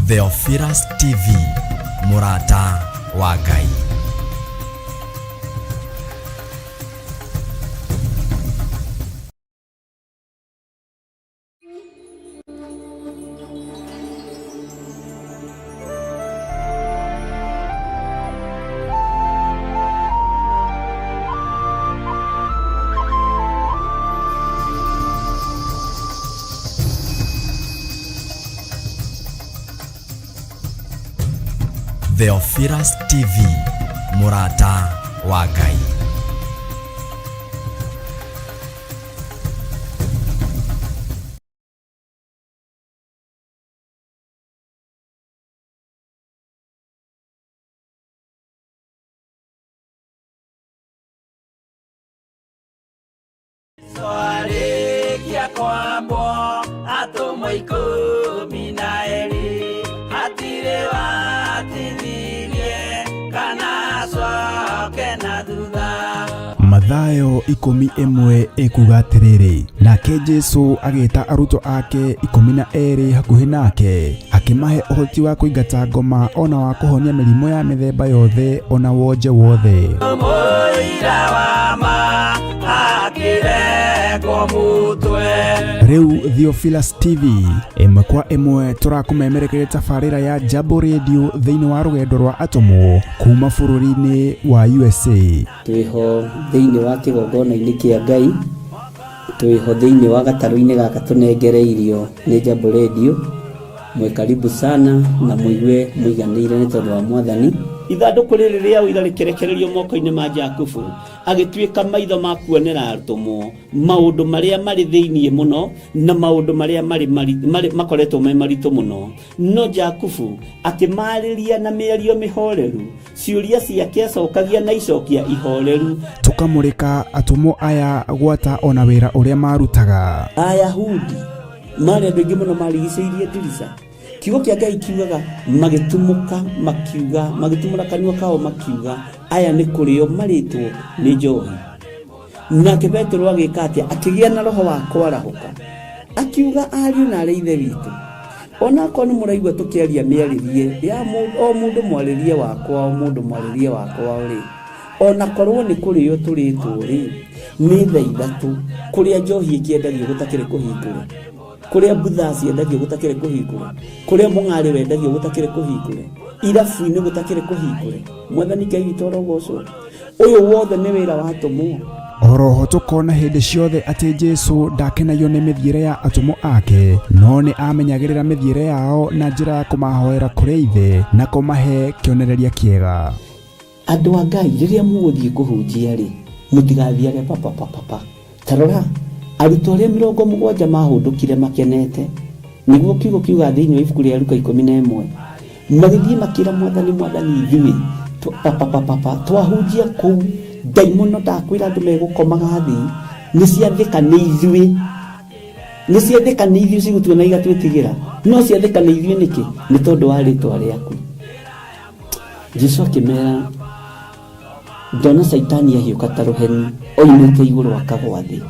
Theophilus TV, mũrata wa Ngai. Theophilus TV, mũrata wa Ngai. Twarĩkia kwambwo atũmwo 12, hatirĩ watithirie kana acoke na thutha. Mathayo 11 ĩkuga atĩrĩrĩ, nake Jesu agĩta arutwo ake 12 hakuhĩ nake, akĩmahe ũhoti wa kũingata ngoma ona wa kũhonia mĩrimũ ya mĩthemba yothe ona wonje wothe. Mũira wa ma akĩrengwo mũtwe. Rĩu Theophilus TV ĩmwe kwa ĩmwe tũrakũmemerekeria tabarĩra ya Jambo Radio thĩinĩ wa rũgendo rwa atũmwo kuma bũrũri-inĩ wa USA. Twĩho thĩinĩ wa kĩgongona-inĩ kĩa Ngai, twĩho thĩinĩ wa gatarũ-inĩ gaka tũnengereirio nĩ Jambo Radio. Mwĩ karibu sana na mũigue mũiganĩire nĩ tondũ wa Mwathani. Ithandũkũ rĩrĩ rĩa ũira rĩkĩrekererio moko-inĩ ma Jakubu, agĩtuĩka maitho ma kuonera atũmwo maũndũ marĩa marĩ thĩinĩ mũno na maũndũ marĩa marĩ makoretwo me maritũ mũno. No Jakubu akĩmaarĩria na mĩario mĩhoreru, ciũria ciake acokagia na icokia ihoreru. Tũkamũrĩka atũmwo aya gwata ona wĩra ũrĩa marutaga. Ayahudi marĩ andũ aingĩ mũno marigicĩirie ndirica. Kiugo kĩa Ngai kiugaga magĩtumũka makiuga, magĩtumũra kanua kao makiuga, aya nĩ kũrĩo marĩtwo nĩ njohi. Nake Petero agĩka atĩa? Akĩgĩa na roho wa kwarahũka, akiuga, ariũ na arĩ ithe witũ, onakorwo nĩ mũraigua tũkĩaria mĩarĩrie ya o mũndũ mwarĩrie wakwa, o mũndũ mwarĩrie wakwa rĩ, onakorwo nĩ kũrĩo tũrĩtwo rĩ, nĩ thaa 3 kũrĩa njohi ĩkĩendagio gũtakĩrĩ kũhingũre, kũrĩa mbutha ciendagio gũtakĩrĩ kũhingũre, kũrĩa mũng'arĩ wendagio gũtakĩrĩ kũhingũre, irabu-inĩ gũtakĩrĩ kũhingũre. Mwathani Ngai witũ arogocwo. Ũyũ wothe nĩ wĩra wa atũmwo. Oroho tũkona hĩndĩ ciothe atĩ Jesu ndakenagio nĩ mĩthiĩre ya atũmwo ake, no nĩ amenyagĩrĩra mĩthiĩre yao na njĩra ya kũmahoera kũrĩ Ithe na kũmahe kĩonereria kĩega. Andũ a Ngai, rĩrĩa mũgũthiĩ kũhunjia rĩ, mũtigathiage papapapapa. Ta rora, arutwo arĩa 70 maahũndũkire makenete, nĩguo kiugo kiugaga thĩinĩ wa ibuku rĩa Luka 11, magĩthiĩ makĩra Mwathani, Mwathani, ithuĩ papapapapa twahunjia kũu, ndaimono ndakwĩra andũ megũkomaga thĩ, nĩ ciathĩka nĩ ithuĩ, nĩ ciathĩka nĩ ithuĩ cigũtuona igatwĩtigĩra, no ciathĩka nĩ ithuĩ nĩkĩ? Nĩ tondũ wa rĩtwa rĩaku. Jesu akĩmera, ndona Caitani ahiũka ta rũheni oimĩte igũrũ akagwa thĩ.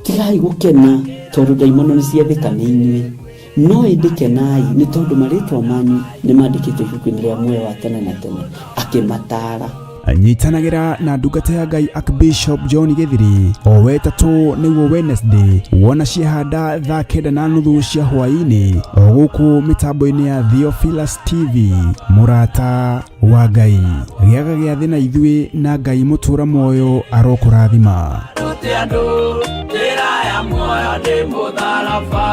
Tigai gũkena tondũ ndaimono nĩ ciathĩka nĩ inyuĩ, no ĩndĩ kenai nĩ tondũ marĩtwa manyu nĩ mandĩkĩtwo ibuku-inĩ rĩa muoyo wa tene na tene. Akĩmataara. Nyitanagĩra na ndungata ya Ngai Archbishop John Gĩthiri o wetatũ nĩguo Wednesday wona ciehanda thaa 9:30 cia hwaĩ-inĩ o gũkũ mĩtambo-inĩ ya Theophilus TV. Mũrata wa Ngai, gĩaga gĩathĩ na ithuĩ na Ngai mũtũra muoyo arokũrathima. Rute andũ njĩra ya muoyo nĩ mũtharaba.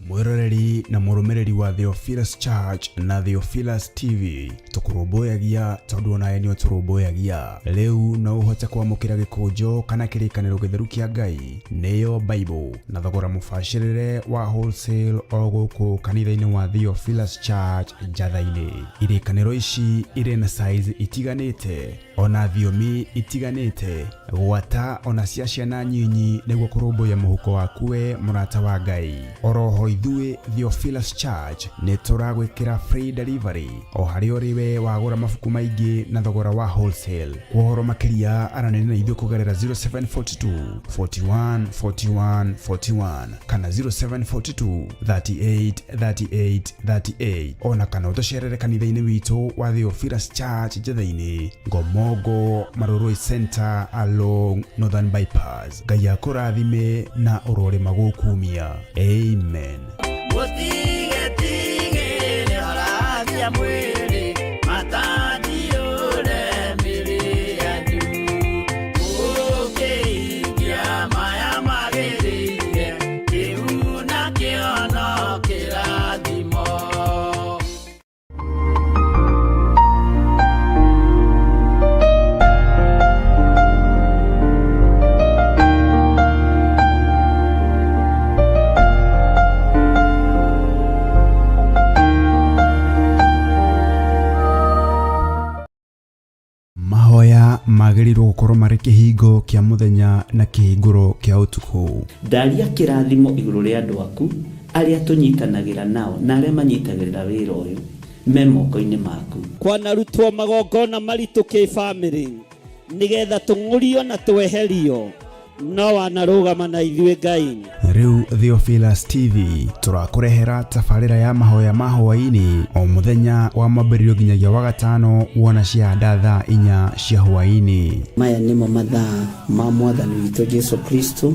Mwĩroreri na mũrũmĩrĩri wa Theophilus Church na Theophilus TV, tũkũrũmbũyagia tondũ onawe nĩ ũtũrũmbũyagia. Rĩu no ũhote kwamũkĩra gĩkũnjo kana kĩrĩkanĩro gĩtheru kĩa Ngai nĩyo Bible na thogora mũbacĩrĩre wa wholesale o gũkũ kanitha-inĩ wa Theophilus Church Njatha-inĩ. Irĩkanĩro ici irĩ na size itiganĩte. Ona thiomi itiganĩte gwata ona cia ciana nyinyi nĩguo kũrũmbũiya mũhuko waku we mũrata wa Ngai. Oroho ithuĩ Theophilus Church nĩ tũragwĩkĩra free delivery o harĩa ũrĩ we wagũra mabuku maingĩ na thogora wa wholesale. Kwa ũhoro makĩria aranĩria na ithuĩ kũgerera 0742 41 41 41 kana 0742 38 38 38 ona kana ũtũcerere kanitha-inĩ witũ wa Theophilus Church Njetha-inĩ, Ngomongo, Marurui Center along Northern Bypass. Ngai akũrathime na ũrorĩma gũkumia. Amen. Mũtigetigĩre horagia mwĩrĩ matanjiũre mĩrĩ yanyu mũkĩhingia maya magĩrĩire kĩu nakĩo no kĩrathimo. Mahoya magĩrĩirwo gũkorwo marĩ kĩhingo kĩa mũthenya na kĩhingũro kĩa ũtukũ. Ndaria kĩrathimo igũrũ rĩa andũ aku arĩa tũnyitanagĩra nao na arĩa manyitagĩrĩra wĩra ũyũ me moko-inĩ maku. Kwanarutwo magongona maritũ kĩbamĩrĩ nĩgetha tũng'ũrio na tweherio no wanarũgama na ithuĩ Ngai. Rĩu Theophilus TV tũrakũrehera tabarĩra ya mahoya ma hwaĩ-inĩ o mũthenya wa mwambĩrĩrio nginyagia wa gatano wona ciahanda thaa 4 cia hwaĩ-inĩ. Maya nĩmo mathaa ma mwathani witũ Jesu Kristo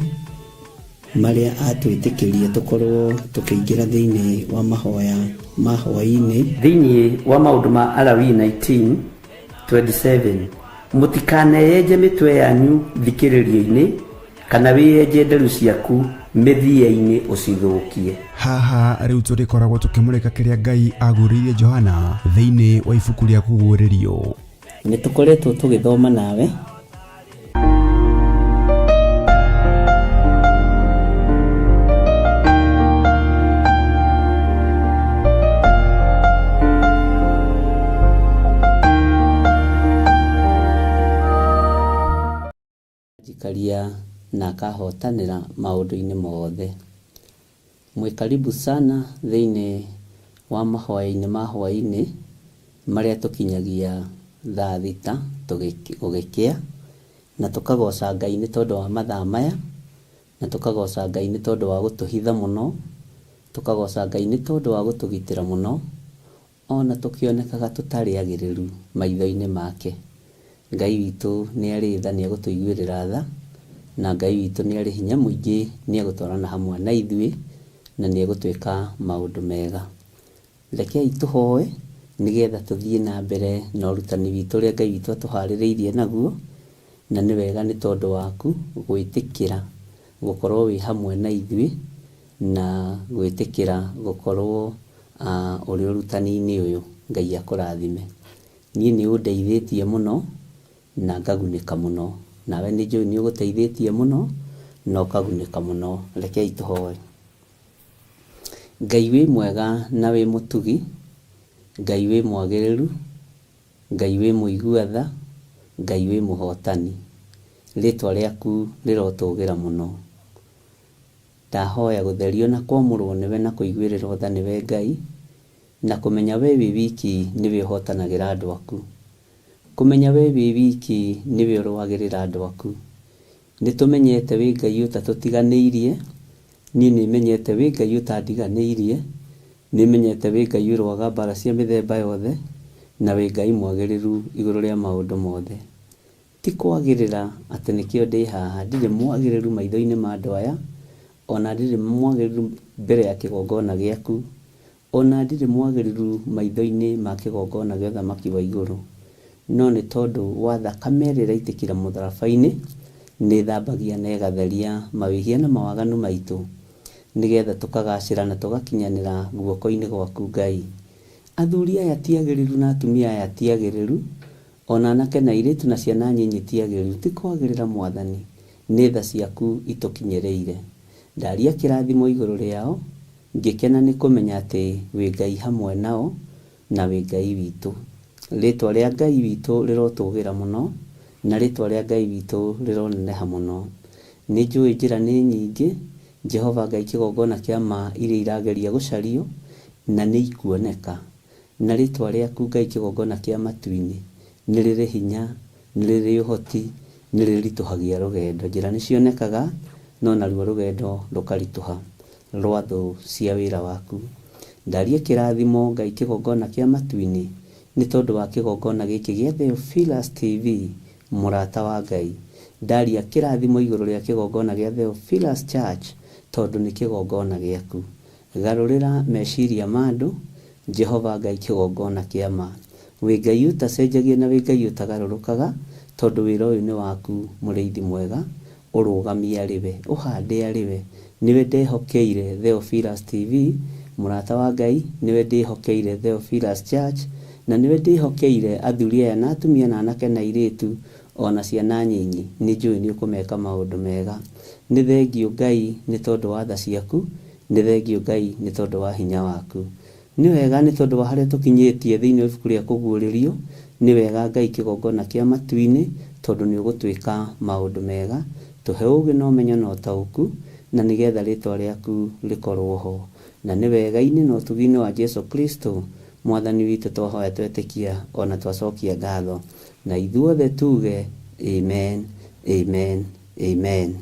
marĩa atwĩtĩkĩrie tũkorwo tũkĩingĩra thĩinĩ wa mahoya ma hwaĩ-inĩ. Thĩinĩ wa maũndũ ma Alawii 19:27 mũtikaneyenje mĩtwe yanyu thikĩrĩrio-inĩ kana wĩyenje nderu ciaku mĩthia-inĩ ũcithũkie. Haha rĩu tũrĩkoragwo tũkĩmũrĩka kĩrĩa Ngai agũrĩirie Johana thĩinĩ wa ibuku rĩa kũguũrĩrio. Nĩ tũkoretwo tũgĩthoma nawe njikaria na akahotanĩra maũndũ-inĩ mothe. Mwĩ karibu sana thĩinĩ wa mahoya-inĩ ma hwaĩ-inĩ marĩa tũkinyagia thaa 6 gũgĩkĩa na tũkagoca Ngai nĩ tondũ wa mathaa maya na tũkagoca Ngai nĩ tondũ wa gũtũhitha mũno, tũkagoca Ngai nĩ tondũ wa gũtũgitĩra mũno ona tũkĩonekaga tũtarĩ agĩrĩru maitho-inĩ make. Ngai witũ nĩ arĩ tha, nĩ egũtũiguĩrĩra tha, na Ngai witũ nĩ arĩ hinya mũingĩ, nĩ egũtwarana hamwe na ithuĩ na nĩ egũtwĩka maũndũ mega. Rekei tũhoe nĩgetha tũthiĩ na mbere na ũrutani witũ ũrĩa Ngai witũ atũharĩrĩirie naguo, na nĩ wega nĩ tondũ waku gwĩtĩkĩra gũkorwo wĩ hamwe na ithuĩ na gwĩtĩkĩra gũkorwo ũrĩ ũrutani-inĩ ũyũ. Ngai akũrathime. Niĩ nĩ ũndeithĩtie mũno na ngagunĩka mũno, nawe nĩ njũĩ nĩ ũgũteithĩtie mũno na ũkagunĩka mũno. Rekei tũhoe. Ngai wĩ mwega na wĩ mũtugi, Ngai wĩ mwagĩrĩru, Ngai wĩ mũigua tha, Ngai wĩ mũhotani, rĩtwa rĩaku rĩrotũgĩra mũno. Ndahoya gũtherio na kwamũrwo nĩwe na kũiguĩrĩrwo tha nĩwe Ngai, na kũmenya we wĩ wiki nĩwe ũhotanagĩra andũ aku, kũmenya we wĩ wiki nĩwe ũrũagĩrĩra andũ aku. Nĩ tũmenyete wĩ Ngai ũtatũtiganĩirie, niĩ nĩ menyete wĩ Ngai ũtandiganĩirie, nĩ menyete wĩ Ngai ũrũaga mbara cia mĩthemba yothe, na wĩ Ngai mwagĩrĩru igũrũ rĩa maũndũ mothe. Ti kwagĩrĩra atĩ nĩkĩo ndĩ haha, ndirĩ mwagĩrĩru maitho-inĩ ma andũ aya, ona ndirĩ mwagĩrĩru mbere ya kĩgongona gĩaku, ona ndirĩ mwagĩrĩru maitho-inĩ ma kĩgongona gĩa ũthamaki wa igũrũ, no nĩ tondũ wa thakame ĩrĩa ĩraitĩkĩra mũtharaba-inĩ, nĩ ĩthambagia na ĩgatheria mawĩhia na mawaganu maitũ, nĩgetha tũkagacĩra na tũgakinyanĩra guoko-inĩ gwaku Ngai. Athuri aya ti agĩrĩru na atumia aya ti agĩrĩru, ona anake na airĩtu na ciana nyinyi ti agĩrĩru, ti kwagĩrĩra Mwathani, nĩ tha ciaku itũkinyĩrĩire. Ndaria kĩrathimo igũrũ rĩao, ngĩkena nĩ kũmenya atĩ wĩ Ngai hamwe nao na wĩ Ngai witũ. Rĩtwa rĩa Ngai witũ rĩrotũgĩra mũno, na rĩtwa rĩa Ngai witũ rĩroneneha mũno. Nĩ njũĩ njĩra nĩ nyingĩ, Jehova Ngai kĩgongona kĩa ma iria irageria gũcario, na nĩ ikuoneka. Na rĩtwa rĩaku Ngai kĩgongona kĩa matu-inĩ, nĩ rĩrĩ hinya, nĩ rĩrĩ ũhoti, nĩ rĩritũhagia rũgendo. Njĩra nĩ cionekaga, no naruo rũgendo rũkaritũha rwa thũ cia wĩra waku. Ndaria kĩrathimo Ngai kĩgongona kĩa matu-inĩ, nĩ tondũ wa kĩgongona gĩkĩ gĩa Theophilus TV, mũrata wa Ngai. Ndaria kĩrathimo igũrũ rĩa kĩgongona gĩa Theophilus Church, tondũ nĩ kĩgongona gĩaku. Garũrĩra meciria ma andũ, Jehova Ngai kĩgongona kĩa ma. Wĩ Ngai ũtacenjagia na wĩ Ngai ũtagarũrũkaga, tondũ wĩra ũyũ nĩ waku mũrĩithi mwega, ũrũgamie arĩ we, ũhande arĩ we. Nĩwe ndehokeire Theophilus TV, mũrata wa Ngai, nĩwe ndĩhokeire Theophilus Church, na nĩwe ndĩhokeire athuri aya na atumia na anake na airĩtu, o na ciana nyinyi. Nĩnjũĩ nĩũkũmeka maũndũ mega. Nĩ thengiũ Ngai nĩ tondũ wa tha ciaku, Nĩ thengiũ Ngai nĩ tondũ wa hinya waku. Nĩ wega nĩ tondũ wa harĩa tũkinyĩtie thĩinĩ wa ibuku rĩa kũguũrĩrio. Nĩ wega Ngai kĩgongona kĩa matu-inĩ tondũ nĩ ũgũtwĩka maũndũ mega. Tũhe ũũgĩ na ũmenyo na ũtaũku na nĩ getha rĩtwa rĩaku rĩkorwo ho. Na nĩ wega-inĩ na ũtugi-inĩ wa Jesu Kristo Mwathani witũ twahoya twetĩkia o na twacokia ngatho. Na ithuothe tuge Amen, Amen, Amen.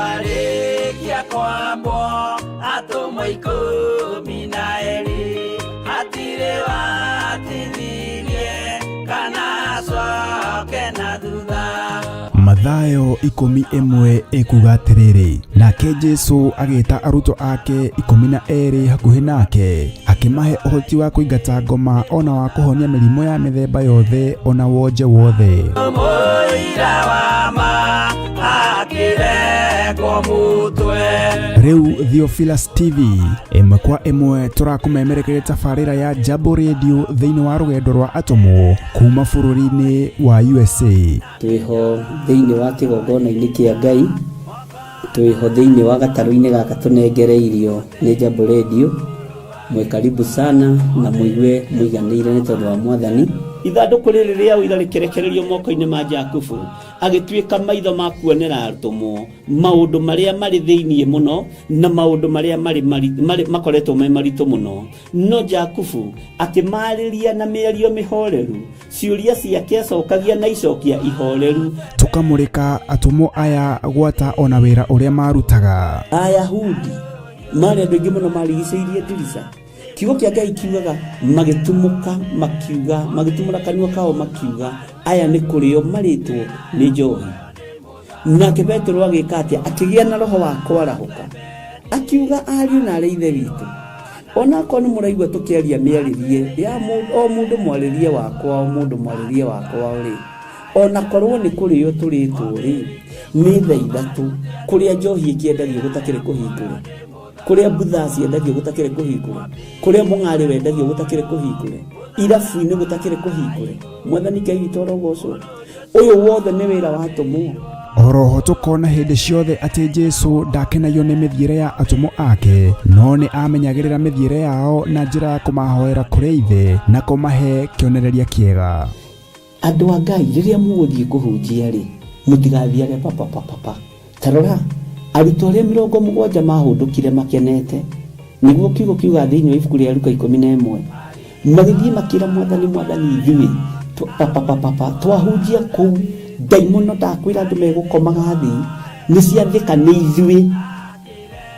Twarĩkia kwambwo atũmwo 12 hatirĩ watithirie kana acoke na thutha. Mathayo 11 ĩkuga atĩrĩrĩ, nake Jesu agĩta arutwo ake 12 hakuhĩ nake, akĩmahe ũhoti wa kũingata ngoma ona wa kũhonia mĩrimũ ya mĩthemba yothe ona wonje wothe. Mũira wa ma akĩrengwo mũtwe. Rĩu Theophilus TV ĩmwe kwa ĩmwe tũrakũmemerekeria tabarĩra ya Jambo Radio thĩinĩ wa rũgendo rwa atũmwo kuma bũrũri-inĩ wa USA. Twĩho thĩinĩ wa kĩgongona-inĩ kĩa Ngai, twĩho thĩinĩ wa gatarũ-inĩ gaka tũnengereirio nĩ Jambo Radio. Mwĩ karibu sana na mũigue mũiganĩire nĩ tondũ wa Mwathani. Ithandũkũ rĩrĩ rĩa ũira rĩkĩrekererio moko-inĩ ma Jakubu, agĩtuĩka maitho ma kuonera atũmwo maũndũ marĩa marĩ thĩinĩ mũno na maũndũ marĩa marĩ makoretwo me maritũ mũno. No Jakubu akĩmaarĩria na mĩario mĩhoreru, ciũria ciake acokagia na icokia ihoreru. Tũkamũrĩka atũmwo aya gwata ona wĩra ũrĩa marutaga. Ayahudi marĩ andũ aingĩ mũno marigicĩirie ndirica. Kiugo kĩa Ngai kiugaga magĩtumũka makiuga, magĩtumũra kanua kao makiuga, aya nĩ kũrĩo marĩtwo nĩ njohi. Nake Petero agĩka atĩa? Akĩgĩa na roho wa kwarahũka, akiuga, ariũ na arĩ ithe witũ, onakorwo nĩ mũraigua tũkĩaria mĩarĩrie ya o mũndũ mwarĩrie wa kwao, mũndũ mwarĩrie wa kwao rĩ, onakorwo nĩ kũrĩo tũrĩtwo rĩ, nĩ thaa ithatũ kũrĩa njohi ĩkĩendagio gũtakĩrĩ kũhingũre, kũrĩa mbutha ciendagio gũtakĩrĩ kũhingũre, kũrĩa mũng'arĩ wendagio gũtakĩrĩ kũhingũre, irabu-inĩ gũtakĩrĩ kũhingũre. Mwathani Ngai witũ arogocwo. Ũyũ wothe nĩ wĩra wa atũmwo. Oroho tũkona hĩndĩ ciothe atĩ Jesu ndakenagio nĩ mĩthiĩre ya atũmwo ake, no nĩ amenyagĩrĩra mĩthiĩre yao na njĩra ya kũmahoera kũrĩ Ithe na kũmahe kĩonereria kĩega. Andũ a Ngai, rĩrĩa mũgũthiĩ kũhunjia-rĩ, mũtigathiage papapapapa. Ta rora, arutwo arĩa 70 maahũndũkire makenete, nĩguo kiugo kiugaga thĩinĩ wa ibuku rĩa Luka 11, magĩthiĩ makĩra Mwathani, Mwathani, ithuĩ papapapapa twahunjia kũu, ndaimono ndakwĩra andũ megũkomaga thĩ, nĩ ciathĩka nĩ ithuĩ.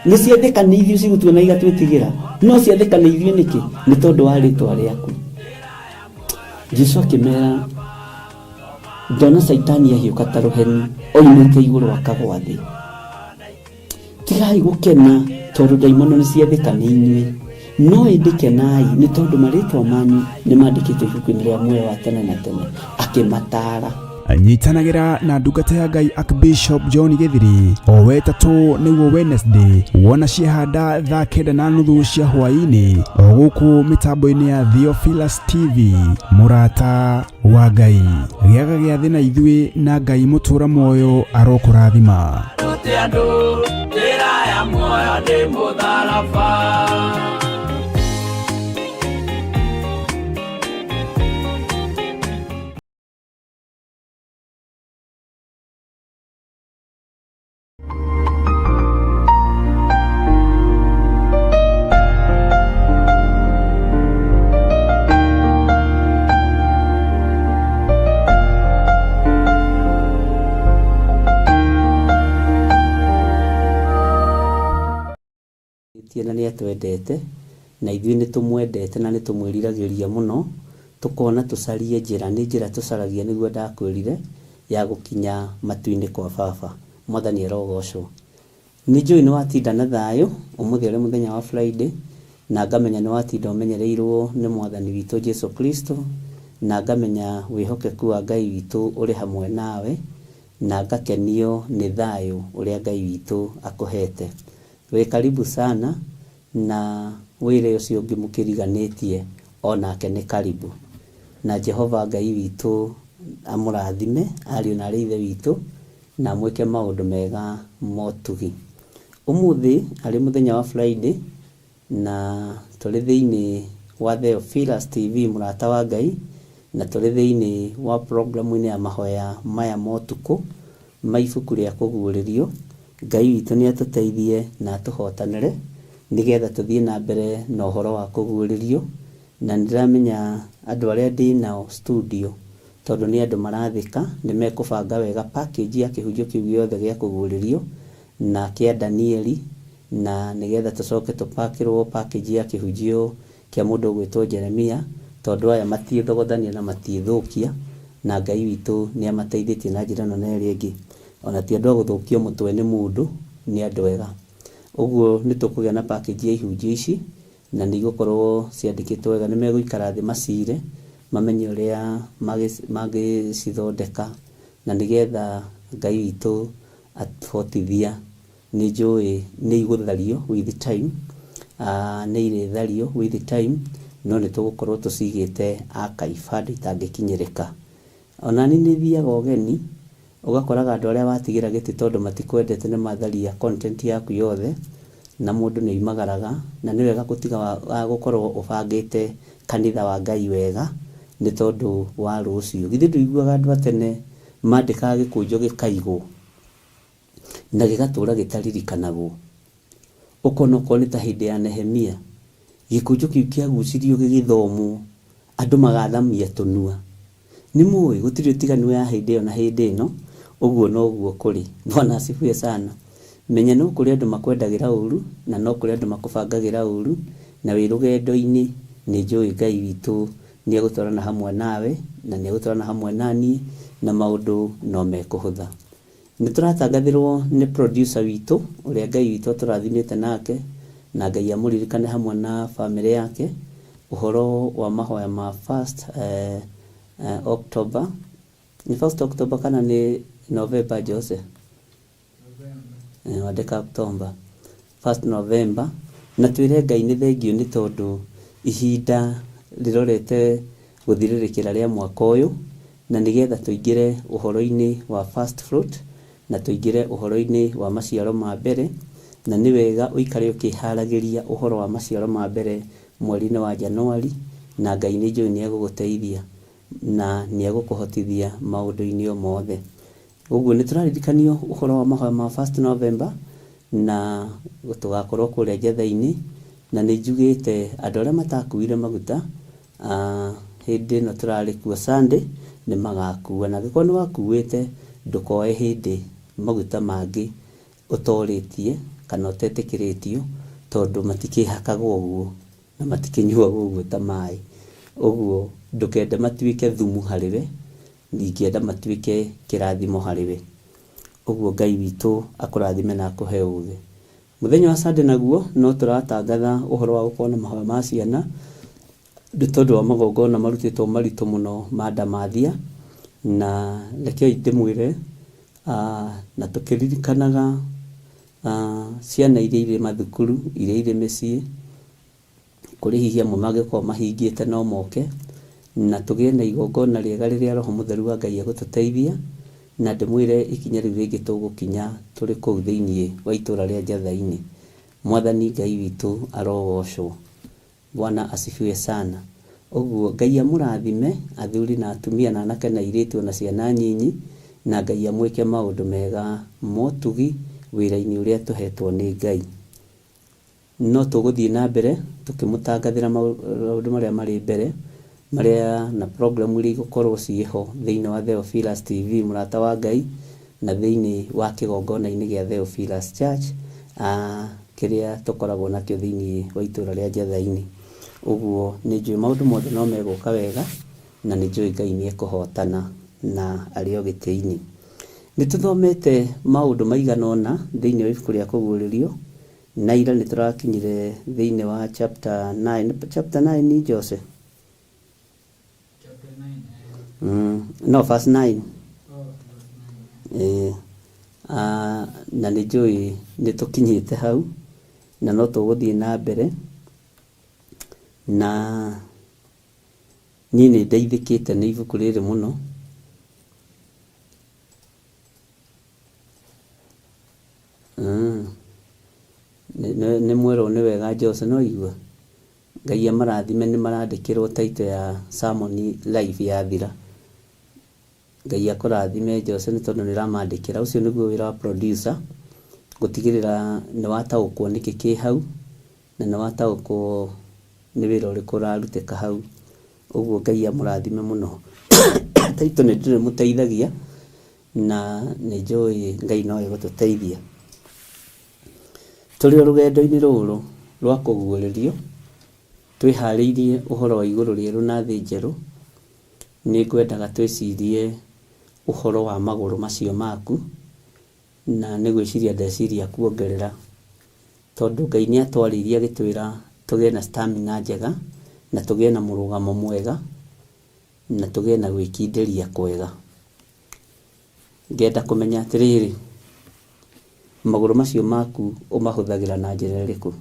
Nĩ ciathĩka nĩ ithuĩ cigũtuona igatwĩtigĩra. No ciathĩka nĩ ithuĩ nĩkĩ? Nĩ tondũ wa rĩtwa rĩaku. Jesu akĩmera, ndona Caitani ahiũka ta rũheni oimĩte igũrũ akagwa thĩ. Tigai gũkena tondũ ndaimono nĩ ciathĩka nĩ inyuĩ, no ĩndĩ kenai nĩ tondũ marĩtwa manyu nĩ mandĩkĩtwo ibuku-inĩ rĩa muoyo wa tene na tene. Akĩmataara. Nyitanagĩra na ndungata ya Ngai Archbishop John Gĩthiri o wetatũ nĩguo Wednesday wona ciehanda thaa 9:30 cia hwaĩ-inĩ o gũkũ mĩtambo-inĩ ya Theophilus TV mũrata wa Ngai gĩaga gĩathĩ na ithuĩ na Ngai mũtũra muoyo arokũrathima. Rute andũ njĩra ya muoyo ndĩ mũtharaba. Tie na nĩ atwendete, na ithuĩ nĩ tũmwendete na nĩ tũmwĩriragĩria mũno, tũkona tũcarie njĩra, nĩ njĩra tũcaragia nĩguo ndakwĩrire, ya gũkinya matu-inĩ kwa baba. Mwathani arogocwo. Nĩ njũĩ nĩ watinda na thayũ, ũmũthĩ ũrĩ mũthenya wa Friday, na ngamenya nĩ watinda ũmenyereirwo nĩ Mwathani witũ Jesu Kristo, na ngamenya wĩhokeku wa Ngai witũ ũrĩ hamwe nawe, na ngakenio nĩ thayũ ũrĩa Ngai witũ akũhete. Wĩ karibu sana na wĩre ũcio ũngĩ mũkĩriganĩtie o nake nĩ karibu. Na Jehova Ngai witũ amũrathime ariũ na arĩ ithe witũ na amwĩke maũndũ mega motugi. Ũmũthĩ arĩ mũthenya wa Friday na tũrĩ thĩinĩ wa Theophilus TV mũrata wa Ngai na tũrĩ thĩinĩ wa programu-inĩ ya mahoya maya ma ũtukũ ma ibuku rĩa kũguũrĩrio. Ngai witũ nĩ atũteithie na atũhotanĩre nĩgetha tũthiĩ na mbere na ũhoro wa kũguũrĩrio. Na nĩ ndĩramenya andũ arĩa ndĩ nao studio tondũ nĩ andũ marathĩka nĩ mekũbanga wega package ya kĩhunjio kĩu gĩothe gĩa kũguũrĩrio na kĩa Danieli na nĩgetha tũcoke tũpakĩrwo package ya kĩhunjio kĩa mũndũ ũgwĩtwo Jeremia, tondũ aya matiĩthogothania na matiĩthũkia, na Ngai witũ nĩ amateithĩtie na njĩra ĩno na ĩrĩa ĩngĩ. O na ti andũ a gũthũkio mũtwe nĩ mũndũ, nĩ andũ ega. Ũguo nĩ tũkũgĩa na package ya ihunjio ici, na nĩ igũkorwo ciandĩkĩtwo wega. Nĩ megũikara thĩ macire, mamenye ũrĩa mangĩcithondeka, na nĩgetha Ngai witũ atũhotithia Nĩ njũĩ nĩ igũthario with time, nĩ irĩthario with time, no nĩ tũgũkorwo tũcigĩte archive handũ itangĩkinyĩrĩka. Ona niĩ nĩ thiaga ũgeni, ũgakoraga andũ arĩa watigĩra gĩtĩ tondũ matikwendete nĩ matharia content yaku yothe, na mũndũ nĩ oimagaraga, na nĩ wega gũtiga gũkorwo ũbangĩte kanitha wa Ngai wega, nĩ tondũ wa rũciũ. Githĩ ndũiguaga andũ a tene mandĩkaga gĩkũnjo gĩkaigwo? na gĩgatũũra gĩtaririkanagwo. Ũkona okorwo nĩ ta hĩndĩ ya Nehemia, gĩkũnjo kĩu kĩagucirio gĩgĩthomwo, andũ magathamia tũnua. Nĩ mũĩ, gũtirĩ ũtiganu ya hĩndĩ ĩyo na hĩndĩ ĩno, ũguo noguo kũrĩ. Bwana asifiwe sana. Menya no kũrĩ andũ makwendagĩra ũru, na no kũrĩ andũ makũbangagĩra ũru, na wĩ rũgendo-inĩ, nĩ njũĩ Ngai witũ nĩ egũtwarana hamwe nawe, na nĩ egũtwarana hamwe naniĩ, na maũndũ no mekũhũtha. Nĩ tũratangathĩrwo nĩ producer witũ ũrĩa Ngai witũ atũrathimĩte nake na Ngai amũririkane hamwe na famĩlĩ yake ũhoro wa mahoya ma first October. Nĩ first October kana nĩ November Jose? Wandĩka October. First November. Na twĩre Ngai nĩ thengiũ nĩ tondũ ihinda rĩrorete gũthirĩrĩkĩra rĩa mwaka ũyũ Na nĩ getha tũingĩre ũhoro-inĩ wa first fruit, na tũingĩre ũhoro-inĩ wa maciaro ma mbere, na nĩ wega ũikare ũkĩharagĩria ũhoro wa maciaro ma mbere mweri-inĩ wa Januari, na Ngai nĩ njũĩ nĩ egũgũteithia. na nĩ egũkũhotithia maũndũ-inĩ o mothe. Ũguo nĩ tũraririkanio ũhoro wa mahoya ma First November na tũgakorwo kũrĩa Njetha-inĩ, na nĩ njugĩte andũ arĩa matakuire maguta hĩndĩ ĩno tũrarĩ kuo Sunday nĩ magakua, na angĩkorwo nĩ wakuĩte ndũkoe hĩndĩ maguta mangĩ ũtorĩtie kana ũtetĩkĩrĩtio, tondũ matikĩhakagwo ũguo na matikĩnyuagwo ũguo ta maĩ. Ũguo ndũkende matuĩke thumu harĩ we, ingĩenda matuĩke kĩrathimo harĩ we. Ũguo Ngai witũ akũrathime na akũhe ũgĩ. Mũthenya wa Sunday naguo no tũratangatha ũhoro wa gũkorwo na mahoya ma ciana, nĩ tondũ wa magongona marutĩtwo maritũ mũno ma ndamathia, na rekei ndĩmwĩre na tũkĩririkanaga ciana iria irĩ mathukuru, iria irĩ mĩciĩ, kũrĩ hihi amwe mangĩkorwo mahingĩte no moke, na tũgĩe na igongona rĩega rĩrĩa Roho Mũtheru wa Ngai egũtũteithia, na ndĩmwĩre ikinya rĩu rĩngĩ tũgũkinya tũrĩ kũu thĩinĩ wa itũra rĩa Njatha-inĩ. Mwathani Ngai witũ arogocwo. Bwana asifiwe sana. Ũguo Ngai amũrathime athuri na atumia na anake na airĩtu ona ciana nyinyi, na Ngai amwĩke maũndũ mega motugi wĩra-inĩ ũrĩa tũhetwo nĩ Ngai. No tũgũthiĩ na mbere tũkĩmũtangathĩra maũndũ marĩa marĩ mbere, marĩa na program iria igũkorwo ciĩho thĩinĩ wa Theophilus TV mũrata wa Ngai, na thĩinĩ wa kĩgongona-inĩ gĩa Theophilus Church kĩrĩa tũkoragwo nakĩo thĩinĩ wa itũra rĩa Njetha-inĩ. Ũguo nĩ njũĩ maũndũ mothe no megũka wega, na nĩ njũĩ Ngai nĩ ekũhotana na arĩ o gĩtĩ-inĩ. Nĩ tũthomete maũndũ maigana ũna thĩinĩ wa ibuku rĩa Kũguũrĩrio, na ira nĩ tũrakinyire thĩinĩ wa chapter 9. Chapter 9 ni Jose? Chapter 9. No, verse 9. Oh, verse 9. Na nĩ njũĩ nĩ tũkinyĩte hau na no tũgũthiĩ na mbere, na niĩ nĩ ndeithĩkĩte nĩ ibuku rĩrĩ mũno. Nĩ mwerwo nĩ wega Jose, no igua Ngai amarathime, nĩ marandĩkĩrwo title ya sermon live yathira. Ngai akũrathime Jose, nĩ tondũ nĩ ũramandĩkĩra. Ũcio nĩguo wĩra wa producer, gũtigĩrĩra nĩ wataũkwo nĩkĩ kĩ hau, na nĩ wataũkwo nĩ wĩra ũrĩkũ ũrarutĩka hau. Ũguo Ngai amũrathime mũno. Title nĩ ndĩrĩmũteithagia, na nĩ njũĩ Ngai no egũtũteithia. Tũrĩ o rũgendo-inĩ rũrũ rwa kũguũrĩrio, twĩharĩirie ũhoro wa igũrũ rĩerũ na thĩ njerũ, nĩ ngwendaga twĩcirie ũhoro wa magũrũ macio maku, na nĩ gwĩciria ndeciria kuongerera, tondũ Ngai nĩ atwarĩirie agĩtwĩra tũgĩe na stamina njega, na tũgĩe na mũrũgamo mwega, na tũgĩe na gwĩkindĩria kwega. Ngenda kũmenya atĩrĩrĩ, magũrũ macio maku ũmahũthagĩra na njĩra ĩrĩkũ?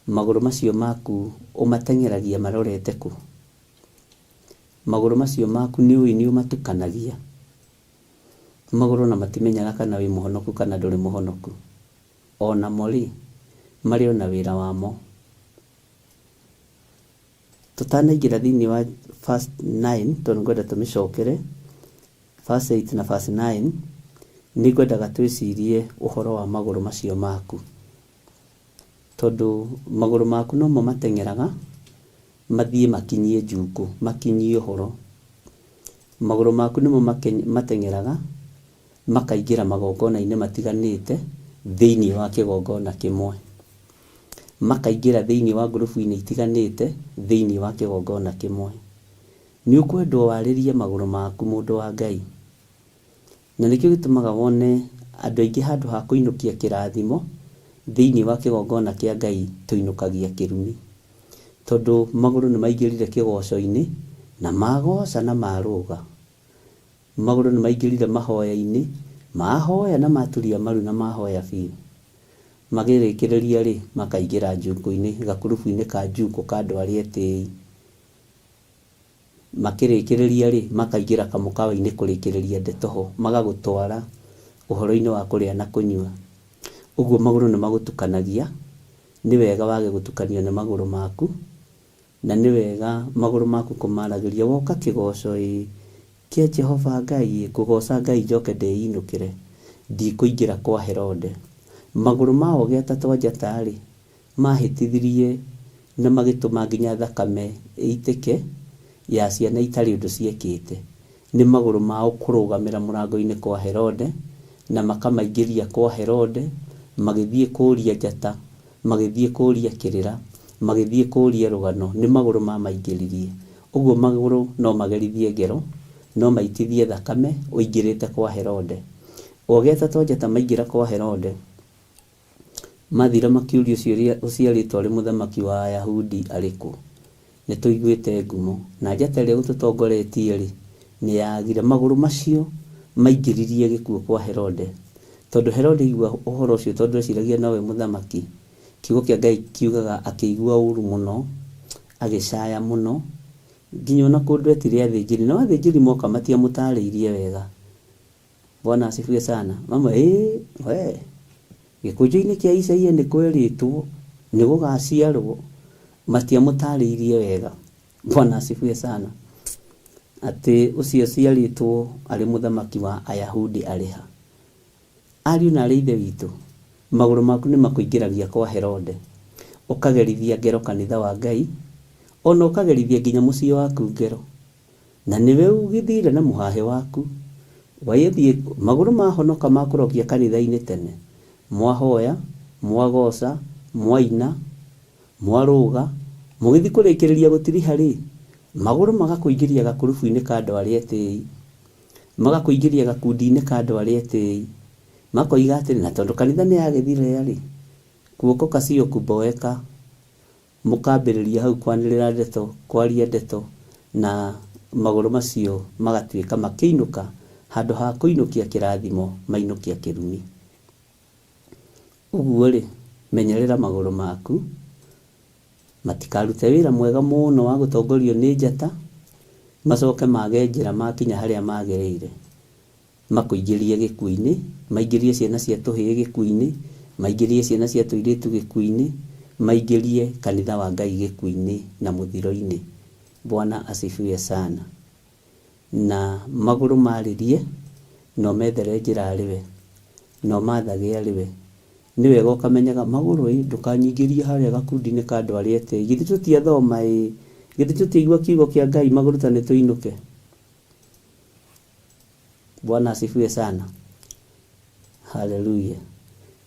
Magũrũ macio maku ũmateng'eragia marorete kũ? Magũrũ macio maku nĩ ũĩ nĩ ũmatukanagia? Magũrũ ona matimenyaga kana wĩ mũhonoku kana ndũrĩ mũhonoku. Onamo rĩ, marĩ ona wĩra wamo. Tũtanaingĩra thĩinĩ wa verse 9, tondũ ngwenda tũmĩcokere, verse 8 na verse 9, nĩ ngwendaga twĩcirie ũhoro wa magũrũ macio maku. Tondũ magũrũ maku nomo mateng'eraga mathiĩ makinyie njukũ, makinyie ũhoro. Magũrũ maku nĩmo mateng'eraga makaingĩra magongona-inĩ matiganĩte thĩinĩ wa kĩgongona kĩmwe. Makaingĩra thĩinĩ wa ngurubu-inĩ itiganĩte thĩinĩ wa kĩgongona kĩmwe. Nĩ ũkwendwo warĩrie magũrũ maku mũndũ wa Ngai. Na nĩkĩo gĩtũmaga wone andũ aingĩ handũ ha kũinũkia kĩrathimo thĩinĩ wa kĩgongona kĩa Ngai tũinũkagia kĩrumi. Tondũ magũrũ nĩ maingĩrire kĩgoco-inĩ na magoca na marũga. Magũrũ nĩ maingĩrire mahoya-inĩ, mahoya na maturia maru na mahoya biũ. Magĩrĩkĩrĩria rĩ, makaingĩra njukũ-inĩ, gakurubu-inĩ ka njukũ ka andũ arĩa etĩi. Makĩrĩkĩrĩria rĩ, makaingĩra kamũkawa-inĩ kũrĩkĩrĩria ndeto ho, magagũtwara ũhoro-inĩ wa kũrĩa na kũnyua. Ũguo magũrũ nĩ magũtukanagia, nĩ wega wage gũtukanio nĩ magũrũ maku, Na nĩ wega magũrũ maku kũmaragĩria woka kĩgoco ĩ kĩa Jehova Ngai ĩ, ngũgoca Ngai njoke ndĩinũkĩre, ndikũingĩra kwa Herode. Magũrũ ma ogĩ atatũ a njata-rĩ, mahĩtithirie na magĩtũma nginya thakame ĩitĩke ya ciana itarĩ ũndũ ciekĩte. Nĩ magũrũ mao kũrũgamĩra mũrango-inĩ kwa Herode, na makamaingĩria kwa Herode, magĩthiĩ kũria njata, magĩthiĩ kũria kĩrĩra, magĩthiĩ kũria rũgano, nĩ magũrũ mamaingĩririe. Ũguo magũrũ no magerithie ngero, no maitithie thakame ũingĩrĩte kwa Herode. Ogĩ atatũ a njata maingĩra kwa Herode, mathire makĩũria ũcio ũciarĩtwo arĩ mũthamaki wa Ayahudi arĩ kũ? Nĩ tũiguĩte ngumo, na njata ĩrĩa ĩgũtũtongoretie-rĩ, nĩ yagire. Magũrũ macio maingĩririe gĩkuũ kwa Herode. Tondũ Herode aigua ũhoro ũcio, tondũ eciragia nowe mũthamaki, kiugo kĩa Ngai kiugaga akĩigua ũru mũno, agĩcaya mũno, nginya ona kũndũ etire athĩnjĩri. Nao athĩnjĩri moka matiamũtarĩirie wega. Bwana asifiwe sana. Mama, ĩĩ, we, gĩkũnjo-inĩ kĩa Isaia nĩ kwerĩtwo nĩ gũgaciarwo, matiamũtarĩirie wega. Bwana asifiwe sana. Atĩ ũcio ũciarĩtwo arĩ mũthamaki wa Ayahudi arĩ ha? Ariũ na aarĩ a Ithe witũ, magũrũ maku nĩ makũingĩragia kwa Herode, ũkagerithia ngero kanitha wa Ngai, o na ũkagerithia nginya mũciĩ waku ngero. Na nĩwe ũgĩthire na mũhahĩ waku, wagĩthiĩ, magũrũ mahonoka makũrokia kanitha-inĩ tene, mwahoya, mwagoca, mwaina, mwarũga, mũgĩthiĩ kũrĩkĩrĩria gũtiriha-rĩ, magũrũ magakũingĩria gakurubu-inĩ ka andũ arĩa etĩi, magakũingĩria gakundi-inĩ ka andũ arĩa etĩi, makoiga atĩrĩ, na tondũ kanitha nĩ yagĩthire-rĩ, kuokoka sio kuboeka. Mũkambĩrĩria hau kwanĩrĩra ndeto, kwaria ndeto, na magũrũ macio magatuĩka makĩinũka, handũ ha kũinũkia kĩrathimo, mainũkia kĩrumi. Ũguo-rĩ, menyerera magũrũ maku, matikarute wĩra mwega mũno wa gũtongorio nĩ njata, macoke mage njĩra makinya harĩa magĩrĩire. Makũingĩrie gĩkuũ-inĩ, maingĩrie ciana cia tũhĩĩ gĩkuũ-inĩ, maingĩrie ciana cia tũirĩtu gĩkuũ-inĩ, maingĩrie kanitha wa Ngai gĩkuũ-inĩ na mũthiro-inĩ. Bwana asifiwe sana. Na magũrũ marĩrie, na ũmethere njĩra arĩ we, na ũmathage arĩ we. Nĩ wega ũkamenyaga, magũrũ ĩ, ndũkanyingĩrie harĩa gakundi-inĩ ka andũ arĩa etĩi. Githĩ tũtiathoma ĩ, githĩ tũtiaigua kiugo kĩa Ngai magũrũ ta nĩ tũinũke. Bwana asifiwe sana. Haleluya.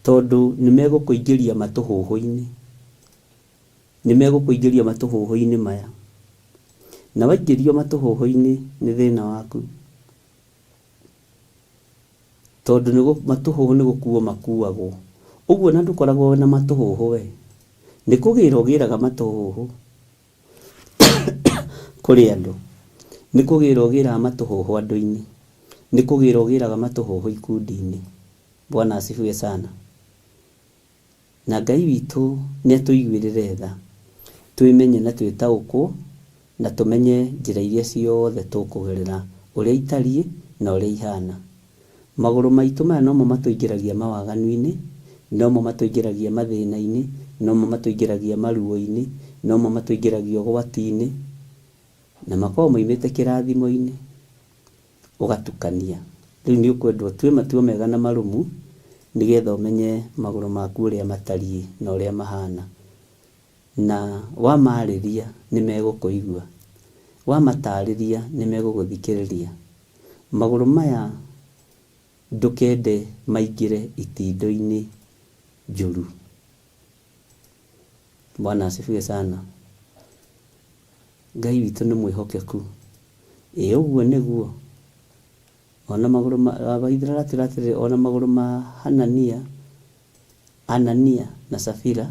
Tondũ nĩ megũkũingĩria matũhũhũ-inĩ. Nĩ megũkũingĩria matũhũhũ-inĩ maya. Na waingĩrio matũhũhũ-inĩ nĩ thĩna waku. Tondũ nĩ matũhũhũ nĩ gũkuo makuagwo. Ũguo na ndũkoragwo na matũhũhũ we. Nĩ kũgĩra ũgĩraga matũhũhũ. Kũrĩ andũ. Nĩ kũgĩra ũgĩraga matũhũhũ andũ-inĩ. Nĩ kũgĩra ũgĩraga matũhũhũ ikundi-inĩ. Bwana asifiwe sana. Na Ngai witũ nĩ atũiguĩrĩre tha, twĩmenye na twĩtaũkwo, na tũmenye njĩra iria ciothe tũkũgerera, ũrĩa itariĩ na ũrĩa ihana. Magũrũ maitũ maya nomo matũingĩragia mawaganu-inĩ, nomo matũingĩragia mathĩna-inĩ, nomo matũingĩragia maruo-inĩ, nomo matũingĩragia ũgwati-inĩ, na makoragwo moimĩte kĩrathimo-inĩ, ũgatukania. Rĩu nĩ ũkwendwo ũtue matua mega na marũmu, nĩgetha ũmenye magũrũ maku ũrĩa matariĩ na ũrĩa mahana. Na wamarĩria nĩ megũkũigua, wamatarĩria nĩ megũgũthikĩrĩria. Magũrũ maya ndũkende maingĩre itindo-inĩ njũru. Bwana asifiwe sana. Ngai witũ nĩ mwĩhokeku. Ĩ ũguo nĩguo. Ona magũrũ ma, Waithera aratwĩra atĩrĩrĩ, ona magũrũ ma Hanania, Anania na Safira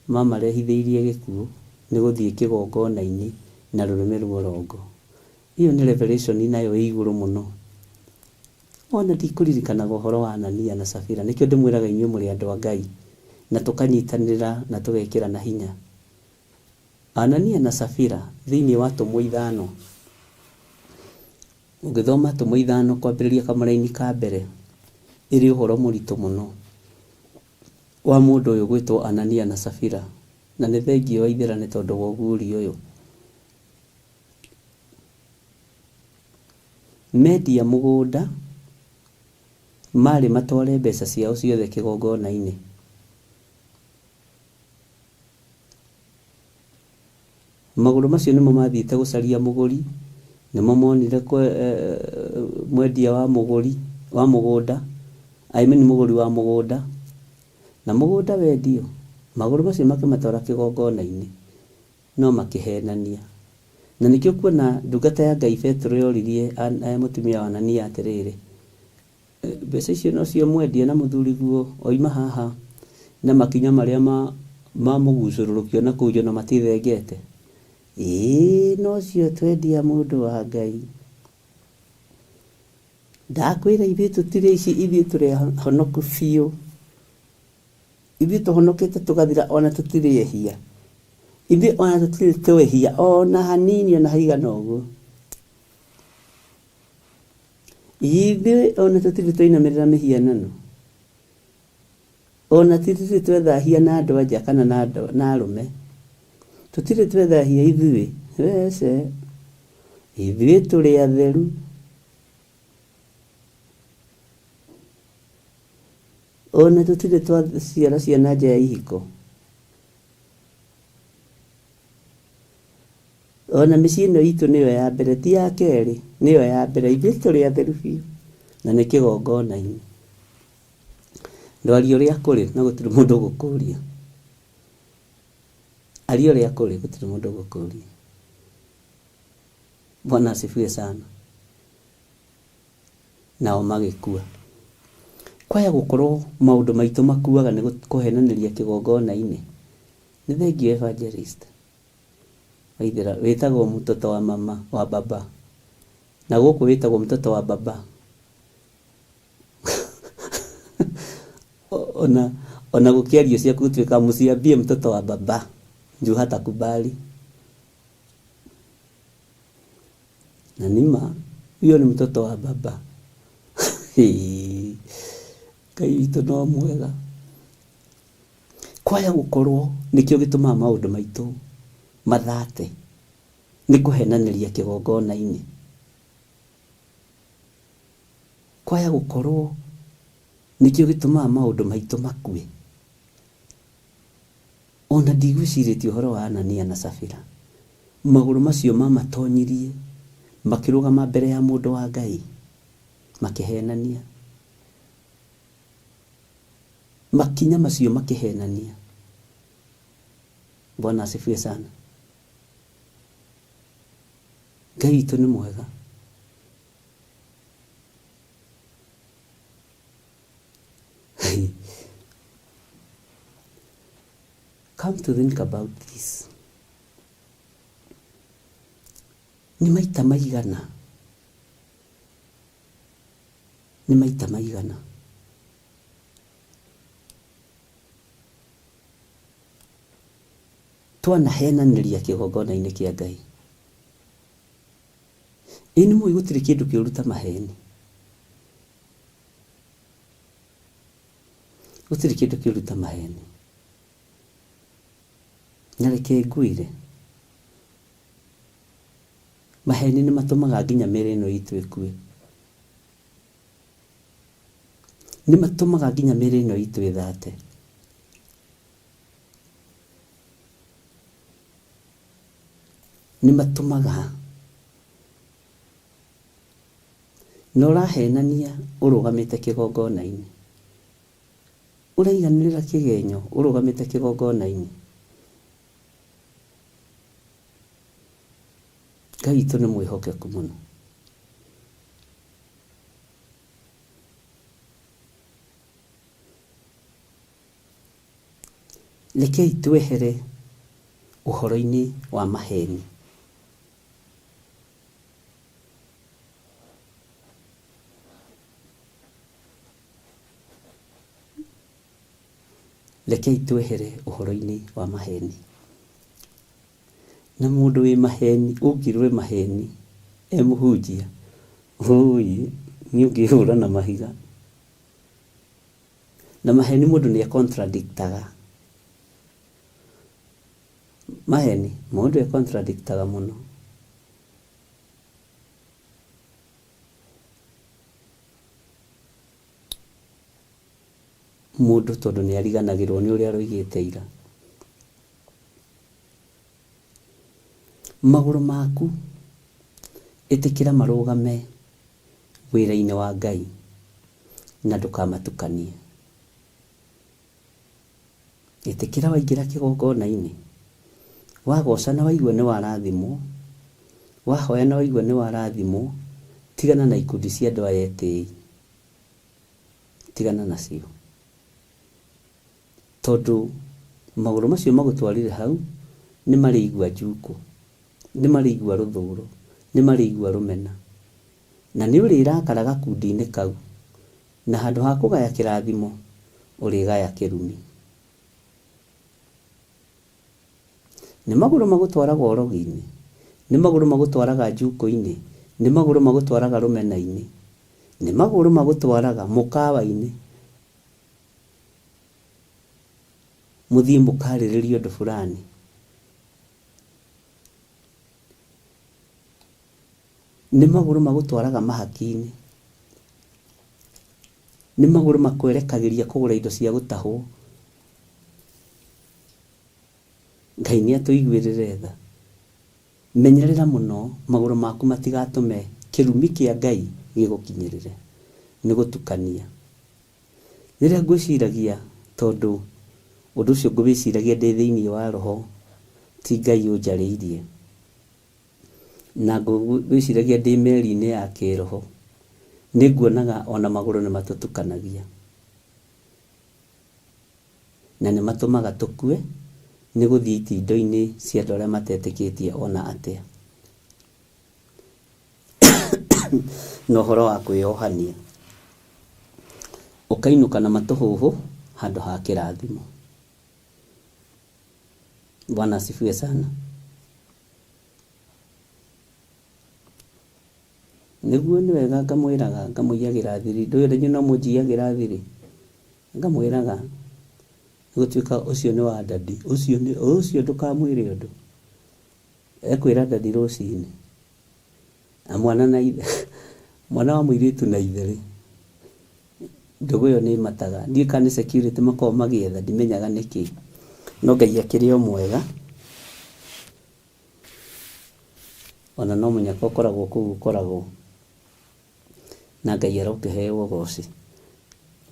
mamarehithĩirie gĩkuũ nĩ gũthiĩ kĩgongona-inĩ na rũrĩmĩ rworongo. Ĩyo nĩ revelation nayo ĩ igũrũ mũno. Ona ndikũririkanaga ũhoro wa Anania na Safira. Nĩkĩo ndĩmwĩraga inyuĩ mũrĩ andũ a Ngai, na tũkanyitanĩra na tũgekĩrana hinya. Anania na Safira thĩinĩ wa Atũmwo ithano. Ũngĩthoma Atũmwo ithano kwambĩrĩria kamũraini ka mbere, ĩrĩ ũhoro mũritũ mũno wa mũndũ ũyũ gwĩtwo Anania na Safira. Na nĩ thengiũ Waithĩra nĩ tondũ wa ũguũrio ũyũ. Mendia mũgũnda marĩ matware mbeca ciao ciothe kĩgongona-inĩ. Magũrũ macio nĩmo mathiĩte gũcaria mũgũri, nĩmo monire mwendia wa mũgũri wa mũgũnda, I mean mũgũri wa mũgũnda. Na mũgũnda wendio, magũrũ macio makĩmatwara kĩgongona-inĩ, no makĩhenania. Na nĩkĩo ũkuona ndungata ya Ngai Petero yoririe mũtumia wa Anania atĩrĩrĩ, Mbeca icio nocio mwendia na mũthuriguo oima haha na makinya marĩa ma ma mũgucũrũrũkio na kũu njono matithengete? Ĩĩ nocio twendia mũndũ wa Ngai. Ndakwĩra ithuĩ tũtirĩ ici ithuĩ tũrĩ ahonoku biũ. Ithuĩ tũhonokete tũgathira ona tũtirĩ ehia. Ithuĩ ona tũtirĩ twehia ona hanini ona haigana ũguo. Ithuĩ ona tũtirĩ twainamĩrĩra mĩhianano, ona tũtirĩ twethahia na andũ a nja kana na andũ na arũme. Tũtirĩ twethahia ithuĩ, wece, ithuĩ tũrĩ atheru. Ona tũtirĩ twaciara ciana nja ya ihiko. Ona mĩciĩ ĩno itũ nĩyo ya mbere, ti ya kerĩ, nĩyo ya mbere. Ithuĩ tũrĩ atheru biũ, na nĩ kĩgongona-inĩ. Ndwaria ũrĩa kũrĩ na gũtirĩ mũndũ ũgũkũria. Aria ũrĩa kũrĩ, gũtirĩ mũndũ ũgũkũria. Bwana asifiwe sana. Nao magĩkua. Kwaya gũkorwo maũndũ maitũ makuaga nĩ kũhenanĩria kĩgongona-inĩ. Nĩ thengiũ evangelist. Waithera, wĩtagwo mtoto wa mama, wa baba. Na gũkũ wĩtagwo mtoto wa baba. Ona, ona gũkĩario ciaku gũtuĩka msiambie mtoto wa baba. Juu hatakubali. Na nĩma, huyo ni mtoto wa baba. Ngai witũ no mwega. Kwaya gũkorwo nĩkĩo gĩtũmaga maũndũ maitũ mathate, nĩ kũhenanĩria kĩgongona-inĩ. Kwaya gũkorwo nĩkĩo gĩtũmaga maũndũ maitũ makue. Ona ndigwĩcirĩtie ũhoro wa Anania na Safira. Magũrũ macio mamatonyirie makĩrũgama mbere ya mũndũ wa Ngai makĩhenania. Makinya macio makĩhenania. Bwana asifiwe sana. Ngai witũ nĩ mwega. Come to think about this. Nĩ maita maigana Nĩ maita maigana twanahenanĩria kĩgongona-inĩ kĩa Ngai? Ĩ nĩ mũĩ gũtirĩ kĩndũ kĩũru ta maheni? Gũtirĩ kĩndũ kĩũru ta maheni. Na reke ngwĩre, maheni nĩ matũmaga nginya mĩĩrĩ ĩno itũ ĩkue. Nĩ matũmaga nginya mĩĩrĩ ĩno itũ ĩthate. Nĩ matũmaga na ũrahenania ũrũgamĩte kĩgongona-inĩ. Ũraiganĩrĩra kĩgenyo ũrũgamĩte kĩgongona-inĩ. Ngai witũ nĩ mwĩhokeku mũno. Rekei twehere ũhoro-inĩ wa maheni. Rekei twehere ũhoro-inĩ wa maheni. Na mũndũ wĩ maheni, ũngĩrwo e maheni e mũhunjia, ũi niĩ ũngĩhũra na mahiga. Na maheni mũndũ nĩ e contradict aga. Maheni, mũndũ e contradictaga mũno. Mũndũ tondũ nĩ ariganagĩrwo nĩ ũrĩa aroigĩte ira. Magũrũ maku ĩtĩkĩra marũgame wĩra-inĩ wa Ngai na ndũkamatukanie. Ĩtĩkĩra waingĩra kĩgongona-inĩ, wagoca na waigua nĩ warathimwo, wahoya na waigua nĩ warathimwo, tigana na ikundi cia andũ aya etĩi. Tigana nacio. Tondũ magũrũ macio magũtwarire hau nĩ marĩigua njukũ, nĩ marĩigua rũthũro, nĩ marĩigua rũmena. Na nĩ ũrĩrakara gakundi-inĩ kau, na handũ ha kũgaya kĩrathimo, ũrĩgaya kĩrumi. Nĩ magũrũ magũtwaraga ũrogi-inĩ, nĩ magũrũ magũtwaraga njukũ-inĩ, nĩ magũrũ magũtwaraga rũmena-inĩ, nĩ magũrũ magũtwaraga mũkawa-inĩ, mũthiĩ mũkarĩrĩrie ũndũ fulani. Nĩ magũrũ magũtwaraga mahaki-inĩ, nĩ magũrũ makwerekagĩria kũgũra indo cia gũtahwo. Ngai nĩ atũiguĩrĩre tha. Menyerera mũno magũrũ maku matigatũme kĩrumi kĩa Ngai gĩgũkinyĩrĩre. Nĩ gũtukania. Rĩrĩa ngwĩciragia, tondũ ũndũ ũcio ngũwĩciragia ndĩ thĩinĩ wa roho, ti Ngai ũnjarĩirie. Na ngwĩciragia ndĩ meri-inĩ ya kĩroho, nĩ nguonaga ona magũrũ nĩ matũtukanagia. Na nĩ matũmaga tũkue nĩ gũthiĩ itindo-inĩ cia andũ arĩa matetĩkĩtie ona atĩa. Na ũhoro wa kwĩyohania. Ũkainũka na matũhũhũ handũ ha kĩrathimo. Bwana asifiwe sana. Nĩguo nĩ wega ngamwĩraga ngamũiyagĩra thiri. Ndũĩ ona inyuĩ no mũnjiyagĩra thiri? Ngamwĩraga gũtuĩka ũcio nĩ wa daddy, ũcio nĩ ũcio ndũkamwĩre ũndũ. Ekwĩra daddy rũcinĩ. Na mwana na ithe, mwana wa mũirĩtu na ithe rĩ, ndũgũ ĩyo nĩ ĩmataga. Ndiũĩ kana nĩ security makoragwo magĩetha, ndimenyaga nĩkĩ. No Ngai akĩrĩ o mwega. Ona no mũnyaka ũkoragwo kũu ũkoragwo. Na Ngai arokĩheo ũgoci.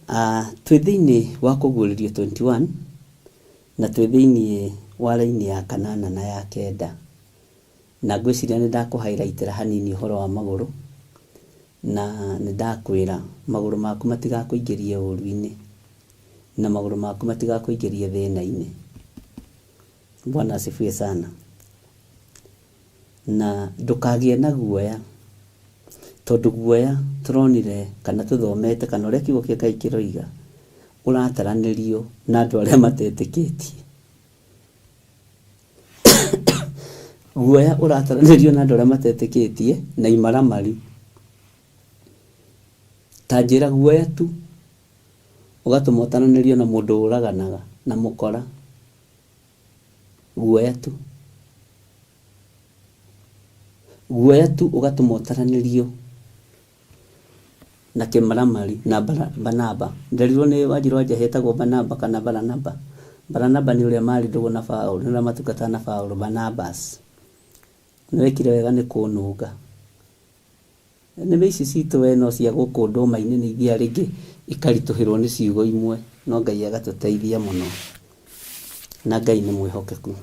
Ah, twĩ thĩinĩ wa kũguũrĩrio 21 na twĩ thĩinĩ wa raini ya kanana na ya kenda. Na ngwĩciria nĩ ndakũ highlight ĩra hanini ũhoro wa magũrũ, na nĩ ndakwĩra magũrũ maku matigakũingĩrie ũru-inĩ, na magũrũ maku matigakũingĩrie thĩna-inĩ. Bwana asifiwe sana. Na ndũkagĩe na guoya, tondũ guoya tũronire kana tũthomete kana ũrĩa kiugo kĩa Ngai kĩroiga, ũrataranĩrio na andũ arĩa matetĩkĩtie. Guoya ũrataranĩrio na andũ arĩa matetĩkĩtie na imaramari. Ta njĩra guoya tu ũgatũma ũtaranĩrio na mũndũ ũraganaga na mũkora. Guoya tu. Guoya tu ũgatũma ũtaranĩrio na kĩmaramari na Barnaba. Nderirwo nĩ Wanjirũ wa Njahi etagwo Barnaba kana Baranaba. Baranaba nĩ ũrĩa marĩ ndũgũ na Paũlũ, nĩ ũrĩa matungataga na Paũlũ, Barnabas. Nĩ wekire wega nĩ kũnũnga. Nĩme ici citũ we no cia gũkũ ndũma-inĩ nĩ ithiaga rĩngĩ ikaritũhĩrwo nĩ ciugo imwe, no Ngai agatũteithia mũno. Na Ngai nĩ mwĩhokeku.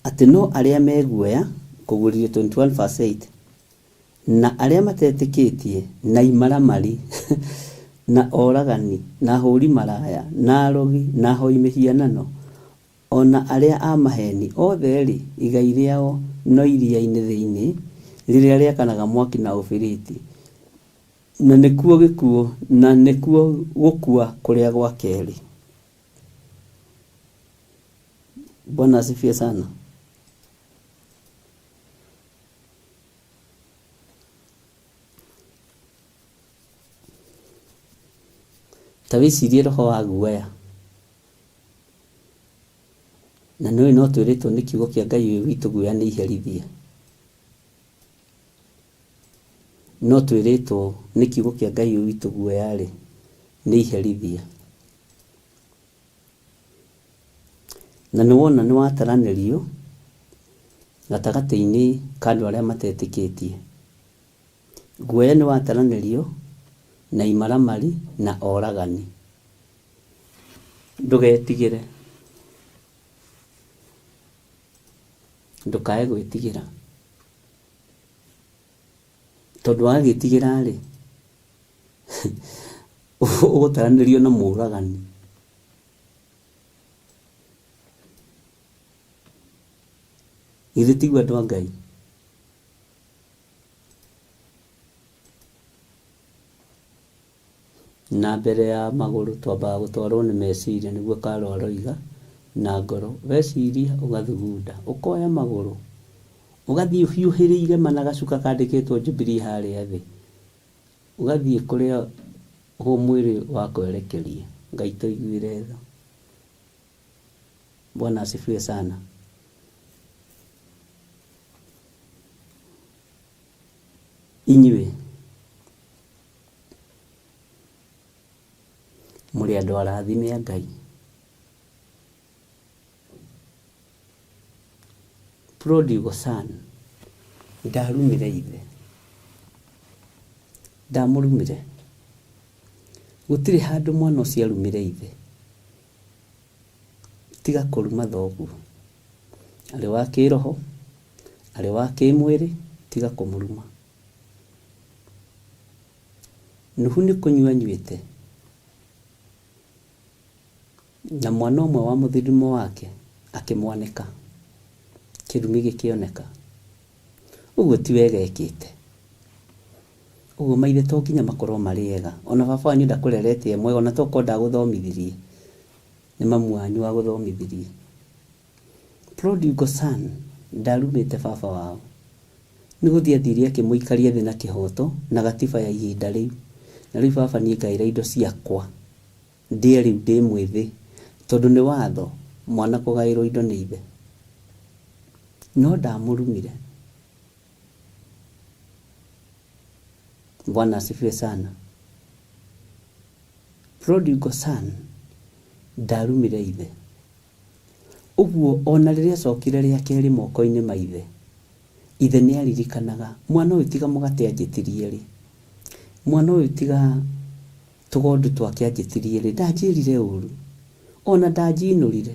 Atĩ no arĩa me guoya, Kũguũrĩrio 21 verse 8, na arĩa matetĩkĩtie, na imaramari, na oragani, na ahũri maraya, na arogi, na ahoi mĩhianano, o na arĩa a maheni, othe-rĩ, igai rĩao no iria-inĩ thĩinĩ, rĩrĩa rĩakanaga mwaki na ũbiriti, na nĩkuo gĩkuũ, na nĩkuo gũkua kũrĩa gwa kerĩ. Bwana asifiwe sana. Ta wĩcirie roho wa guoya. Na nĩũĩ no twĩrĩtwo nĩ kiugo kĩa Ngai ũyũ witũ guoya nĩ iherithia. No twĩrĩtwo nĩ kiugo kĩa Ngai ũyũ witũ guoya-rĩ, nĩ iherithia. Na nĩ wona nĩ wataranĩrio gatagatĩ-inĩ ka andũ arĩa matetĩkĩtie. Guoya nĩ wataranĩrio na imaramari na oragani. Ndũgetigĩre. Ndũkae gwĩtigĩra. Tondũ wagĩtigĩra-rĩ, ũgũtaranĩrio na mũragani. Githĩ tiguo andũ a Ngai? Na mbere ya magũrũ twambaga gũtwarwo nĩ meciria nĩguo Carol aroiga, na ngoro. Weciria ũgathugunda, ũkoya magũrũ, ũgathiĩ ũhiũhĩrĩire ma na gacuka kandĩkĩtwo Jubilee harĩa thĩ, ũgathiĩ kũrĩa mwĩrĩ wakwerekeria. Ngai tũiguĩre tha. Bwana asifiwe sana. Inyuĩ mũrĩ andũ arathime a Ngai. Prodigal son ndarumire ithe, ndamũrumire. Gũtirĩ handũ mwana ũcio arumire ithe, tiga kũruma thoguo. Arĩ wa kĩroho, arĩ wa kĩmwĩrĩ, tiga kũmũruma. Nuhu nĩ kũnyua anyuĩte, na mwana ũmwe wa mũthirimo wake akĩmwanĩka, kĩrumi gĩkĩoneka. Ũguo ti wega ekĩte. Ũguo maithe to nginya makorwo marĩ ega. Ona baba wanyu ndakũrerete e mwega, ona tokorwo ndagũthomithirie, nĩ mamu wanyu wagũthomithirie. Prodigal son ndarumĩte baba wao. Nĩ gũthiĩ athire akĩmũikaria thĩ na kĩhoto na gatiba ya ihinda rĩu. Na rĩu baba niĩ ngaĩra indo ciakwa ndĩe rĩu ndĩ mwĩthĩ tondũ nĩ watho mwana kũgaĩrwo indo nĩ ithe. No ndamũrumire. Bwana asifiwe sana. Prodigal son ndarumire ithe. Ũguo o na rĩrĩa acokire rĩa kerĩ moko-inĩ ma ithe, ithe nĩ aaririkanaga, Mwana ũyũ tiga mũgate anjĩtirie-rĩ, mwana ũyũ tiga tũgondu twake anjĩtirie-rĩ, ndanjĩrire ũũru, o na ndanjinũrire.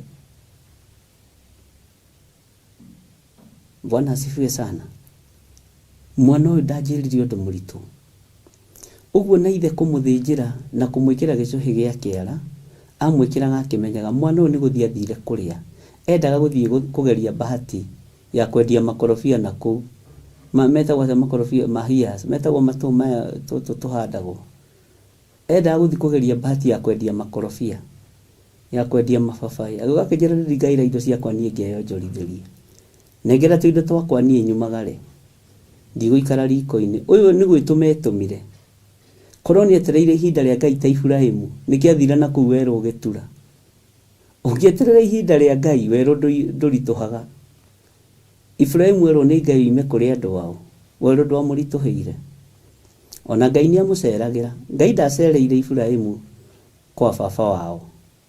Bwana asifiwe sana. Mwana ũyũ ndanjĩrire ũndũ mũritũ. Ũguo na ithe kũmũthĩnjĩra na kũmwĩkĩra gĩcũhĩ gĩa kĩara, amwĩkĩraga akĩmenyaga mwana ũyũ nĩ gũthiĩ athire kũrĩa. Endaga gũthiĩ kũgeria bahati ya kwendia makorobia na kũu. Ma, metagwo atĩa makorobia? Mahias. Metagwo matũ maya tũtũ tũhandagwo. Endaga gũthiĩ kũgeria bahati ya kwendia makorobia, ya kwendia mababaĩ. Agĩũka akĩnjĩra rĩu ndingaĩra indo ciakwa niĩ ngeyonjorithĩria. Nengera tũindo twakwa niĩ nyumagare. Ndigũikara riko-inĩ. Ũyũ nĩ gwĩtũma etũmire. Korwo nĩ etereire ihinda rĩa Ngai ta Iburahimu, nĩkĩo athire na kũu werũ gĩtura. Ũngĩeterera ihinda rĩa Ngai, werũ ndũritũhaga. Iburahimu erwo nĩ Ngai oime kũrĩ andũ ao, werũ ndwamũritũhĩire. O na Ngai nĩ amũceragĩra. Ngai ndacereire Iburahimu kwa baba wao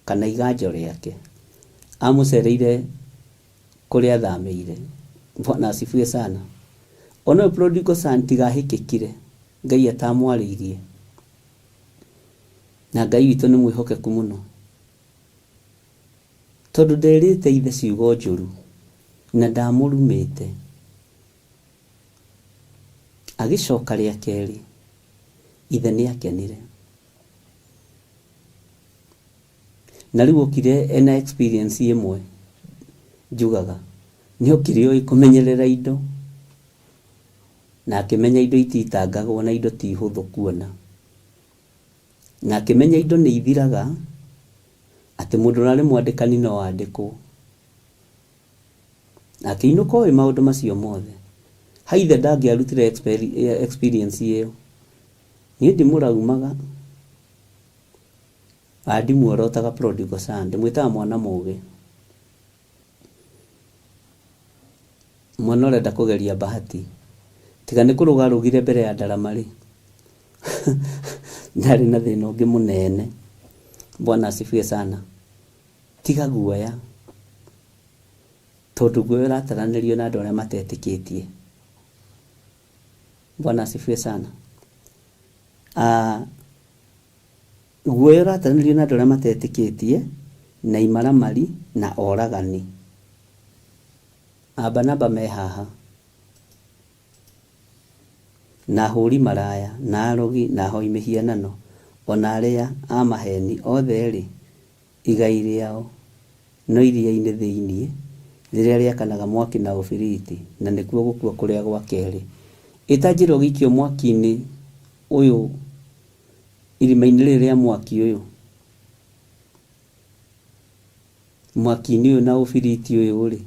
kana iganjo rĩake. Amũcereire kũrĩa athamĩire. Bwana asifiwe sana. Ona ũyũ prodigal son tiga ahĩkĩkire Ngai atamwarĩirie. Na Ngai witũ nĩ mwĩhokeku mũno. Tondũ nderĩte ithe ciugo njũru na ndamũrumĩte. Agĩcoka rĩa kerĩ, ithe nĩ akenire. Na rĩu okire ena experience ĩmwe njugaga, nĩ okire oĩ kũmenyerera indo, na akĩmenya indo ititangagwo na indo ti hũthũ kuona. Na akĩmenya indo nĩ ithiraga, atĩ mũndũ ũrarĩ mwandĩkani no andĩkwo. Na akĩinũka oĩ maũndũ macio mothe. Ha ithe ndangĩarutire experience ĩyo. Niĩ ndimũraumaga. Kana ndimuorotaga prodigal son, ndĩmwĩtaga mwana mũgĩ. Mwana ũrenda kũgeria bahati. Tiga nĩ kũrũga arũgire mbere ya ndarama rĩ, ndarĩ na thĩna ũngĩ mũnene. Bwana asifiwe sana. Tiga guoya, tondũ guoya ũrataranĩrio na andũ arĩa matetĩkĩtie. Bwana asifiwe sana. Ah, guoya ũrataranĩrio na andũ arĩa matetĩkĩtie na imaramari na oragani. Abanaba me haha na ahũri maraya na arogi na ahoi mĩhianano o na arĩa a maheni othe-rĩ, igai rĩao no iria-inĩ thĩinĩ, rĩrĩa rĩakanaga mwaki na ũbiriti, na nĩkuo gũkua kũrĩa gwa kerĩ. Ĩ ta njĩra ũgĩikio mwaki-inĩ ũyũ, irima-inĩ rĩrĩ rĩa mwaki ũyũ, mwaki-inĩ ũyũ na ũbiriti ũyũ-rĩ,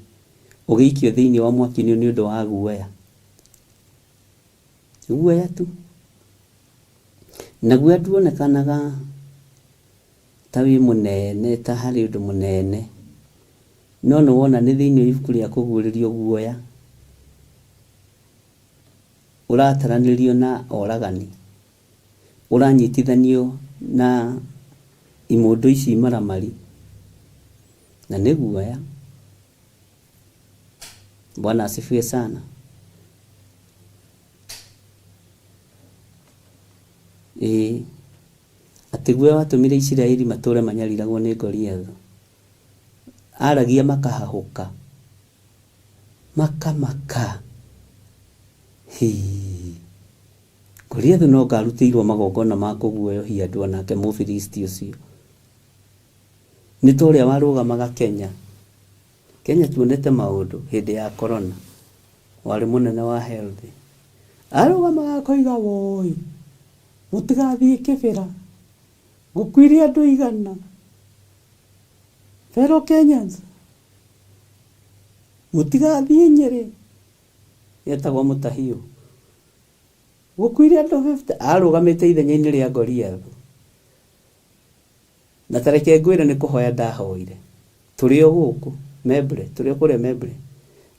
ũgĩikio thĩinĩ wa mwaki-inĩ ũyũ nĩ ũndũ wa guoya. Guoya tu. Na guoya nduonekanaga ta wĩ mũnene, ta harĩ ũndũ mũnene. No nĩ wona nĩ thĩinĩ wa ibuku rĩa kũguũrĩrio guoya ũrataranĩrio na oragani, ũranyitithanio na imũndũ ici maramari, na nĩ guoya. Bwana asifiwe sana. Ĩĩ, atĩ guoya watũmire Isiraeli matũre manyariragwo nĩ Goliathu. Aragia makahahũka, makamaka. Hii. Goliathu no anga arutĩirwo magongona ma kũguoyohia andũ onake Mũfilisti ũcio. Nĩ ta ũrĩa warũgamaga Kenya. Kenya tuonete maũndũ hĩndĩ ya corona. Warĩ mũnene wa health. Arũgamaga akoiga woi, mũtigathiĩ Kĩbĩra, gũkuire andũ igana. Fellow Kenyans, mũtigathiĩ Nyĩrĩ. Etagwo Mũtahiũ. Gũkuire andũ 50. Arũgamĩte ithenya-inĩ rĩa Goliathu. Na ta reke ngwĩre nĩ kũhoya ndahoire. Tũrĩ o gũkũ Membre, tũrĩ o kũrĩa Membre,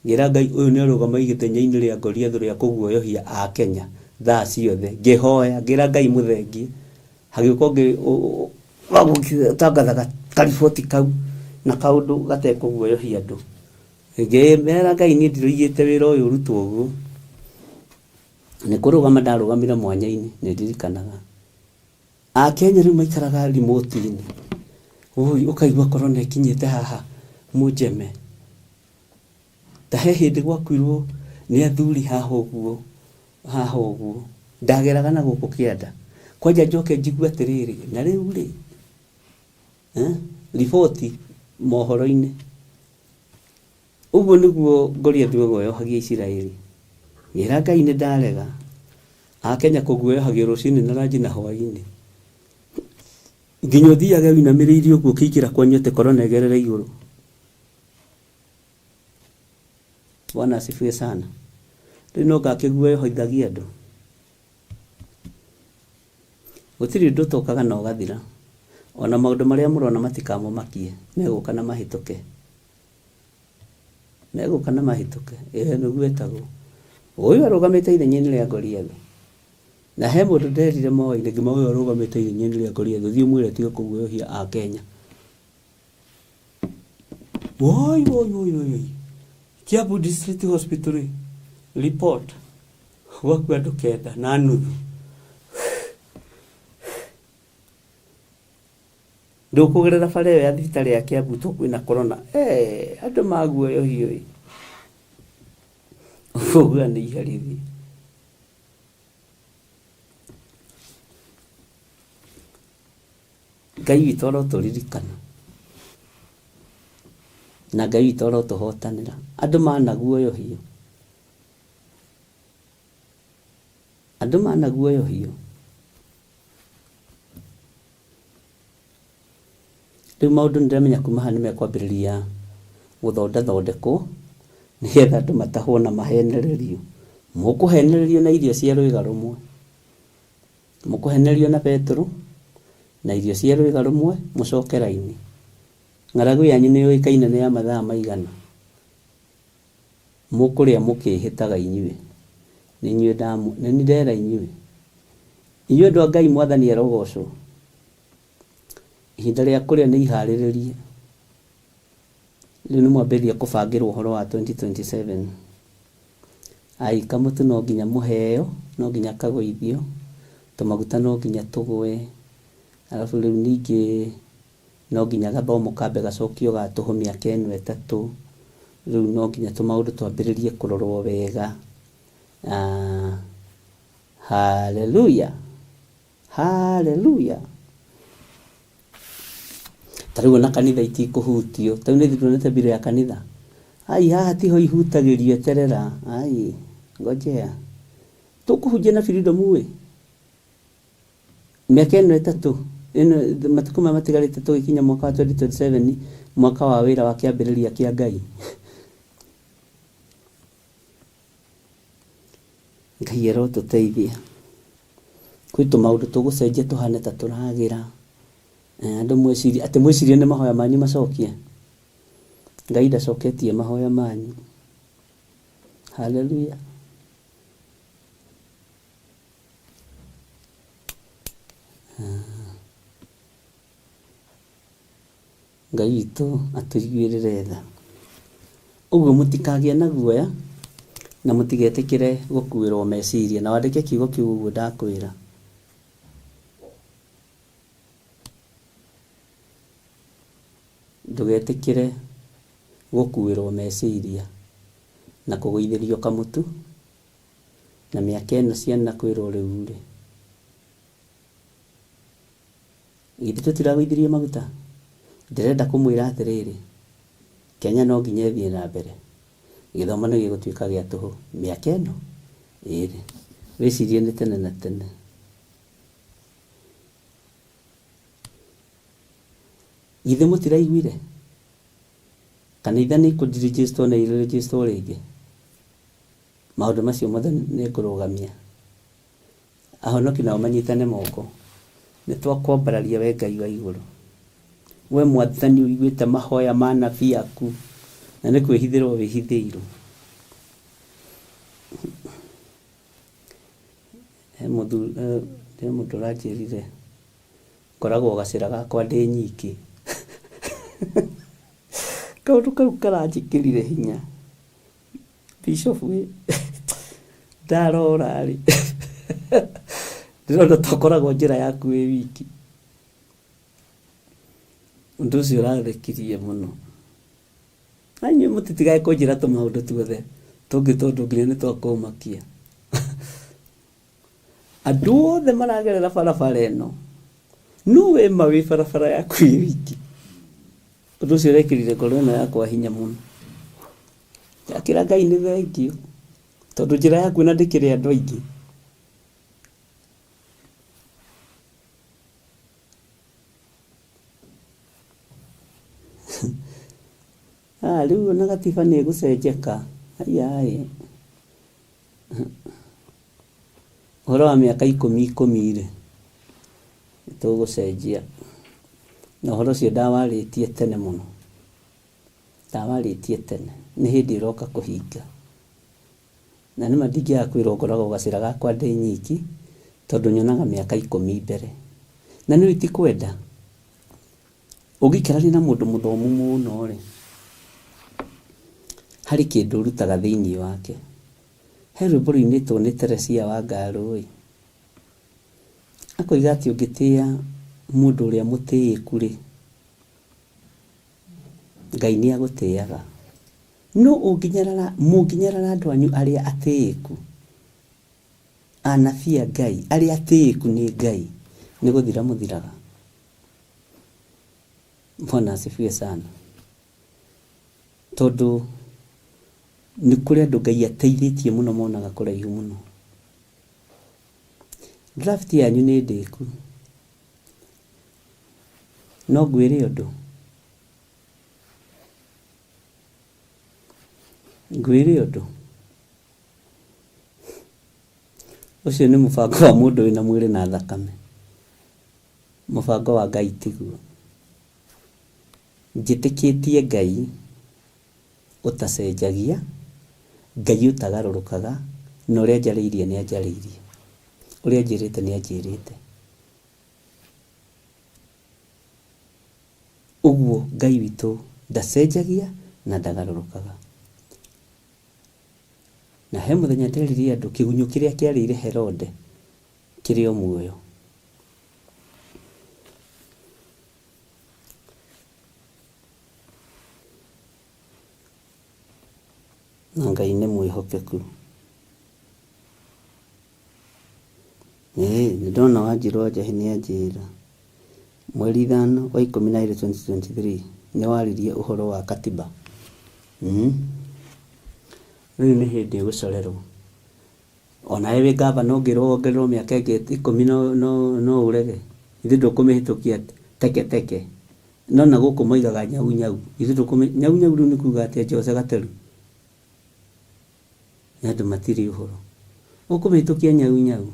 ngĩra Ngai ũyũ nĩ arũgama ithenya-inĩ rĩa Goliathu rĩa kũguoyohia a Kenya thaa ciothe. Ngĩhoya, ngĩra Ngai mũthengie. Hagĩũka ũngĩ wa gũtangathaga kariboti kau na kaũndũ gatekũguoyohia andũ. Ngĩmera Ngai niĩ ndiroigĩte wĩra ũyũ ũrutwo ũguo. Nĩ kũrũgama ndarũgamire mwanya-inĩ, nĩ ndirikanaga. Akenya rĩu maikaraga remote-inĩ. Ũi ũkaigua corona ĩkinyĩte haha Mũnjeme. Ta he hĩndĩ gwakuirwo nĩ athuri haha ũguo, haha ũguo. Ndageraga na gũkũ kĩanda. Kwanja njoke njigue atĩrĩrĩ, na rĩu rĩ, eh, riboti mohoro-inĩ. Ũguo nĩguo Goliathu aguoyohagia Isiraeli. Ngĩra Ngai nĩ ndarega. Akenya kũguoyohagio rũcinĩ na ranji na hwaĩ-inĩ. Nginya ũthiage ũinamĩrĩirie ũguo ũkĩingĩra kwanyu atĩ korona ĩgerere igũrũ. Bwana asifiwe sana. Rĩu no ngakĩguoyohithagia andũ. Gũtirĩ ũndũ ũtokaga na ũgathira. Ona maũndũ marĩa mũrona matikamũmakie, megũka na mahĩtũke. Megũka na mahĩtũke. Ĩĩ nĩguo etagwo. Ũyũ arũgamĩte ithenya-inĩ rĩa Goliathu. Na he mũndũ nderire Moi-inĩ ngĩmwĩra ũyũ arũgamĩte ithenya-inĩ rĩa Goliathu, thiĩ ũmwĩre atige kũguoyohia a Kenya. Woi woi woi woi. Kiambu District Hospital rĩ, report gwakua andũ kenda na nuthu. Ndũkũgerera bara ĩyo ya thibitarĩ ya Kiambu to kwĩna corona. Eh, andũ maguoyohio ĩ. Ũguo nĩ iherithia. Ngai witũ arotũririkana. Na Ngai witũ arotũhotanĩra. Andũ managuoyohio. Andũ managuoyohio. Rĩu maũndũ nĩndĩramenya kuma haha nĩmekwambĩrĩria gũthondathondekwo nĩgetha andũ matahwo na mahenererio. Mũkũhenererio na irio cia rwĩga rũmwe, mũkũhenererio na betũrũ na irio cia rwĩga rũmwe mũcoke raini. Ng'aragu yanyu nĩyũĩkaine nĩ ya mathaa maigana? Mũkũrĩa mũkĩĩhĩtaga inyuĩ. Nĩ inyuĩ ndamũ, nĩ niĩ ndera inyuĩ. Inyuĩ andũ a Ngai Mwathani arogocwo. Ihinda rĩa kũrĩa nĩ iharĩrĩrie. Rĩu nĩ mwambĩrĩria kũbangĩrwo ũhoro wa 2027. Ai, kamũtu no nginya mũheo, no nginya kagũithio, tũmaguta no nginya tũgũe, arabu rĩu ningĩ no nginya gathomo kambe gacokio ga tũhũ mĩaka ĩno ĩtatũ, rĩu no nginya tũmaũndũ twambĩrĩrie kũrorwo wega. Hallelujah! Hallelujah! Ta rĩu ona kanitha itikũhutio. Ta rĩu nĩ tuonete mbirũ ya kanitha. Ai haha tiho ihutagĩrio eterera. Ai ngojea. Tũkũhunjia na freedom ĩ. Mĩaka ĩno ĩtatũ, ĩno matukũ maya matigarĩte tũgĩkinya mwaka wa 2027, mwaka wa wĩra wa kĩambĩrĩria kĩa Ngai. Ngai arotũteithia. Kwĩ tũmaũndũ tũgũcenjia tũhane ta tũragĩra. Eh, andũ mwĩcirie atĩ mwĩcirie nĩ mahoya manyu macokie. Ngai ndacoketie mahoya manyu. Haleluya. Ngai witũ atũiguĩrĩre tha. Ũguo mũtikagĩe na guoya na mũtigetĩkĩre gũkuĩrwo meciria. Na wandĩke kiugo kĩu ũguo ndakwĩra. Ndũgetĩkĩre gũkuĩrwo meciria na kũgũithĩrio kamũtu na mĩaka ĩno ciana kwĩrwo rĩu rĩ. Githĩ tũtiragũithirie maguta? Ndĩrenda kũmwĩra atĩrĩrĩ, Kenya no nginya ĩthiĩ na mbere. Gĩthomo nĩ gĩgũtuĩka gĩa tũhũ mĩaka ĩno ĩrĩ. Wĩcirie nĩ tene na tene. Githĩ mũtiraiguire? Kanitha nĩ ikũ-deregister na i-register rĩngĩ? Maũndũ macio mothe nĩ ngũrũgamia. Ahonoki nao manyitane moko. Nĩ twakwambararia we Ngai wa igũrũ. We Mwathani ũiguĩte mahoya ma anabii aku, na nĩ kwĩhithĩrwo wĩhithĩirwo. He mũthuri, he mũndũ ũranjĩrire ngoragwo gacĩra gakwa ndĩ nyiki. Kaũndũ kau karanjĩkĩrire hinya. Bishop ĩ ndarora rĩ ndĩrona ta ũkoragwo njĩra yaku wĩ wiki. Ũndũ ũcio ũrathekirie mũno. Na inyuĩ mũtitigage kũnjĩra tũmaũndũ tuothe tũngĩ tondũ nginya nĩ twa kũmakia. Andũ othe maragerera barabara ĩno, no we ma wĩ barabara yaku wĩ wiki. Ũndũ ũcio ũrekĩrire ngoro ĩno yakwa hinya mũno. Ndakĩra Ngai nĩ thengiũ, tondũ njĩra yaku ona ndĩkĩrĩ andũ aingĩ. Ah, rĩu ona gatiba nĩ ĩgũcenjeka. Haiya ĩ. Ũhoro wa mĩaka ikũmi ikũmi rĩ, nĩ tũgũcenjia. Na ũhoro ũcio ndawarĩtie tene mũno. Ndawarĩtie tene, nĩ hĩndĩ ũroka kũhinga. Na nĩma ndingĩaga kwĩrwo ngoragwo gacĩra gakwa ndĩ nyiki, tondũ nyonaga mĩaka ikũmi mbere. Na nĩũĩ ti kwenda, ũngĩikarania na mũndũ mũthomu mũno rĩ, harĩ kĩndũ ũrutaga thĩiniĩ wake. He rwĩmbo rũinĩtwo nĩ Teresia wa Ngarũ-ĩ, akoiga atĩ ũngĩtĩa mũndũ ũrĩa mũtĩĩku-rĩ, Ngai nĩ agũtĩaga. No ũngĩnyarara, mũngĩnyarara andũ anyu arĩa atĩĩku, anabii a Ngai, arĩa atĩĩku nĩ Ngai, nĩ gũthira mũthiraga. Bwana asifiwe sana. Tondũ nĩ kũrĩ andũ Ngai ateithĩtie mũno monaga kũraihu mũno. Draft yanyu nĩ ndĩku. No ngwĩre ũndũ? Ngwĩre ũndũ? Ũcio nĩ mũbango wa mũndũ wĩna mwĩrĩ na thakame. Mũbango wa Ngai tiguo. Njĩtĩkĩtie Ngai ũtacenjagia, Ngai ũtagarũrũkaga, na ũrĩa anjarĩirie nĩ anjarĩirie, ũrĩa anjĩrĩte nĩ anjĩrĩte. Ũguo Ngai witũ ndacenjagia na ndagarũrũkaga. Na he mũthenya nderire andũ kĩgunyũ kĩrĩa kĩarĩire Herode kĩrĩ o muoyo. Na Ngai nĩ mwĩhokeku. Ĩĩ nĩ ndona Wanjirũ wa Njahi nĩ anjĩra mweri 5 wa 12 2023 nĩ waririe ũhoro wa katiba. Rĩu nĩ hĩndĩ ĩgũcorerwo. Onawe wĩ ngavana ũngĩrwo wongererwo mĩaka ĩngĩ ikũmi no ũrege? Githĩ ndũkũmĩhĩtũkia teke teke? No na gũkũ moigaga nyau nyau. Githĩ ndũkũmĩ nyau nyau rĩu nĩ kuga atĩa Jose Gateru? Nĩ andũ matirĩ ũhoro. Ũkũmĩhĩtũkia nyau nyau.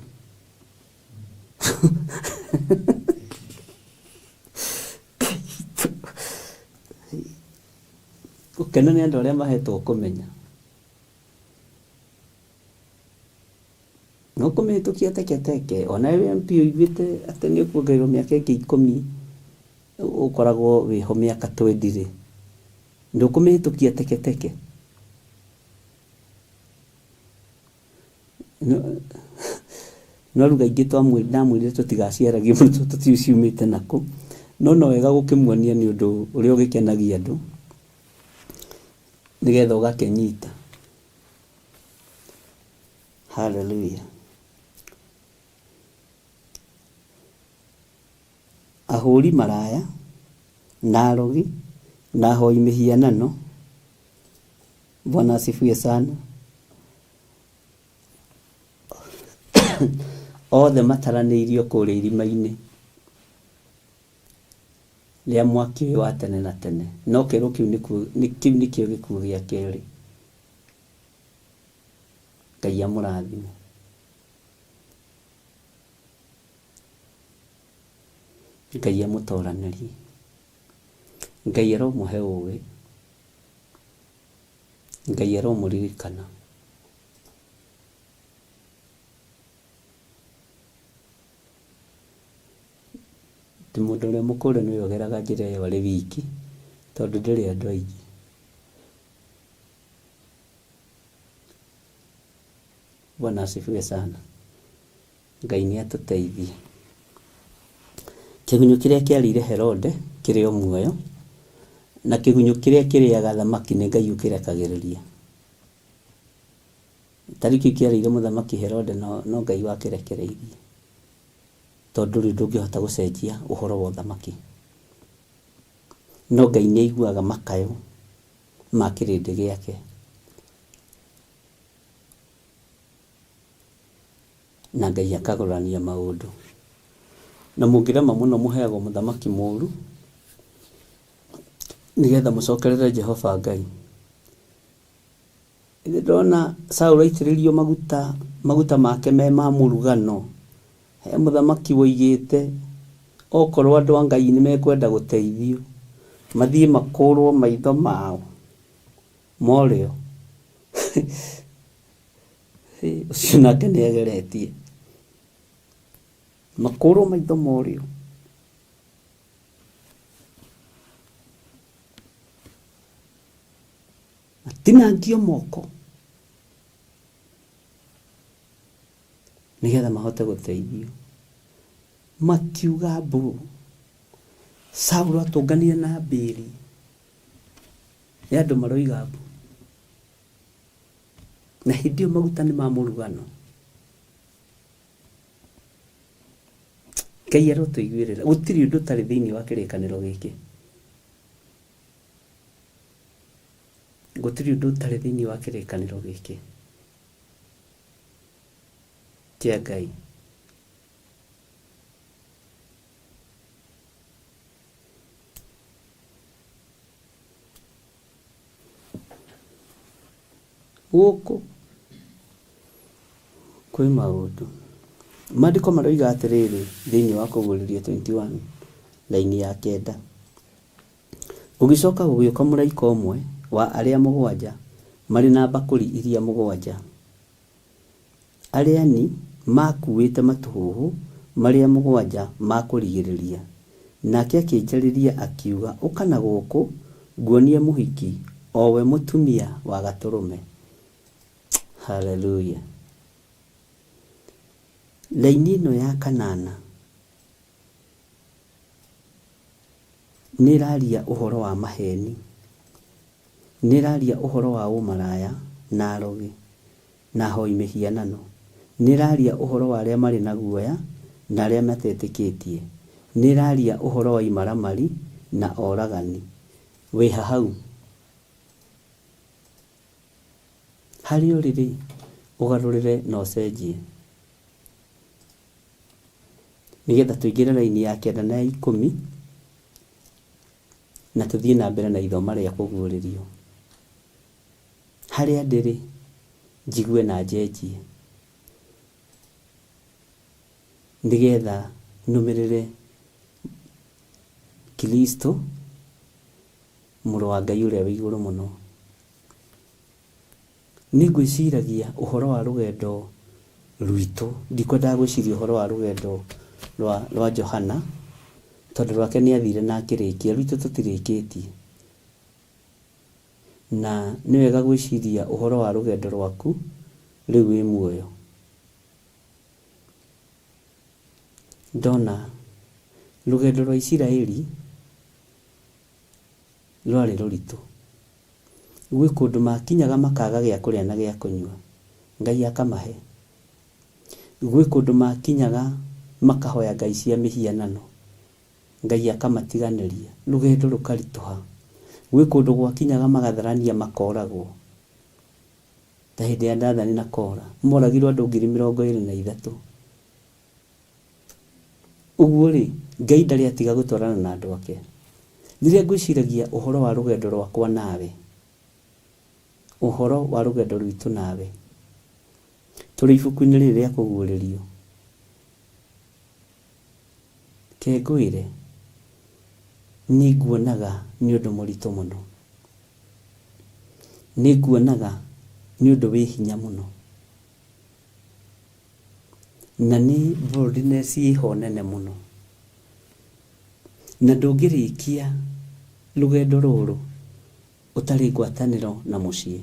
Gũkena nĩ andũ arĩa mahetwo kũmenya. No kũmĩhĩtũkia teke teke. Ona wĩ MP ũiguĩte atĩ nĩ ũkuongererwo mĩaka ĩngĩ ikũmi, ũkoragwo wĩho mĩaka twendi rĩ, ndũkũmĩhĩtũkia teke teke? No ruga ingĩ ndamwĩrire tũtigaciaragie mũno tondũ tũtiũĩ ciumĩte nakũ. No no wega gũkĩmuonia nĩ ũndũ ũrĩa ũgĩkenagia andũ, nĩgetha ũgakĩnyita. Hallelujah. Ahũri maraya, na arogi, na ahoi mĩhianano, Bwana asifiwe sana, othe mataranĩirio kũrĩa irima-inĩ rĩa mwaki ũyũ wa tene na tene. No kerwo kĩu nĩkĩo gĩkuũ gĩa kerĩ. Ngai amũrathime. Ngai amũtoranĩrie. Ngai aromũhe ũgĩ. Ngai aromũririkana. Atĩ mũndũ ũrĩa mũkũrũ nĩwe ũgeraga njĩra ĩyo arĩ wiki, tondũ ndĩrĩ andũ aingĩ. Bwana asifiwe sana. Ngai nĩ atũteithie. Kĩgunyũ kĩrĩa kĩarĩire Herode kĩrĩ o muoyo, na kĩgunyũ kĩrĩa kĩrĩaga thamaki nĩ Ngai ũkĩrekagĩrĩria. Ta rĩu kĩu kĩarĩire mũthamaki Herode no, no Ngai wakĩrekereirie. Tondũ rĩu ndũngĩhota gũcenjia ũhoro wa ũthamaki. No Ngai nĩ aiguaga makayo ma kĩrĩndĩ gĩake. Na Ngai akagũrania maũndũ. Na mũngĩrema mũno mũheagwo mũthamaki mũũru, nĩgetha mũcokerere Jehova Ngai. Nĩ ndona Saũlũ aitĩrĩrio maguta, maguta make me ma mũrugano. He mũthamaki woigĩte okorwo andũ a Ngai nĩ mekwenda gũteithio, mathiĩ makũrwo maitho mao ma ũrĩo. Ũcio nake nĩ ageretie. Makũrwo maitho ma ũrĩo. Matinangio moko nĩgetha mahote gũteithio. Makiuga mbu. Saũlũ atũnganire na mbĩri. Nĩ andũ maroiga mbu. Na hĩndĩ ĩyo maguta nĩ ma mũrugano. Ngai arotũiguĩrĩra. Gũtirĩ ũndũ ũtarĩ thĩinĩ wa kĩrĩkanĩro gĩkĩ. Gũtirĩ ũndũ ũtarĩ thĩinĩ wa kĩrĩkanĩro gĩkĩ kĩa Ngai. Gũkũ kwĩ maũndũ. Maandĩko maroiga atĩrĩrĩ thĩinĩ wa Kũguũrĩrio 21 raini ya kenda. Gũgĩcoka gũgĩũka mũraika ũmwe wa arĩa mũgwanja marĩ na mbakũri iria mũgwanja. Arĩani maakuuĩte matũhũhũ marĩa mũgwanja ma kũrigĩrĩria. Nake akĩnjarĩria akiuga, Ũka na gũkũ, nguonie mũhiki, o we mũtumia wa Gatũrũme. Haleluya! Raini ĩno ya kanana nĩ ĩraria ũhoro wa maheni, nĩ ĩraria ũhoro wa ũmaraya na arogi na ahoi mĩhianano, nĩ ĩraria ũhoro wa arĩa marĩ na guoya na arĩa matetĩkĩtie, nĩ ĩraria ũhoro wa imaramari na oragani. Wĩha hau? Harĩa ũrĩ-rĩ, ũgarũrĩre na ũcenjie. Nĩgetha tũingĩre raini ya kenda na ya ikũmi, na tũthiĩ na mbere na ithoma rĩa kũguũrĩrio. Harĩa ndĩ-rĩ, njigue na njenjie, nĩgetha nũmĩrĩre Kristo, Mũrũ wa Ngai ũrĩa wĩ igũrũ mũno. Nĩ ngwĩciragia ũhoro wa rũgendo rwitũ, ndikwendaga gwĩciria ũhoro wa rũgendo rwa, rwa Johana, tondũ rwake nĩ athire na akĩrĩkia, rwitũ tũtirĩkĩtie. Na nĩ wega gwĩciria ũhoro wa rũgendo rwaku rĩu wĩ muoyo. Ndona rũgendo rwa Isiraeli rwarĩ rũritũ. Gwĩ kũndũ makinyaga makaga gĩa kũrĩa na gĩa kũnyua, Ngai akamahe. Gwĩ kũndũ makinyaga makahoya ngai cia mĩhianano, Ngai akamatiganĩria, rũgendo rũkaritũha. Gwĩ kũndũ gwakinyaga magatharania makoragwo, ta hĩndĩ ya Dathani na Kora, moragirwo andũ 23,000. Ũguo-rĩ, Ngai ndarĩ atiga gũtwarana na andũ ake. Rĩrĩa ngwĩciragia ũhoro wa rũgendo rwakwa nawe, ũhoro wa rũgendo rwitũ nawe, tũrĩ ibuku-inĩ rĩrĩ rĩa Kũguũrĩrio, reke ngwĩre, nĩ nguonaga nĩ ũndũ mũritũ mũno. Nĩ nguonaga nĩ ũndũ wĩ hinya mũno. Na nĩ boldness ĩho nene mũno. Na ndũngĩrĩkia rũgendo rũrũ ũtarĩ ngwatanĩro na mũciĩ.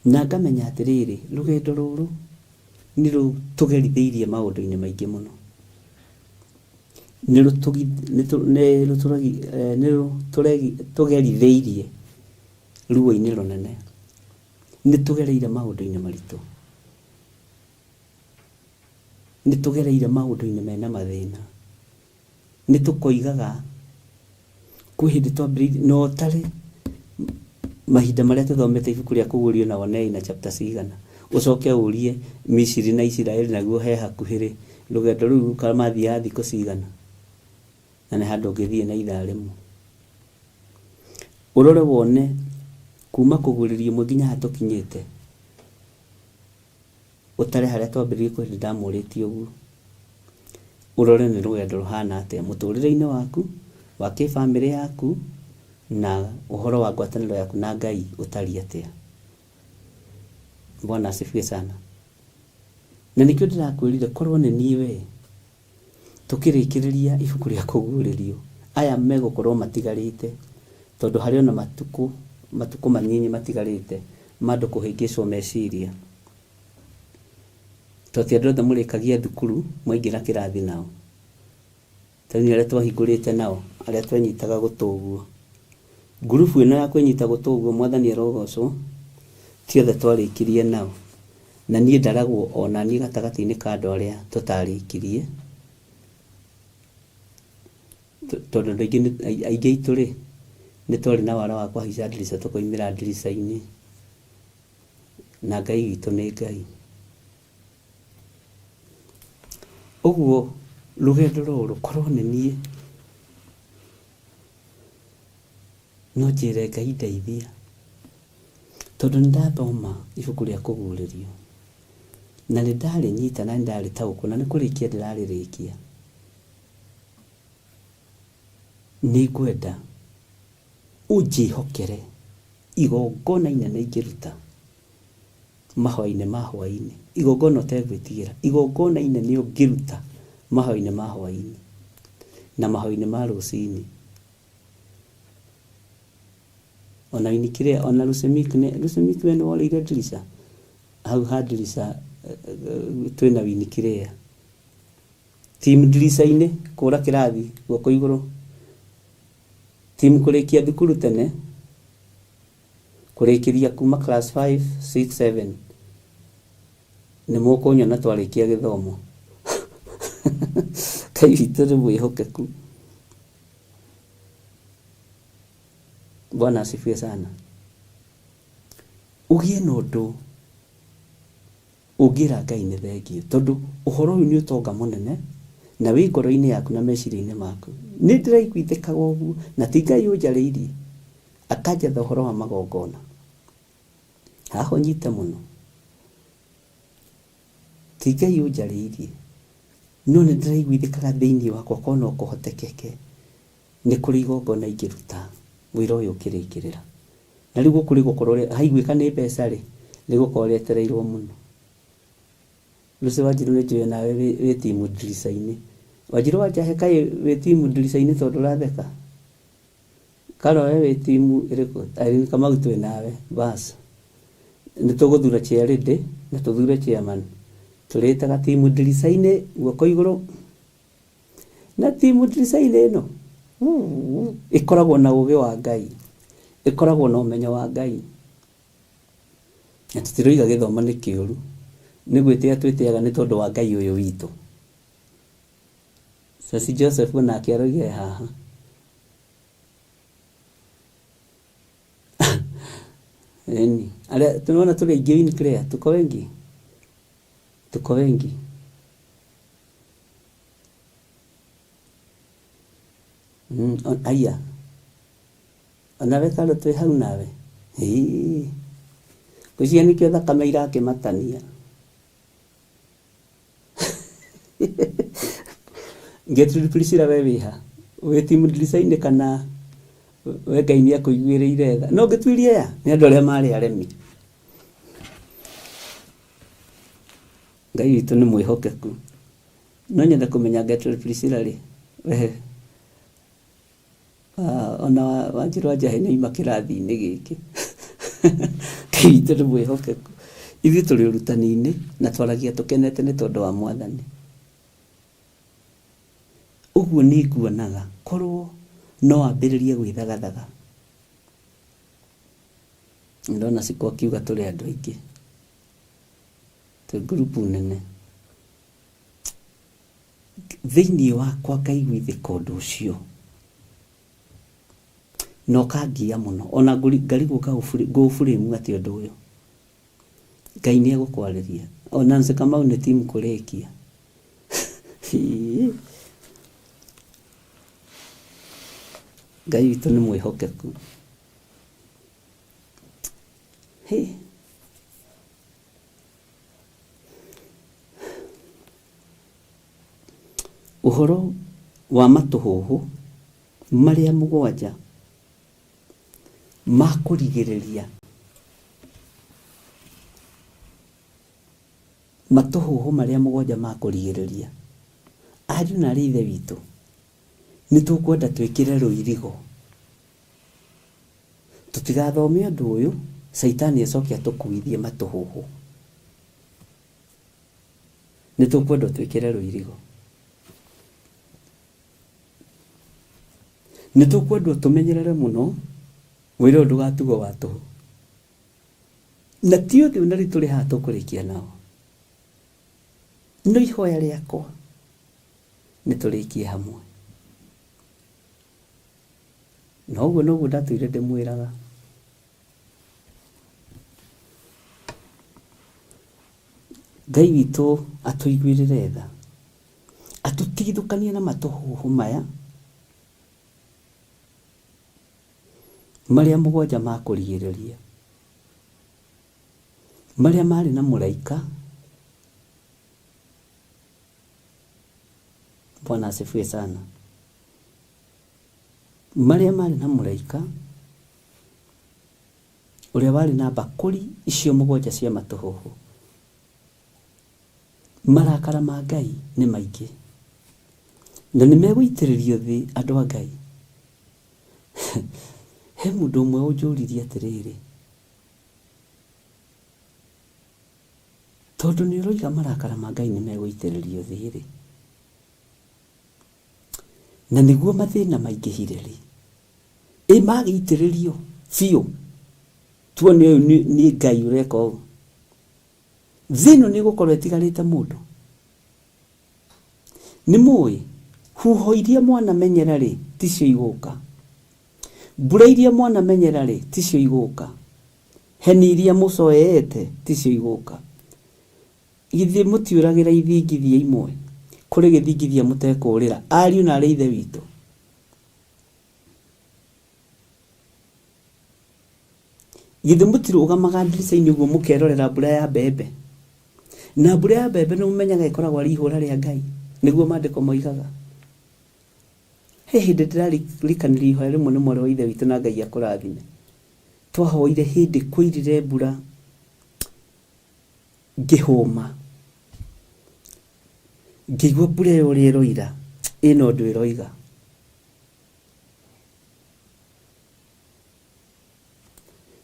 Na ngamenya atĩrĩrĩ, rũgendo rũrũ nĩ rũtũgerithĩirie maũndũ-inĩ maingĩ mũno. Nĩ rũtũgerithĩirie ruo-inĩ rũnene. Nĩ tũgereire maũndũ-inĩ maritũ. Nĩ tũgereire maũndũ-inĩ mena mathĩna. Nĩ tũkoigaga kwĩ hĩndĩ twambĩrĩirie na ũtare mahinda marĩa tũthomete ibuku rĩa Kũguũrio na wone ina chapter cigana. Ũcoke ũrie Misiri na Isiraeli naguo he hakuhĩ rĩ, rũgendo rũu mathiaga thikũ cigana? Na nĩ handũ ũngĩthiĩ na ithaa rĩmwe. Ũrore wone kuma Kũguũrĩrio ĩmwe nginya haha tũkinyĩte. Ũtare harĩa twambĩrĩirie kwĩ hĩndĩ ndamũrĩtie ũguo. Ũrore nĩ rũgendo rũhana atĩa mũtũrĩre-inĩ waku, wa kĩbamĩrĩ yaku, na ũhoro wa ngwatanĩro yaku na Ngai ũtariĩ atĩa. Bwana asifiwe sana. Na nĩkĩo ndĩrakwĩrire korwo nĩ niĩ we, tũkĩrĩkĩrĩria ibuku rĩa Kũguũrĩrio, aya megũkorwo matigarĩte, tondũ harĩ o na matukũ, matukũ manyinyi matigarĩte ma andũ kũhĩngĩcwo meciria. Tondũ ti andũ othe mũrĩkagia thukuru mwaingĩra kĩrathi nao. Ta rĩu nĩ arĩa twahingũrĩte nao, arĩa twenyitaga gũtũ ũguo. Ngurubu ĩno ya kwĩnyita gũtũ ũguo, Mwathani arogocwo, ti othe twarĩkirie nao. Na niĩ ndaragwo o na niĩ gatagatĩ-inĩ ka andũ arĩa tũtarĩkirie, tondũ andũ aingĩ, aingĩ aitũ-rĩ, nĩ twarĩ na wara wa kũhaica ndirica tũkoimĩra ndirica-inĩ. Na Ngai witũ nĩ Ngai. Ũguo rũgendo rũrũ korwo nĩ niĩ, no njĩre Ngai ndeithia, tondũ nĩ ndathoma ibuku rĩa Kũguũrĩrio, na nĩ ndarĩnyita na nĩ ndarĩtaũkwo na nĩ kũrĩkia ndĩrarĩrĩkia, nĩ ngwenda ũnjĩhokere. Igongona inene ingĩruta mahoya-inĩ ma hwaĩ-inĩ, igongona ũtegwĩtigĩra, igongona inene ũngĩruta mahoya-inĩ ma hwaĩ-inĩ na mahoya-inĩ ma rũcinĩ. Ona inikire ona Lusemik nĩ Lusemik we nĩ worĩire ndirica hau ha ndirica twĩna Winnie Team ndirica-inĩ kũra kĩrathi guoko igũrũ. Team kũrĩkia thukuru tene kũrĩkĩria kuma class 5, 6, 7 nĩ mũkũnyona twarĩkia gĩthomo. Ngai witũ nĩ mwĩhokeku. Bwana asifiwe sana. Ũgĩe na ũndũ ũngĩra Ngai nĩ thengiũ tondũ ũhoro ũyũ nĩ ũtonga mũnene na wĩ ngoro-inĩ yaku na meciria-inĩ maku. Nĩ ndĩraiguithĩkaga ũguo na ti Ngai ũnjarĩirie akanjatha ũhoro wa magongona. Haha ũnyite mũno. Ti Ngai ũnjarĩirie no nĩ ndĩraiguithĩkaga thĩinĩ wakwa korwo no kũhotekeke nĩ kũrĩ igongona ingĩruta wĩra ũyũ ũkĩrĩkĩrĩra. Na rĩu gũkũ rĩgũkorwo haiguĩka nĩ mbeca rĩ, rĩgũkorwo rĩetereirwo mũno. Lucy Wanjiru nĩ njũĩ nawe wĩ timu ndirica-inĩ. Wanjiru wa Njahe kaĩ wĩ timu ndirica-inĩ tondũ ũratheka? Karo we wĩ timu ĩrĩkũ? Irene Kamau twĩ nawe bas. Nĩ tũgũthura chairlady na tũthure chairman. Tũrĩtaga timu ndirica-inĩ guoko igũrũ. Na timu ndirica-inĩ ĩno ĩkoragwo na ũgĩ wa Ngai, ĩkoragwo na ũmenyo wa Ngai. Na tũtiroiga gĩthomo nĩ kĩũru, nĩ gwĩtĩa twĩtĩaga nĩ tondũ wa Ngai ũyũ witũ. Ceci Joseph onake aroiga e haha. Ĩni, arĩa tũrona tũrĩ aingĩ Winclair, tuko wengi? Tuko wengi? Aya, onawe Carol twĩ hau nawe? Hĩĩ, ngwĩciria nĩkĩo thakame irakĩmatania. Gertrude Priscilla we wĩha? Wĩ team ndirica-inĩ kana we Ngai nĩ akũiguĩrĩire tha? No ngĩtuĩrie aya nĩ andũ arĩa marĩ aremi. Ngai witũ nĩ mwĩhokeku. No nyende kũmenya Gertrude Priscilla rĩ, we Ona Wanjirũ wa Njahi nĩ auma kĩrathi-inĩ gĩkĩ. Ngai witũ nĩ mwĩhokeku. Ithuĩ tũrĩ ũrutani-inĩ na twaragia tũkenete nĩ tondũ wa Mwathani. Ũguo niĩ nguonaga korwo no wambĩrĩrie gwĩthagathaga. Ndona Cikũ akiuga tũrĩ andũ aingĩ, twĩ ngurubu nene. Thĩinĩ wakwa ngaiguithĩka ũndũ ũcio, na ũkangia mũno, ona ngarigwo ngũũburĩmu atĩa ũndũ ũyũ. Ngai nĩ egũkwarĩria. O Nancy Kamau nĩ team kũrĩkia. Ngai witũ nĩ mwĩhokeku. Hĩ. Ũhoro wa matũhũhũ marĩa mũgwanja ma kũrigĩrĩria, matũhũhũ marĩa mũgwanja ma kũrigĩrĩria, ariũ na aarĩ a Ithe witũ, nĩ tũkwenda twĩkĩre rũirigo, tũtigathome ũndũ ũyũ, Caitani acoke atũkuithie matũhũhũ. Nĩ tũkwendwo twĩkĩre rũirigo. Nĩ tũkwendwo tũmenyerere mũno wĩra ũyũ ndũgatigwo wa tũhũ. Na ti othe ona rĩu tũrĩ haha tũkũrĩkia nao. No ihoya rĩakwa nĩ tũrĩkie hamwe. Na ũguo noguo ndatũire ndĩmwĩraga. Ngai witũ atũiguĩrĩre tha, atũtigithũkanie na matũhũhũ maya marĩa mũgwanja ma kũrigĩrĩria, marĩa marĩ na mũraika. Bwana asifiwe sana. Marĩa marĩ na mũraika. Ũrĩa warĩ na mbakũri icio mũgwanja cia matũhũhũ. Marakara ma Ngai nĩ maingĩ na nĩ megũitĩrĩrio thĩ andũ a Ngai. He mũndũ ũmwe ũnjũririe atĩrĩrĩ, tondũ nĩ ũroiga marakara ma Ngai nĩ megũitĩrĩrio thĩ rĩ, na nĩguo mathĩna maingĩhire rĩ, ĩ magĩitĩrĩrio biũ tuone ũyũ nĩ Ngai ũreka ũũ, thĩ ĩno nĩ ĩgũkorwo ĩtigarĩte mũndũ? Nĩ mũĩ huho iria mwanamenyera rĩ ticio igũka, mbura iria mwanamenyera rĩ ticio igũka, heni iria mũcoeete ticio igũka. Githĩ mũtiũragĩra ithingithia imwe? Kũrĩ gĩthingithia mũtekũũrĩra, ariũ na aarĩ a Ithe witũ? Githĩ mũtirũgamaga ndirica-inĩ ũguo mũkerorera mbura ya mbembe? Na mbura ya mbembe nĩ mũmenyaga ĩkoragwo arĩ ihũra rĩa Ngai, nĩguo maandĩko moigaga. He hĩndĩ ndĩraririkanire ihoya rĩmwe nĩ mwarĩ wa Ithe witũ na Ngai akũrathime. Twahoire hĩndĩ kwoirire mbura ngĩhũma. Ngĩigua mbura ĩyo ũrĩa ĩroira ĩna ũndũ ĩroiga.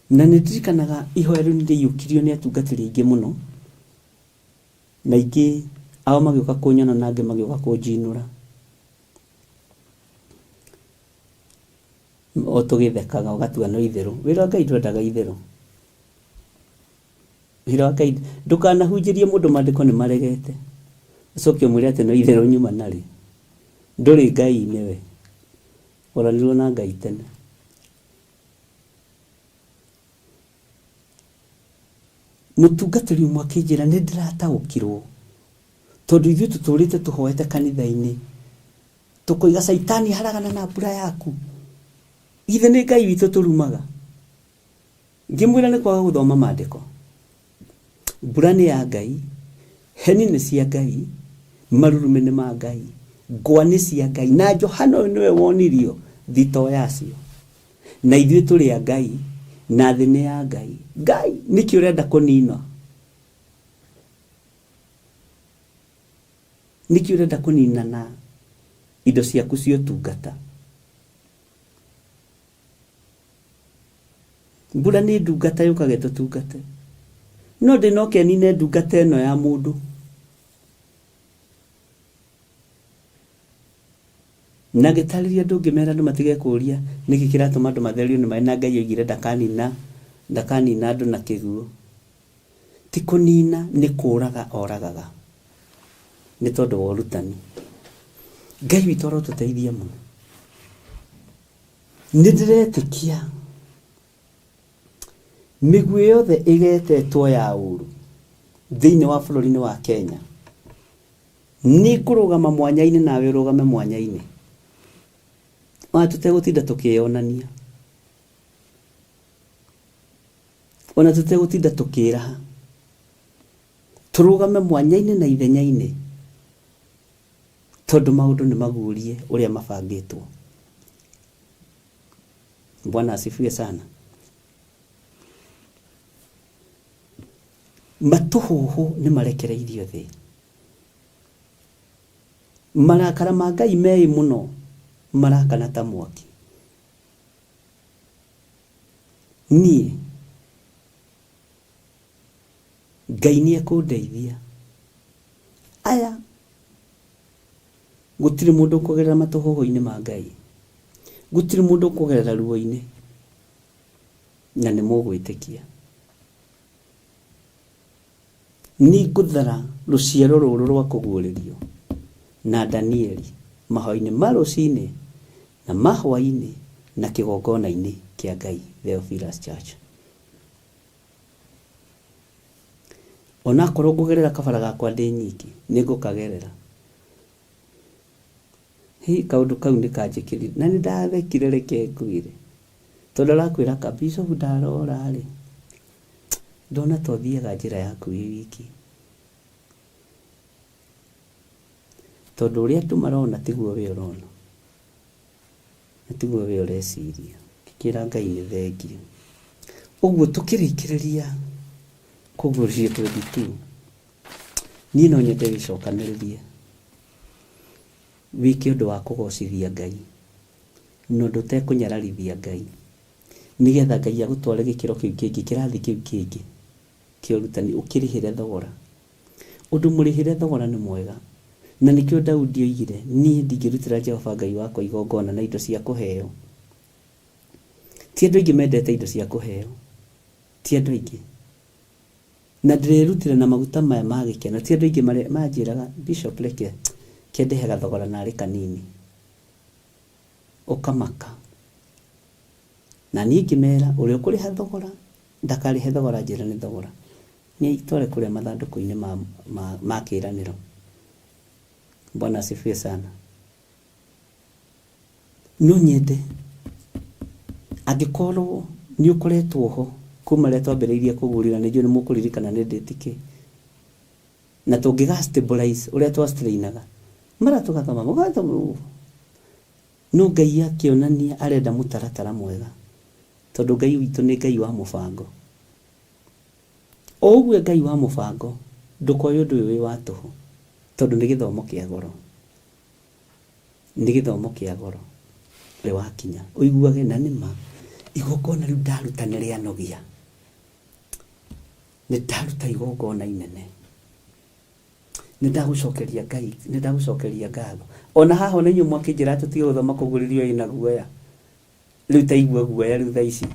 Na nĩ ndirikanaga ihoya rĩu nĩ rĩaiyũkirio nĩ atungatĩri aingĩ mũno, na aingĩ ao magĩũka kũnyona na angĩ magĩũka kũnjinũra. O tũgĩthekaga ũgatua no itherũ. Wĩra wa Ngai ndwendaga itherũ. Wĩra wa Ngai ndũkanahunjĩrie mũndũ maandĩko nĩ maregete, ũcoke ũmwĩre atĩ no itherũ nyuma narĩ. Ndũrĩ Ngai-inĩ we. Waranirwo na Ngai tene. Mũtungatĩri ũmwe akĩnjĩra nĩ ndĩrataũkirwo tondũ ithuĩ tũtũrĩte tũhoete kanitha-inĩ tũkoiga caitani haragana na mbura yaku. Githĩ nĩ Ngai witũ tũrumaga? Ngĩmwĩra nĩ kwaga gũthoma maandĩko. Mbura nĩ ya Ngai, heni nĩ cia Ngai, marurumĩ nĩ ma Ngai, ngwa nĩ cia Ngai, na Johana ũyũ nĩwe wonirio thitoo yacio. Na ithuĩ tũrĩ a Ngai, na thĩ nĩ ya Ngai. Ngai, nĩkĩ ũrenda kũnina? Nĩkĩ ũrenda kũnina na indo ciaku cia ũtungata? Mbura nĩ ndungata yũkaga ĩtũtungate. No ndĩnoke ĩnine ndungata ĩno ya mũndũ. Na ngĩtarĩria andũ ngĩmera andũ matige kũria nĩkĩ kĩratũma andũ matherio nĩ maĩ na Ngai oigire ndakanina ndakanina andũ na kĩguũ. Ti kũnina nĩ kũraga oragaga nĩ tondũ wa ũrutani. Ngai witũ arotũteithia mũno. Nĩ ndĩretĩkia mĩguĩ yothe ĩgetetwo ya ũru thĩinĩ wa bũrũri-inĩ wa Kenya, nĩ ngũrũgama mwanya-inĩ nawe ũrũgame mwanya-inĩ, ona tũtegũtinda tũkĩyonania, ona tũtegũtinda tũkĩĩraha, tũrũgame mwanya-inĩ na ithenya-inĩ. Tondũ maũndũ nĩ maguũrie ũrĩa mabangĩtwo. Bwana asifiwe sana. Matũhũhũ nĩ marekereirio thĩ. Marakara ma Ngai meĩ mũno marakana ta mwaki. Niĩ Ngai nĩ ekũndeithia. Aya gũtirĩ mũndũ ũkũgerera matũhũhũ-inĩ ma Ngai. Gũtirĩ mũndũ ũkũgerera ruo-inĩ. Na nĩ mũgwĩtĩkia. Nĩ ngũthara rũciaro rũrũ rwa kũguũrĩrio na Danieli mahoya-inĩ ma rũcinĩ na ma hwaĩ-inĩ na kĩgongona-inĩ kĩa Ngai Theophilus Church. Onakorwo ngũgerera kabara gakwa ndĩ nyiki, nĩ ngũkagerera. Hi, kaũndũ kau nĩ kanjĩkĩrire, na nĩ ndathekire reke ngwĩre. Tondũ arakwĩra ka bishop ndarora rĩ, ndona ta ũthiaga njĩra yaku wĩ wiki. Tondũ ũrĩa andũ marona tiguo we ũrona. Na tiguo we ũreciria. Ngĩkĩra Ngai nĩ thengiũ. Ũguo tũkĩrĩkĩrĩria kũguũrĩrio 22, niĩ no nyende wĩcokanĩrĩrie wĩke ũndũ wa kũgocithia Ngai na ũndũ ũtekũnyararithia Ngai, nĩgetha Ngai agũtware gĩkĩro kĩu kĩngĩ, kĩrathi kĩu kĩngĩ kĩa ũrutani, ũkĩrĩhĩre thogora. Ũndũ mũrĩhĩre thogora nĩ mwega, na nĩkĩo Daudi oigire, niĩ ndingĩrutĩra Jehova Ngai wakwa igongona na indo cia kũheo. Ti andũ aingĩ mendete indo cia kũheo, ti andũ aingĩ. Na ndĩrerutĩra na maguta maya ma gĩkeno, ti andũ aingĩ manjĩraga Bishop reke kĩndehe gathogora narĩ kanini. Ũkamaka. Na niĩ ngĩmera ũrĩa ũkũrĩha thogora ndakarĩhe thogora njĩre nĩ thogora. Nĩ aitware kũrĩa mathandũkũ-inĩ ma kĩranĩro. Bwana asifiwe sana. No nyende angĩkorwo nĩ ũkoretwo ho kuma rĩrĩa twambĩrĩirie kũgũrĩra nĩ njũĩ nĩ mũkũririkana nĩ date kĩ na tũngĩga stabilize ũrĩa twa strainaga mara tũgathoma mũgathoma no Ngai akĩonania arenda mũtaratara mwega tondũ Ngai witũ nĩ Ngai wa mũbango. O ũguo e Ngai wa mũbango ndũkoe ũndũ ũyũ wĩ wa tũhũ tondũ nĩ gĩthomo kĩa goro. Nĩ gĩthomo kĩa goro rĩ wakinya ũiguage na nĩ ma igongona rĩu ndaruta nĩ rĩanogia, nĩ ndaruta igongona inene, nĩ ndagũcokeria Ngai, nĩ ndagũcokeria ngatho. Ona haha ona inyuĩ mwakĩnjĩra tũtige gũthoma kũguũrĩrio ĩna guoya, rĩu ta igua guoya rĩu thaa ici.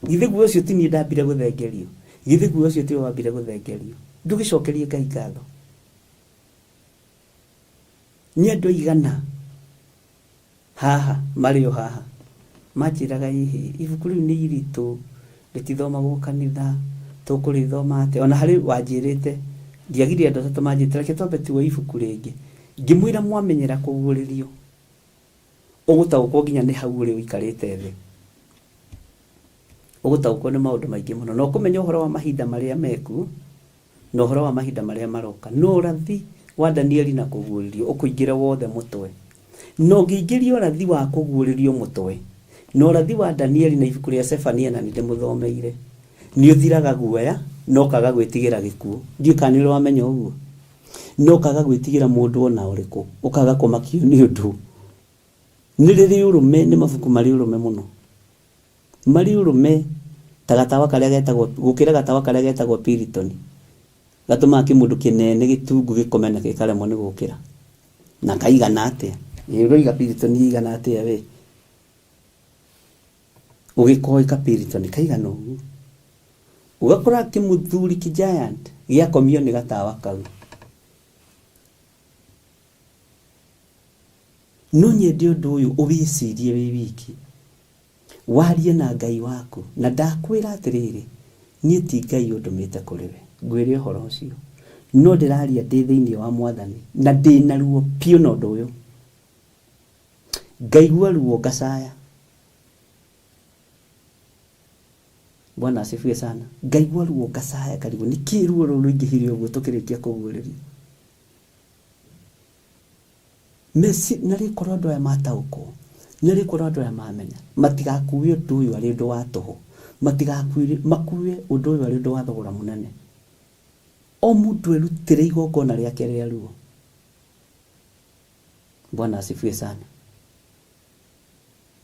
Githĩ guoya ũcio ti niĩ ndambire gũthengerio? Githĩ guoya ũcio tiwe wambire gũthengerio? Ndũgĩcokerie Ngai ngatho. Nĩ andũ aigana haha marĩ o haha manjĩraga ĩhĩ, ibuku rĩu nĩ iritũ, rĩtithomagwo kanitha, tũkũrĩthoma atĩa? Ona harĩ wanjĩrĩte, ndiagire andũ atatũ manjĩrĩte reke twambe tuoe ibuku rĩngĩ. Ngĩmwĩra mwamenyera kũguũrĩrio, ũgũtaũkwo nginya nĩ hau ũrĩ ũikarĩte thĩ. Ũgũtaũkwo nĩ maũndũ maingĩ mũno. Na ũkũmenya ũhoro wa mahinda marĩa mekuo, na ũhoro wa mahinda marĩa maroka. No ũrathi wa Danieli na kũguũrĩrio ũkũingĩre wothe mũtwe. Na ũngĩingĩria ũrathi wa kũguũrĩrio mũtwe, na ũrathi wa Danieli na ibuku rĩa Sefania na nĩndĩmũthomeire, nĩ ũthiraga guoya na ũkaga gwĩtigĩra gĩkuũ. Ndiũĩ kana nĩ ũrĩ wamenya ũguo. Na ũkaga gwĩtigĩra mũndũ o na ũrĩkũ, ũkaga kũmakio nĩ ũndũ. Nĩ rĩrĩ ũrũme, nĩ mabuku marĩ ũrũme mũno. Marĩ ũrũme ta gatawa karĩa getagwo, gũkĩra gatawa karĩa getagwo Piriton. Gatũmaga kĩmũndũ kĩnene gĩtungu gĩkome na gĩkaremwo nĩ gũkĩra. Na kaigana atĩa? Ĩ ũroiga Piriton ĩigana atĩa we? Ũgĩkoĩ ka Piriton kaigana ũguo. Ũgakora kĩmũthuri kĩ giant gĩakomio nĩ gatawa kau. No nyende ũndũ ũyũ ũwĩcirie wĩ wiki. Warie na Ngai waku, na ndakwĩra atĩrĩrĩ, niĩ ti Ngai ũndũmĩte kũrĩ we, ngwĩre ũhoro ũcio, no ndĩraria ndĩ thĩinĩ wa Mwathani, na ndĩ na ruo piũ na ũndũ ũyũ. Ngaigua ruo ngacaya. Bwana asifiwe sana. Ngaigua ruo ngacaya, ngarigwo nĩkĩ ruo rũrũ rũingĩhire ũguo tũkĩrĩkia kũguũrĩrio. Mesi, na rĩ korwo andũ aya mataũkwo, na rĩ korwo andũ aya mamenya, matigakue ũndũ ũyũ arĩ ũndũ wa tũhũ, matigakue, makue ũndũ ũyũ arĩ ũndũ wa thogora mũnene. O mũndũ erutĩre igongona rĩake rĩa ruo. Bwana asifiwe sana.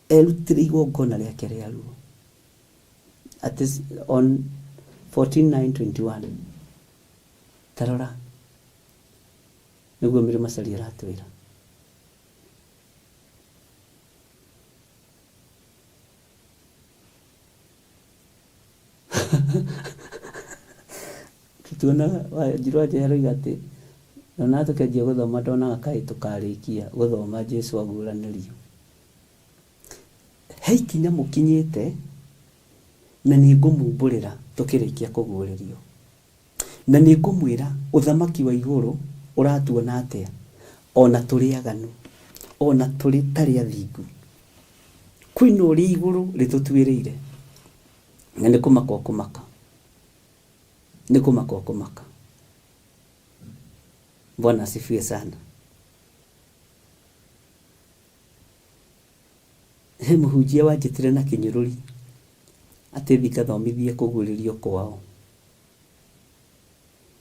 Erutĩre igongona rĩake rĩa ruo. At this, on 14921 tarora Nĩguo Mary Macharia aratwĩra. Tuonaga Wanjiru wa Njehe aroiga atĩ ndonaga tũkĩanjia gũthoma ndonaga kaĩ tũkarĩkia gũthoma Jesu aguũranĩrio. He ikinya mũkinyĩte na nĩ ngũmumbũrĩra tũkĩrĩkia kũguũrĩrio. Na nĩngũmwĩra, ũthamaki wa igũrũ ũratuona atĩa, o na tũrĩ aganu, o na tũrĩ tarĩ athingu? Kwĩna ũrĩa igũrũ rĩtũtuĩrĩire, na nĩ kũmaka ũkũmaka, nĩ kũmaka ũkũmaka. Bwana asifiwe sana. He mũhunjia wanjĩtire na kĩnyũrũri. Atĩ thiĩ ngathomithie kũguũrĩrio kwao.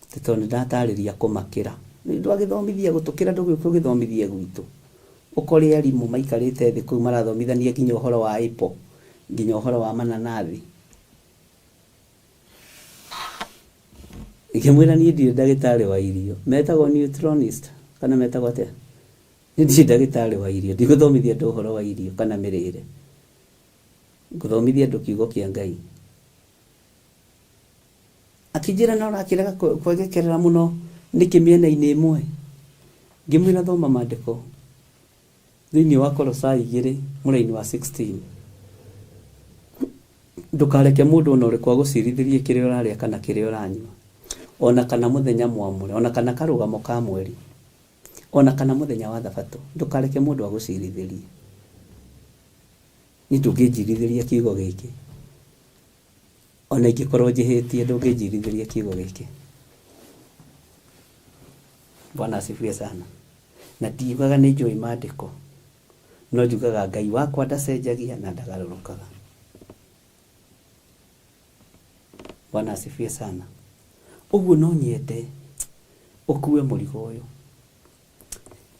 Atĩ tondũ nĩ ndatarĩria kũmakĩra. Ndwagĩthomithia gũtũkĩra ndũgĩũke ũgĩthomithie gwitũ. Ũkore arimũ maikarĩte thĩ kũu marathomithania nginya ũhoro wa apple, nginya ũhoro wa mananathi. Ngĩmwĩra niĩ ndirĩ ndagĩtarĩ wa irio. Metagwo nutritionist kana metagwo atĩa? Niĩ ndirĩ ndagĩtarĩ wa irio. Ndigũthomithia andũ ũhoro wa irio kana mĩrĩre. Ngũthomithia andũ kiugo kĩa Ngai. Akĩnjĩra na ũrakĩrega kwegekerera mũno nĩkĩ mĩena-inĩ ĩmwe? Ngĩmwĩra thoma maandĩko thĩinĩ wa Kolosai 2 mũraini wa 16. Ndũkareke mũndũ o na ũrĩkũ agũcirithĩrie kĩrĩa ũrarĩa kana kĩrĩa ũranyua, o na kana mũthenya mwamũre, o na kana karũgamo ka mweri, o na kana mũthenya wa Thabatũ. Ndũkareke mũndũ agũcirithĩrie. Niĩ ndũngĩnjirithĩria kiugo gĩkĩ. O na ingĩkorwo njĩhĩtie ndũngĩnjirithĩria kiugo gĩkĩ. Bwana asifiwe sana. Na ndiugaga nĩ njũĩ maandĩko, no njugaga Ngai wakwa ndacenjagia na ndagarũrũkaga. Bwana asifiwe sana. Ũguo no nyende ũkue mũrigo ũyũ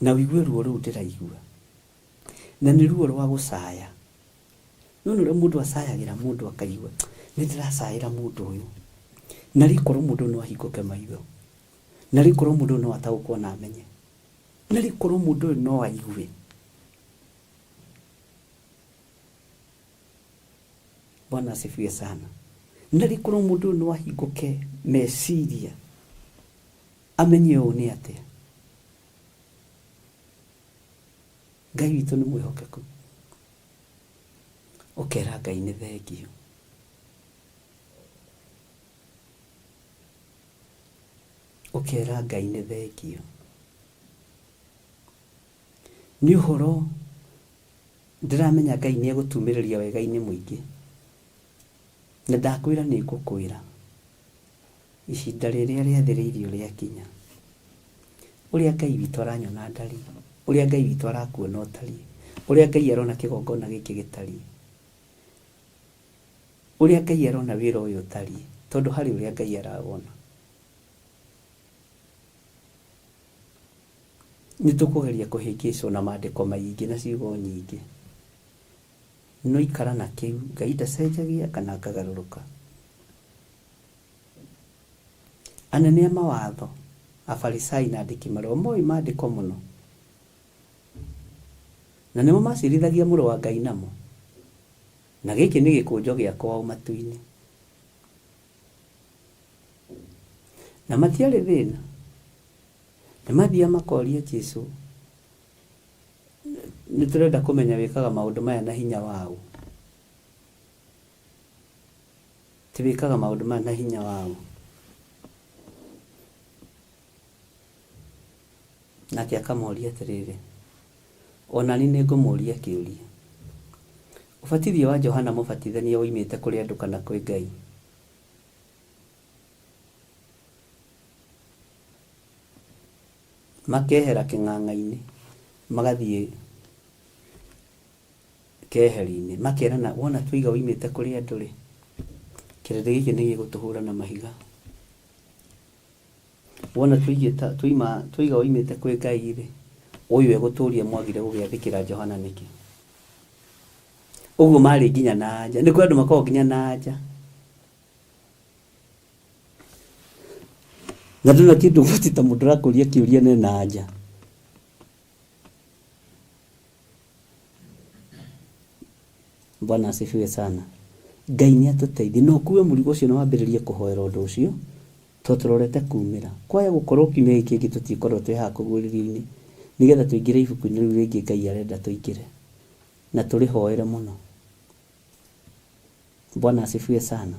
na ũigue ruo rũu ndĩraigua, na nĩ ruo rwa gũcaya. Nĩwona ũrĩa mũndũ acayagĩra mũndũ akaigua nĩ ndĩracaĩra mũndũ ũyũ. Narĩ korwo mũndũ ũyũ no ahingũke maitho. Narĩ korwo mũndũ ũyũ no ataũkwo na amenye. Narĩ korwo mũndũ ũyũ no aigue. Bwana asifiwe sana. Narĩ korwo mũndũ ũyũ no ahingũke meciria amenye ũũ nĩ atĩa. Ngai witũ nĩ mwĩhokeku. Ũkera Ngai nĩ thengiũ. Ũkera Ngai nĩ thengiũ. Nĩ ũhoro ndĩramenya Ngai nĩ egũtumĩrĩria wega-inĩ mũingĩ. Na ndakwĩra nĩ ngũkwĩra. Ihinda rĩrĩa rĩathĩrĩirio rĩakinya, ũrĩa Ngai witũ aranyona ndariĩ, ũrĩa Ngai witũ arakuona ũtariĩ, ũrĩa Ngai arona kĩgongona gĩkĩ gĩtariĩ, ũrĩa Ngai arona wĩra ũyũ ũtariĩ, tondũ harĩ ũrĩa Ngai arawona. Nĩ tũkũgeria kũhĩngĩcwo na maandĩko maingĩ na ciugo nyingĩ, no ikara na kĩu, Ngai ndacenjagia kana akagarũrũka. Anene a mawatho, Afarisai na andĩki-marũa moĩ maandĩko mũno, na nĩmo macirithagia Mũrũ wa Ngai namo. Na gĩkĩ nĩ gĩkũnjo gĩa kwao matu-inĩ. Na matiarĩ thĩna. Nĩ mathiaga makoria Jesu, nĩ tũrenda kũmenya wĩkaga maũndũ maya na hinya waũ? Atĩ wĩkaga maũndũ maya na hinya waũ? Nake akamoria atĩrĩrĩ, o na niĩ nĩngũmũũria kĩũria. Ũbatithio wa Johana Mũbatithania woimĩte kũrĩ andũ kana kwĩ Ngai? Makehera kĩng'ang'a-inĩ magathiĩ keheri-inĩ, makerana wona twaiga woimĩte kũrĩ andũ-rĩ, kĩrĩndĩ gĩkĩ nĩ gĩgũtũhũra na mahiga. Wona twaiga woimĩte kwĩ Ngai-rĩ, ũyũ egũtũria mwagire gũgĩathĩkĩra Johana nĩkĩ? Ũguo marĩ nginya na anja. Nĩ kũrĩ andũ makoragwo nginya na anja. Na ndona kĩndũ gũti ta mũndũ ũrakũria kĩũria ne na anja. Bwana asifiwe sana. Ngai nĩ atũteithie na ũkue mũrigo ũcio na wambĩrĩrie kũhoera ũndũ ũcio tondũ tũrorete kumĩra. Kwaya gũkorwo kiumia gĩkĩ kĩngĩ tũtikorwo twĩ haha kũguũrĩrio-inĩ nĩgetha tũingĩre ibuku-inĩ rĩu rĩngĩ Ngai arenda tũingĩre na tũrĩhoere mũno. Bwana asifiwe sana.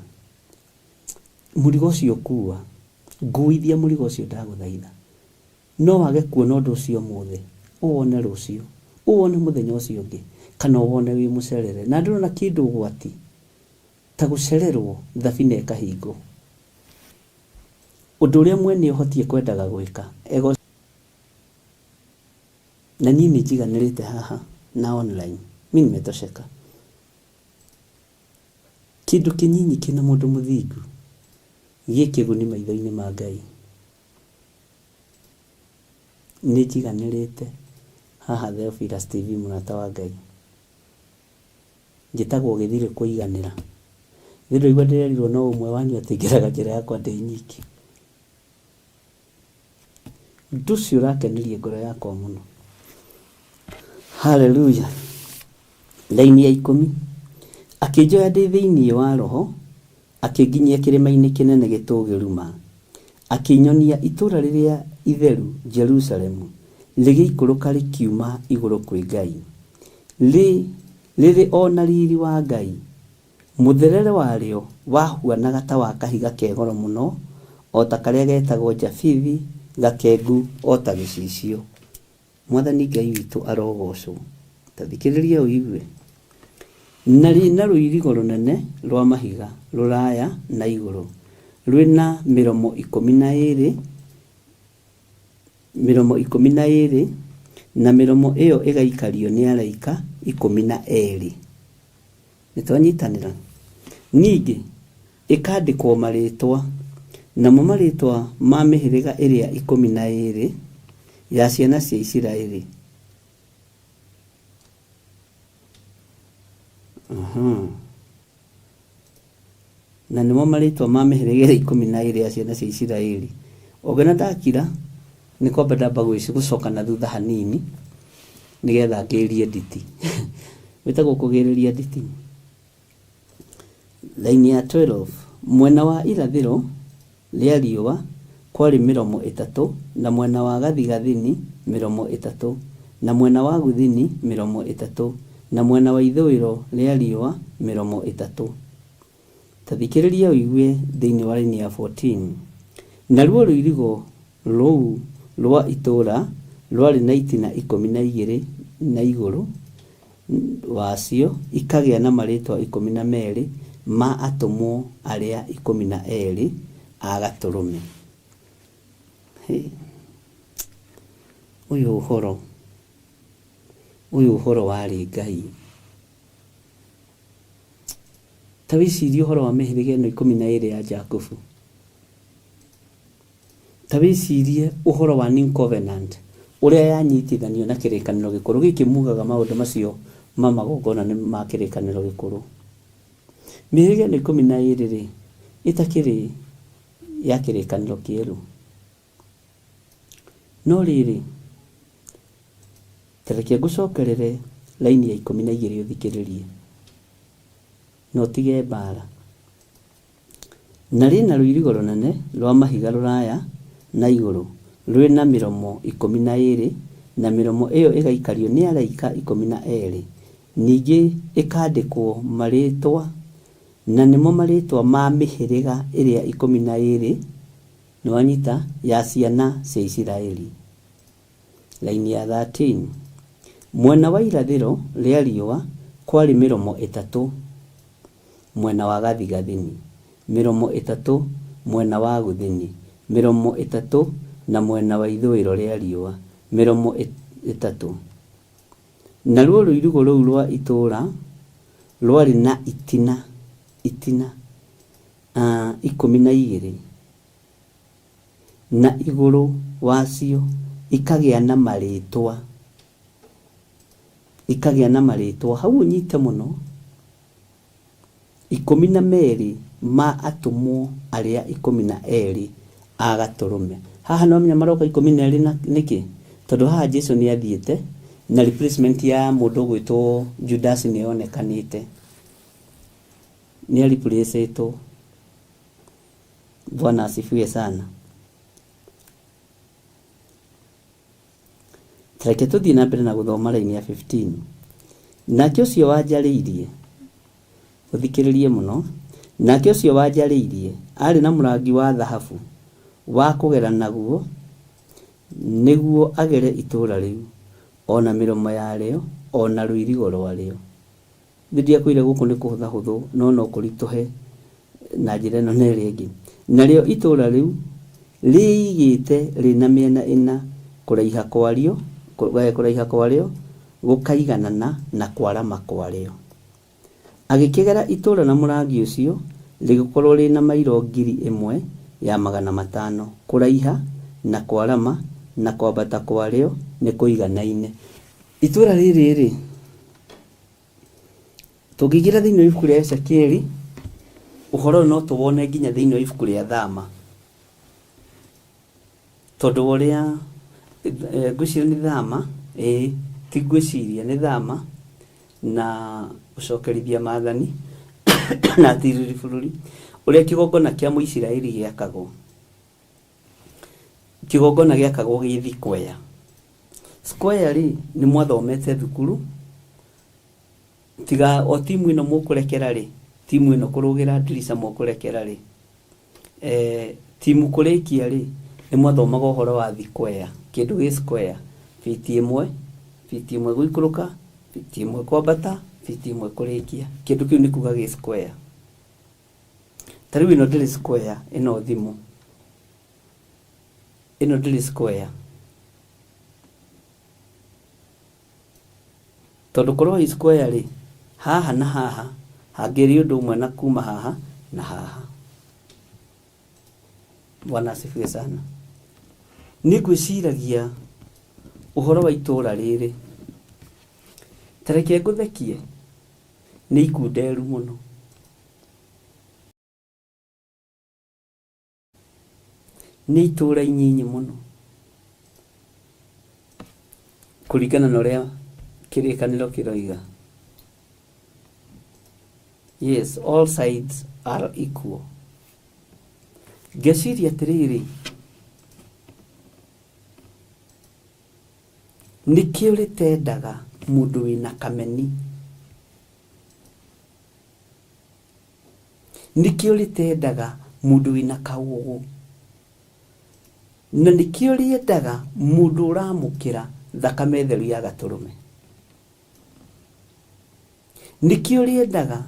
Mũrigo ũcio kua, nguithia mũrigo ũcio ndagũthaitha. No wage kuona ũndũ ũcio ũmũthĩ, ũwone rũciũ, ũwone mũthenya ũcio ũngĩ, kana ũwone wĩ mũcerere. Na ndũrona kĩndũ ũgwati ta gũcererwo thabina ĩkahingwo. Ũndũ ũrĩa mwene ũhoti ekwendaga gwĩka, Na niĩ nĩ njiganĩrĩte haha na online. Mi nimetosheka. Kĩndũ kĩnyinyi kĩna mũndũ mũthingu gĩ kĩguni maitho-inĩ ma Ngai. Nĩ njiganĩrĩte haha Theophilus TV mũrata wa Ngai. Njĩtagwo Gĩthirĩ kũiganĩra. Nĩ ndĩraigua ndĩrerirwo no ũmwe wanyu atĩ ngeraga njĩra yakwa ndĩ nyiki. Ũndũ ũcio ũrakenirie ngoro yakwa mũno. Haleluya. Raini ya ikũmi. Akĩnjoya ndĩ thĩinĩ wa roho, akĩnginyia kĩrĩma-inĩ kĩnene gĩtũũgĩru ma. Akĩnyonia itũũra rĩrĩa itheru Jerusalemu, rĩgĩikũrũka rĩkiuma igũrũ kwĩ Ngai, rĩ rĩrĩ o na riri wa Ngai. Mũtherere warĩo wahuanaga ta wa kahiga ke goro mũno, o ta karĩa getagwo jabithi, gakengu o ta gĩcicio. Mwathani Ngai witũ arogoocwo. Ta thikĩrĩria ũigue. Na rĩ na rũirigo rũnene rwa mahiga rũraya na igũrũ, rwĩ na mĩromo 12, mĩromo 12, na mĩromo ĩyo ĩgaikario nĩ araika 12. Nĩ twanyitanĩra? Ningĩ ĩkandĩkwo marĩĩtwa, namo marĩĩtwa ma mĩhĩrĩga ĩrĩa 12 ya ciana cia Isiraeli. Aha. Na nĩmo marĩĩtwa ma mĩhĩrĩga ĩrĩa 12 ya ciana cia Isiraeli. Ũngĩona ndakira, nĩ kwamba ndamba gũcoka na thutha hanini, nĩgetha ngĩrie nditi. Wĩtagwo kũgĩrĩria nditi. Raini ya 12, mwena wa irathĩro rĩa riũa kwarĩ mĩromo ĩtatũ, na mwena wa gathigathini mĩromo ĩtatũ, na mwena wa gũthini mĩromo ĩtatũ, na mwena wa ithũĩro rĩa riũa mĩromo ĩtatũ. Ta thikĩrĩria ũigue thĩinĩ wa raini ya 14. Naruo rũirigo rũu rwa itũũra rwarĩ na itina 12 na igũrũ wacio ikagĩa na marĩĩtwa 12 ma atũmwo arĩa 12 a Gatũrũme. Hĩ! Ũyũ ũhoro, ũyũ ũhoro warĩ Ngai. Ta wĩcirie ũhoro wa mĩhĩrĩga ĩno 12 ya Jakubu. Ta wĩcirie ũhoro wa New Covenant ũrĩa yanyitithanio na kĩrĩkanĩro gĩkũrũ. Gĩkĩ mugaga maũndũ macio ma magongona nĩ ma kĩrĩkanĩro gĩkũrũ. Mĩhĩrĩga ĩno 12 rĩ, ĩtakĩrĩ ya kĩrĩkanĩro kĩerũ. No rĩrĩ, ta reke ngũcokerere raini ya 12 ũthikĩrĩrie, na ũtige mbaara. Na rĩ na rũirigo rũnene rwa mahiga rũraya na igũrũ, rwĩ na mĩromo 12, na mĩromo ĩyo ĩgaikario nĩ araika 12, ningĩ ĩkaandĩkwo marĩĩtwa, na nĩmo marĩĩtwa ma mĩhĩrĩga ĩrĩa 12, nĩwanyita, ya ciana cia Isiraeli. Raini ya 13. Mwena wa irathĩro rĩa riũa kwarĩ mĩromo ĩtatũ mwena wa gathigathini, mĩromo ĩtatũ mwena wa gũthini, mĩromo ĩtatũ na mwena wa ithũĩro rĩa riũa, mĩromo ĩtatũ. Naruo rũirigo rũu rwa itũũra rwarĩ na itina, itina, 12, na igũrũ wacio ikagĩa na marĩĩtwa, ikagĩa na marĩĩtwa, hau ũnyite mũno, 12 ma atũmwo arĩa 12 a Gatũrũme. Haha no menya maroka 12 na nĩkĩ? Tondũ haha Jesu nĩ athiĩte na replacement ya mũndũ ũgwĩtwo Judas nĩ yonekanĩte. Nĩ a replace-ĩtwo. Bwana asifiwe sana. Reke tũthiĩ na mbere na gũthoma raini ya 15. Nake ũcio wanjarĩirie, ũthikĩrĩrie mũno, nake ũcio wanjarĩirie arĩ na mũrangi wa thahabu wa kũgera naguo nĩguo agere itũũra rĩu, o na mĩromo yarĩo, o na rũirigo rwarĩo. Nĩ ndiakwĩire gũkũ nĩ kũhũtha hũthũ no no kũritũhe na njĩra ĩno na ĩrĩa ĩngĩ. Narĩo itũũra rĩu rĩĩigĩte rĩ na mĩena ĩna, kũraiha kwarĩo, kũraiha kwarĩo gũkaiganana na kwarama kwarĩo. Agĩkĩgera itũũra na mũrangi ũcio, rĩgĩkorũo rĩĩ na mairo 1500 kũraiha, na kwarama na kwambata kwarĩo nĩkũiganaine. Itũũra rĩrĩ-rĩ, tũngĩingĩra thĩinĩ wa ibuku rĩa Ezekieli, ũhoro ũyũ no tũwone nginya thĩinĩ wa ibuku rĩa Thama. Tondũ wa ũrĩa ngwĩciria nĩ Thama, ĩĩ ti ngwĩciria nĩ Thama na gũcokerithia maathani na atirĩrĩri bũrũri, ũrĩa kĩgongona kĩa Mũisiraeli gĩakagwo. Kĩgongona gĩakagwo gĩ thikwea. Square rĩ, nĩ mwathomete thukuru, tiga o timu ĩno mũkũrekera rĩ, timu ĩno kũrũgĩra ndirica mũkũrekera rĩ, eh, timu kũrĩkia rĩ, nĩ mwathomaga ũhoro wa thikwea, kĩndũ gĩ square, fiti ĩmwe, fiti ĩmwe gũikũrũka, fiti ĩmwe kwambata, fiti ĩmwe kũrĩkia. Kĩndũ kĩu nĩ kuga gĩ square. Ta rĩu ĩno ndĩrĩ square, ĩno thimũ. Ĩno ndĩrĩ square. Tondũ korwo ĩ square rĩ, haha na haha hangĩrĩ ũndũ ũmwe na kuma haha na haha. Bwana asifiwe sana. Nĩ ngwĩciragia ũhoro wa itũũra rĩrĩ. Ta reke ngũthekie, nĩ ikunderu mũno. Nĩ itũũra inyinyi mũno kũringana na ũrĩa kĩrĩkanĩro kĩroiga. Yes, all sides are equal. Ngeciria atĩrĩrĩ, nĩkĩo rĩtendaga mũndũ wĩna kameni? Nĩkĩo rĩtendaga mũndũ wĩna kaũgũ. Na nĩkĩo rĩendaga mũndũ ũramũkĩra thakame theru ya gatũrũme. Nĩkĩo rĩendaga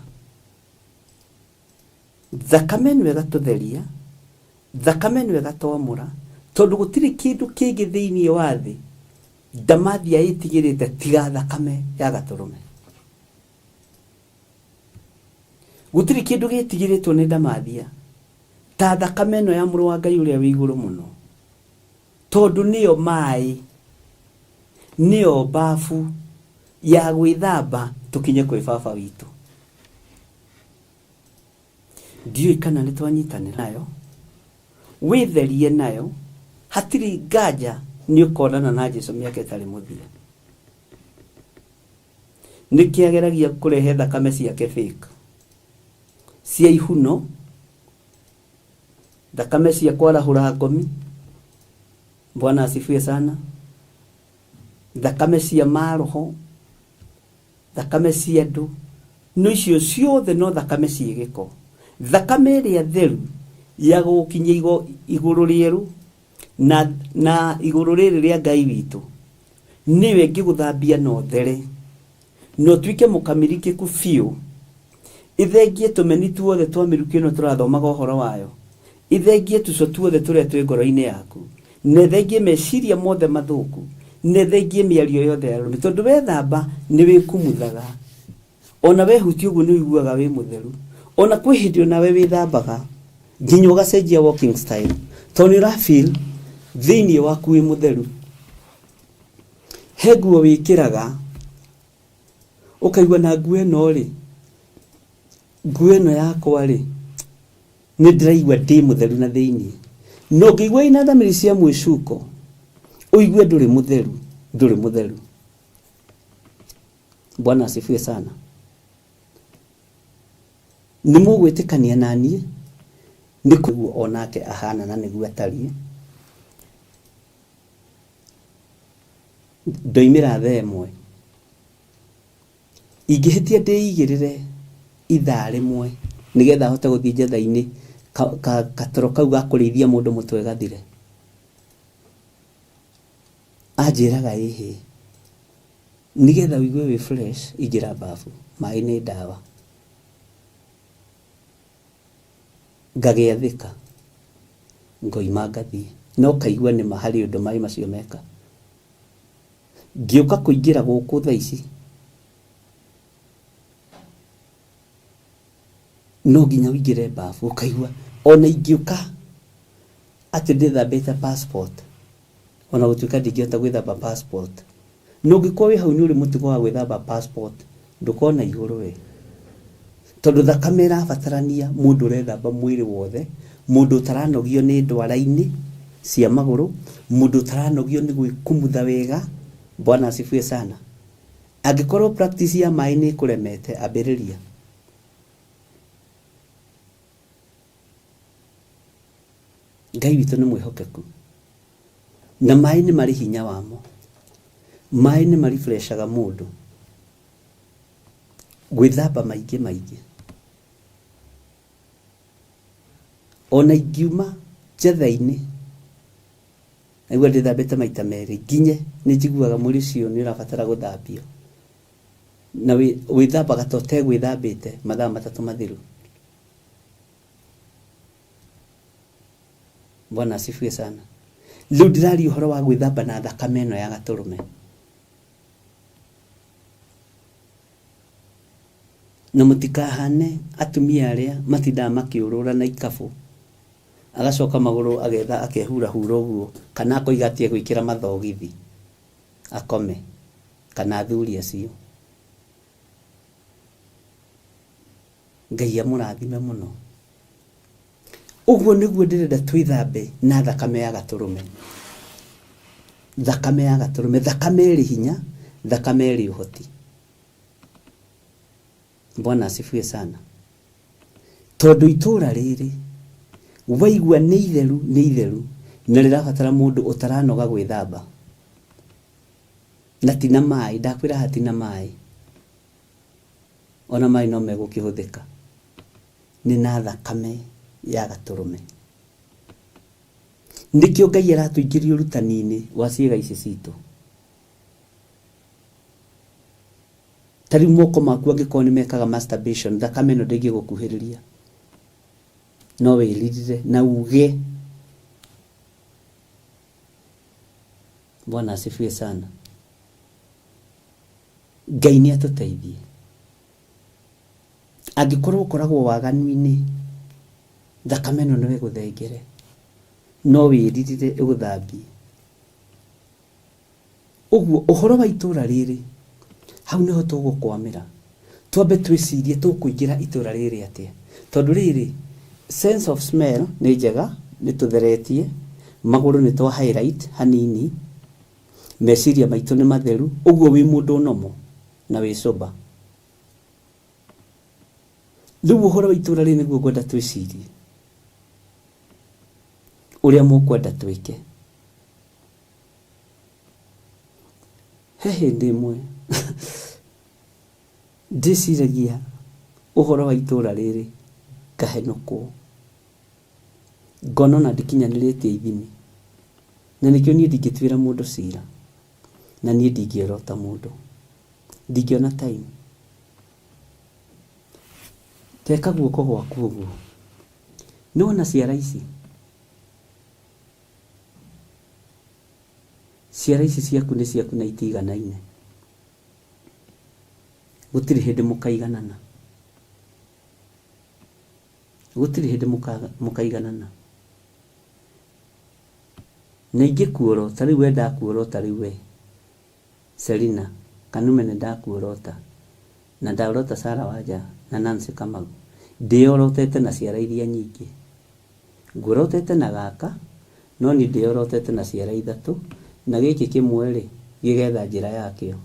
thakame ĩno ĩgatũtheria, thakame ĩno ĩgatwamũra, tondũ gũtirĩ kĩndũ kĩngĩ thĩinĩ wa thĩ ndamathia ĩtigĩrĩte tiga thakame ya gatũrũme. Gũtirĩ kĩndũ gĩtigĩrĩtwo nĩ ndamathia ta thakame ĩno ya mũrũ wa Ngai ũrĩa wĩ igũrũ mũno, tondũ nĩyo maĩ, nĩyo babu ya gwĩthamba tũkinye kwĩ baba witũ. Ndiũĩ kana nĩ twanyitanĩra nayo, wĩtherie nayo, hatirĩ nganja nĩ ũkonana na Jesu mĩaka ĩtarĩ mũthia. Nĩkĩ ageragia kũrehe thakame ciake fake? Cia ihuno, thakame cia kwarahũra ngomi. Bwana asifiwe sana. Thakame cia maroho, thakame cia andũ. No icio ciothe no thakame ciĩ gĩko. Thakame ĩrĩa theru ya gũgũkinyia igũrũ rĩerũ na, na igũrũ rĩrĩ rĩa Ngai witũ nĩyo ĩngĩgũthambia na ũthere na ũtuĩke mũkamirikĩku biũ, ĩthengie tũmeni tuothe twa mĩrukĩ ĩno tũrathomaga ũhoro wayo, ĩthengie tũco tuothe tũrĩa twĩ ngoro-inĩ yaku, na ĩthengie meciria mothe mathũku, na ĩthengie mĩario yothe ya rũrĩmĩ, tondũ wethamba nĩ wĩkumuthaga. Ona wehutia ũguo nĩ ũiguaga wĩ mũtheru. Ona kwĩ hĩndĩ onawe wĩthambaga nginya ũgacenjia walking style tondũ nĩ ũra feel thĩinĩ waku wĩ mũtheru. He nguo wĩkĩraga ũkaigua na nguo ĩno rĩ, nguo ĩno yakwa rĩ, nĩ ndĩraigua ndĩ mũtheru na thĩinĩ. Na ũngĩigua ĩna thamiri cia mwĩcuko, ũigue ndũrĩ mũtheru, ndũrĩ mũtheru. Bwana asifiwe sana. Nĩ mũgwĩtĩkania na niĩ nĩ kũguo o nake ahana na nĩguo atariĩ. Ndoimĩra thaa ĩmwe. Ingĩhĩtia ndĩigĩrĩre ithaa rĩmwe nĩgetha hote gũthiĩ njetha-inĩ gatoro kau ga kũrĩithia mũndũ mũtwe gathire. Anjĩraga ĩhĩ. Nĩgetha ũigue wĩ fresh ingĩra bafu, maĩ nĩ ndawa. Ngagĩathĩka, ngoima ngathiĩ. No kaigua nĩma harĩ ũndũ maĩ macio meka. Ngĩũka kũingĩra gũkũ thaa ici, No nginya ũingĩre mbabu ũkaigua ona ingĩũka atĩ ndĩthambĩte passport, ona gũtuĩka ndingĩhota gwĩthamba passport. Na ũngĩkorwo wĩ hau nĩ ũrĩ mũtugo wa gwĩthamba passport, ndũkona igũrũ we. Tondũ thakame ĩrabatarania mũndũ ũrethamba mwĩrĩ wothe, mũndũ ũtaranogio nĩ ndwara-inĩ cia magũrũ, mũndũ ũtaranogio nĩ gwĩkumutha wega. Bwana asifiwe sana. Angĩkorwo practice ya maĩ nĩ ĩkũremete, ambĩrĩria. Ngai witũ nĩ mwĩhokeku. Na maĩ nĩ marĩ hinya wamo. Maĩ nĩ marifreshaga mũndũ. Gwĩthamba maingĩ maingĩ. Ona ingiuma njetha-inĩ, naigua ndĩthambĩte maita merĩ, nginye nĩ njiguaga mwĩrĩ ũcio nĩ ũrabatara gũthambio. Na wĩthambaga ta ũtegwĩthambĩte mathaa matatũ mathiru. Bwana asifiwe sana. Rĩu ndĩraria ũhoro wa gwĩthamba na thakame ĩno ya gatũrũme. Na mũtikahane atumia arĩa matindaga makĩũrũra na ikabũ, agacoka magũrũ agetha akehurahura ũguo, kana akoiga atĩ egwĩkĩra mathogithi akome, kana athuri acio. Ngai amũrathime mũno. Ũguo nĩguo ndĩrenda twĩthambe na thakame ya gatũrũme. Thakame ya gatũrũme, thakame ĩrĩ hinya, thakame ĩrĩ ũhoti. Bwana asifiwe sana. Tondũ itũra rĩrĩ waigua nĩ itheru nĩ itheru na rĩrabatara mũndũ ũtaranoga gwĩthamba. Na ti na maĩ, ndakwĩra haha ti na maĩ. Ona maĩ no megũkĩhũthĩka. Nĩ na thakame ya gatũrũme. Nĩkĩo Ngai aratũingĩria ũrutani-inĩ wa ciĩga ici citũ. Ta rĩu moko maku angĩkorwo nĩ mekaga masturbation, thakame ĩno ndĩngĩgũkuhĩrĩria. No wĩririre na uge. Bwana asifiwe sana. Ngai nĩ atũteithie. Angĩkorwo ũkoragwo waganu-inĩ, thakame ĩno no ĩgũthengere. No wĩririre ĩgũthambie. Ũguo ũhoro wa itũra rĩrĩ, hau nĩho tũgũkwamĩra. Twambe twĩcirie tũkũingĩra itũra rĩrĩ atĩa. Tondũ rĩrĩ, sense of smell nĩ njega, nĩ tũtheretie, magũrũ nĩ twa highlight hanini, meciria maitũ nĩ matheru, ũguo wĩ mũndũ normal na wĩ sober. Rĩu ũhoro wa itũra rĩrĩ nĩguo ngwenda twĩcirie ũrĩa mũkwenda twĩke. He hĩndĩ ĩmwe ndĩciragia ũhoro wa itũra rĩrĩ ngahenũkwo, ngona ona ndikinyanĩrĩtie ithimi, na nĩkĩo niĩ ndingĩtuĩra mũndũ cira, na niĩ ndingĩorota mũndũ, ndingĩona time. Teka guoko gwaku ũguo, nĩwona ciara ici? Ciara ici ciaku nĩ ciaku na itiganaine. Gũtirĩ hĩndĩ mũkaiganana. Gũtirĩ hĩndĩ mũkaiganana. Na ingĩkuorota, rĩu we ndakuorota rĩu we, Selina, Kanume nĩ ndakuorota, na ndaorota Sarah Wanja na Nancy Kamau, ndĩorotete na ciara iria nyingĩ. Nguorotete na gaka, no niĩ ndĩorotete na ciara ithatũ, na gĩkĩ kĩmwe-rĩ, gĩgetha njĩra yakĩo.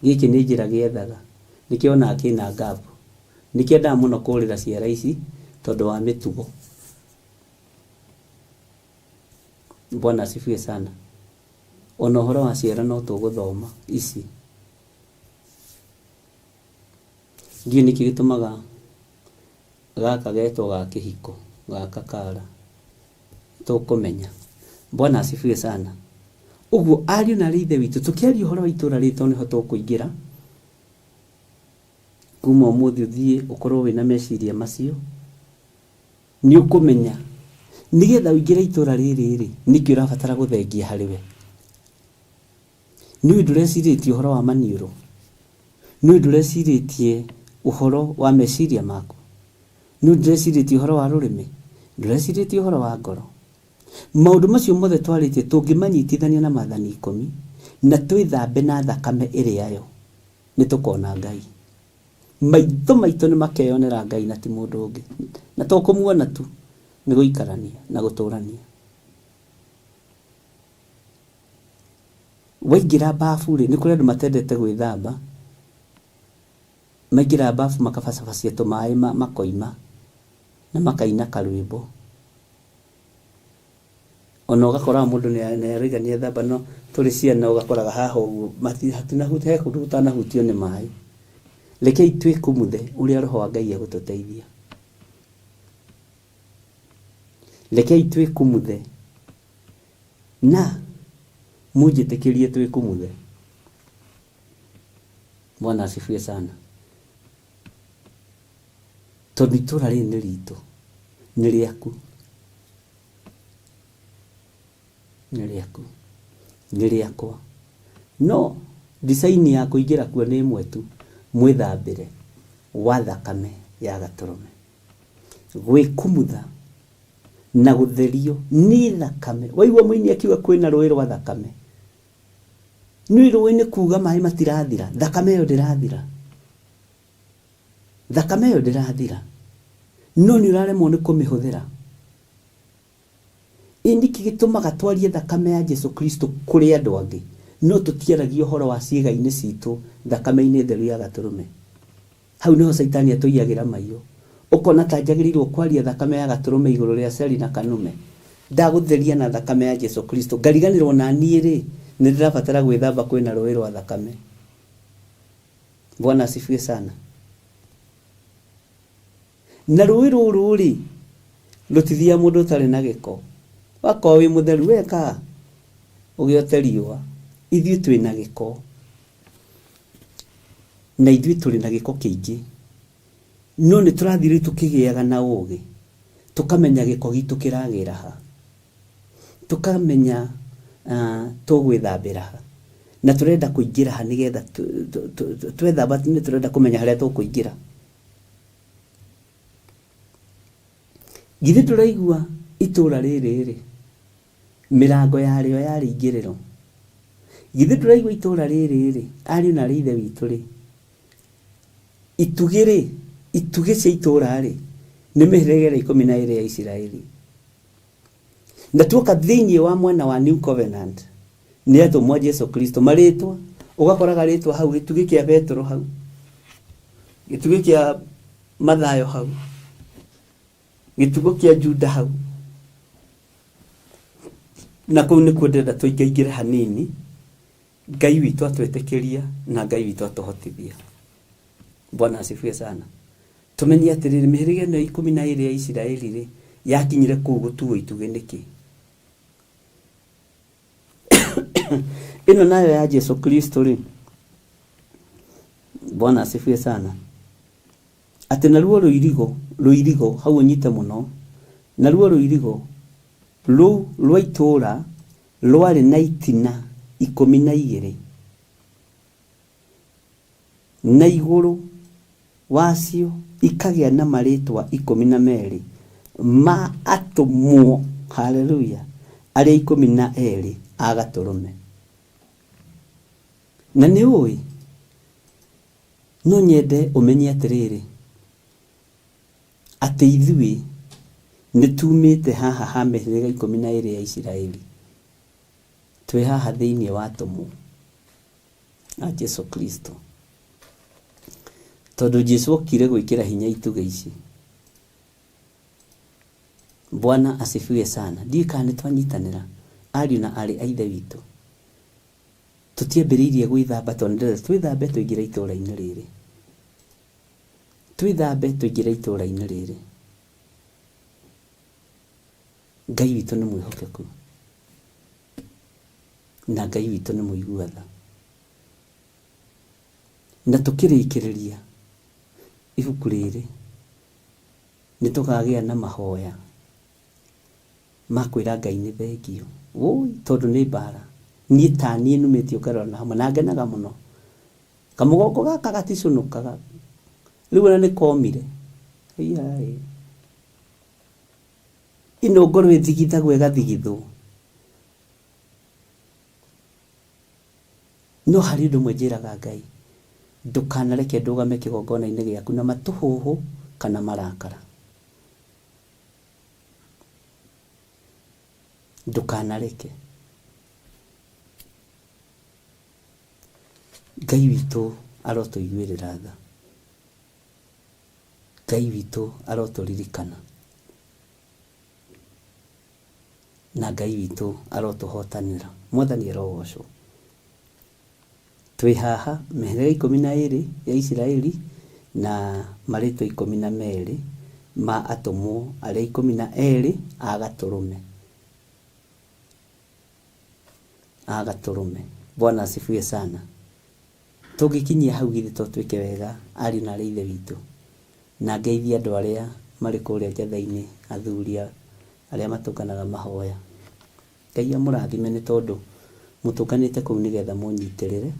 Gĩkĩ nĩ njĩra gĩethaga. Nĩkĩo wonaga kĩna gap. Nĩkĩendaga mũno kũrĩra ciara ici tondũ wa mĩtugo. Bwana asifiwe sana. Ona ũhoro wa ciara no tũgũthoma ici. Ndiũĩ nĩkĩ gĩtũmaga gaka getwo ga kĩhiko, gaka kara. Tũkũmenya. Bwana asifiwe sana. Ũguo ariũ na arĩ ithe witũ, tũkĩaria ũhoro wa itũra rĩrĩ tondũ nĩho tũkũingĩra, kuma ũmũthĩ ũthiĩ ũkorwo wĩna meciria macio, nĩ ũkũmenya nĩgetha ũingĩre itũra rĩrĩ rĩ, nĩkĩ ũrabatara gũthengia harĩ we. Nĩũĩ ndũrecirĩtie ũhoro wa maniũrũ? Nĩũĩ ndũrecirĩtie ũhoro wa meciria maku? Nĩ ndĩrecirĩtie ũhoro wa rũrĩmĩ, ndũrecirĩtie ũhoro wa ngoro. Maũndũ macio mothe twarĩtie tũngĩmanyitithania na maathani ikũmi na twĩthambe na thakame ĩrĩa yo, nĩ tũkona Ngai. Maitho maitũ nĩ makeyonera Ngai na ti mũndũ ũngĩ. Na to kũmuona tu, nĩ gũikarania na gũtũrania. Waingĩra bafu rĩ, nĩ kũrĩ andũ matendete gwĩthamba, maingĩra bafu makabacabacia tũmaĩ makoima na makaina karwĩmbo. Ona ũgakoraga mũndũ nĩ aroiga nĩ ethamba no tũrĩ ciana ũgakoraga haha ũguo he kũndũ gũtanahutio nĩ maĩ. Rekei twĩkumuthe ũrĩa Roho wa Ngai egũtũteithia. Rekei twĩkumuthe na mũnjĩtĩkĩrie twĩkumuthe. Bwana asifiwe sana. Tondũ itũra rĩrĩ nĩ ritũ, nĩ rĩaku, nĩ rĩaku, nĩ rĩakwa. No design ya kũingĩra kuo nĩ ĩmwe tu, mwĩthambĩre wa thakame ya gatũrũme. Gwĩkumutha na gũtherio nĩ thakame. Waigua mũini akiuga kwĩna rũĩ rwa thakame. Nĩ rũĩ nĩ kuga maĩ matirathira, thakame ĩyo ndĩrathira. Thakame ĩyo ndĩrathira. No nĩ ũraremwo nĩ kũmĩhũthĩra. Ĩ nĩkĩ gĩtũmaga twarie thakame ya Jesu Kristo kũrĩ andũ angĩ, no tũtiaragia ũhoro wa ciĩga-inĩ citũ thakame-inĩ theru ya gatũrũme? Hau nĩho Caitani atũiyagĩra maiyo. Ũkona ta njagĩrĩirwo kwaria thakame ya gatũrũme igũrũ rĩa Seli na Kanume. Ndagũtheria na thakame ya Jesu Kristo, ngariganĩrwo na niĩ-rĩ, nĩ ndĩrabatara gwĩthamba kwĩna rũĩ rwa thakame. Bwana asifiwe sana. Na rũĩ rũrũ-rĩ, rũtithiaga mũndũ ũtarĩ na gĩko. Wakorwo wĩ mũtheru weka ũgĩote riũa. Ithuĩ twĩ na gĩko. Na ithuĩ tũrĩ na gĩko kĩingĩ. No nĩ tũrathiĩ rĩu tũkĩgĩaga na ũgĩ, tũkamenya gĩko gitũ kĩragĩra ha. Tũkamenya tũgwĩthambĩra ha. Na tũrenda kũingĩra ha nĩgetha twethamba nĩ tũrenda kũmenya harĩa tũkũingĩra. Githĩ ndũraigua itũũra rĩrĩ-rĩ, mĩrango yarĩo yarĩ ingĩrĩro? Githĩ ndũraigua itũũra rĩrĩ-rĩ, ariũ na aarĩ a Ithe witũ-rĩ, itugĩ-rĩ, itugĩ cia itũũra-rĩ, nĩ mĩhĩrĩga ĩrĩa ikũmi na ĩrĩ ya Isiraeli. Na tuoka thĩinĩ wa mwena wa New Covenant, nĩ atũmwo a Jesu Kristo, marĩtwa, ũgakoraga rĩtwa hau, gĩtugĩ kĩa Petero hau, gĩtugĩ kĩa Mathayo hau, gĩtugĩ kĩa Juda hau. Na kũu nĩkuo ndĩrenda tũingaingĩre hanini, Ngai witũ atwĩtĩkĩria na Ngai witũ atũhotithia. Bwana asifiwe sana. Tũmenye atĩrĩrĩ, mĩhĩrĩga ĩno ikũmi na ĩrĩ ya Isiraeli rĩ, yakinyire kũu gũtuo itugĩ nĩkĩ? Ĩno nayo ya Jesu Kristo rĩ, Bwana asifiwe sana. Atĩ naruo rũirigo, rũirigo, hau ũnyite mũno, naruo rũirigo rũu rwa itũũra rwarĩ na itina 12, na igũrũ wacio ikagĩa na marĩtwa 12 ma atũmwo, haleluya, arĩa 12 a Gatũrũme. Na nĩ ũĩ, no nyende ũmenye atĩrĩrĩ, atĩ ithuĩ nĩ tumĩte haha ha mĩhĩrĩga 12 ya Isiraeli, twĩ haha thĩinĩ wa atũmwo a Jesu Kristo. Tondũ Jesu okire gwĩkĩra hinya itugĩ ici. Bwana asifiwe sana. Ndiũĩ kana nĩ twanyitanĩra, ariũ na aarĩ a Ithe witũ. Tũtiambĩrĩirie gwĩthamba tondũ ndĩrenda twĩthambe tũingĩre itũũra-inĩ rĩrĩ. Twĩthambe tũingĩre itũũra-inĩ rĩrĩ. Ngai witũ nĩ mwĩhokeku. Na Ngai witũ nĩ mũigua tha. Na tũkĩrĩkĩrĩria ibuku rĩrĩ, nĩ tũkagĩa na mahoya ma kwĩra Ngai nĩ thengiũ. Wũi, tondũ nĩ mbara. Niĩ ta niĩ numĩtio ngarora na hamwe, na ngenaga mũno. Kamũgongo gaka gaticũnũkaga. Rĩu ona nĩ komire. Ĩyaĩ. Ĩno ngoro ĩthigithagwo ĩgathigithwo. No harĩ ũndũ ũmwe njĩraga Ngai, ndũkanareke ndũgame kĩgongona-inĩ gĩaku na matũhũhũ kana marakara. Ndũkanareke. Ngai witũ arotũiguĩrĩra tha. Ngai witũ arotũririkana. Na Ngai witũ arotũhotanĩra. Mwathani arogocwo. Twĩ haha mĩhĩrĩga 12 ya Isiraeli na marĩtwa 12 ma atũmwo arĩa 12 a Gatũrũme. A Gatũrũme. Bwana asifiwe sana. Tũngĩkinyia hau githĩ to twĩke wega ariũ na arĩ a Ithe witũ? Na ngeithie andũ arĩa marĩ kũrĩa njatha-inĩ, athuri arĩa matũnganaga mahoya. Ngai amũrathime nĩ tondũ mũtũnganĩte kũu nĩgetha mũnyitĩrĩre,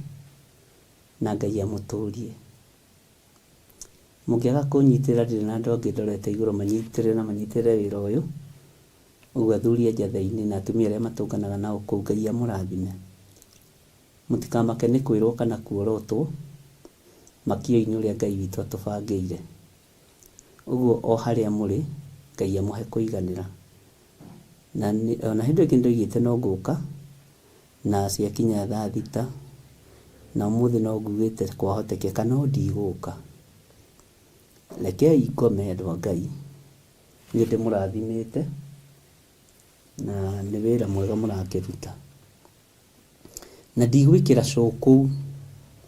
na Ngai amũtũrie. Mũngĩaga kũnyitĩrĩra ndirĩ na andũ angĩ ndorete igũrũ manyitĩrĩre na manyitĩrĩre wĩra ũyũ. Ũguo athuri a njatha-inĩ na atumia arĩa matũnganaga nao kũu, Ngai amũrathime. Mũtikamake nĩ kwĩrwo kana kuorotwo, makio-inĩ ũrĩa Ngai witũ atũbangĩire. Ũguo o harĩa mũrĩ, Ngai amũhe kũiganĩra. Na ona hĩndĩ ĩngĩ nĩndoigĩte no ngũka, na ciakinya thaa thita, na ũmũthĩ no ngugĩte kwahotekeka no ndigũka. Rekei ngome andũ a Ngai, niĩ ndĩmũrathimĩte, na nĩ wĩra mwega mũrakĩruta. Na ndigwĩkĩra show kũu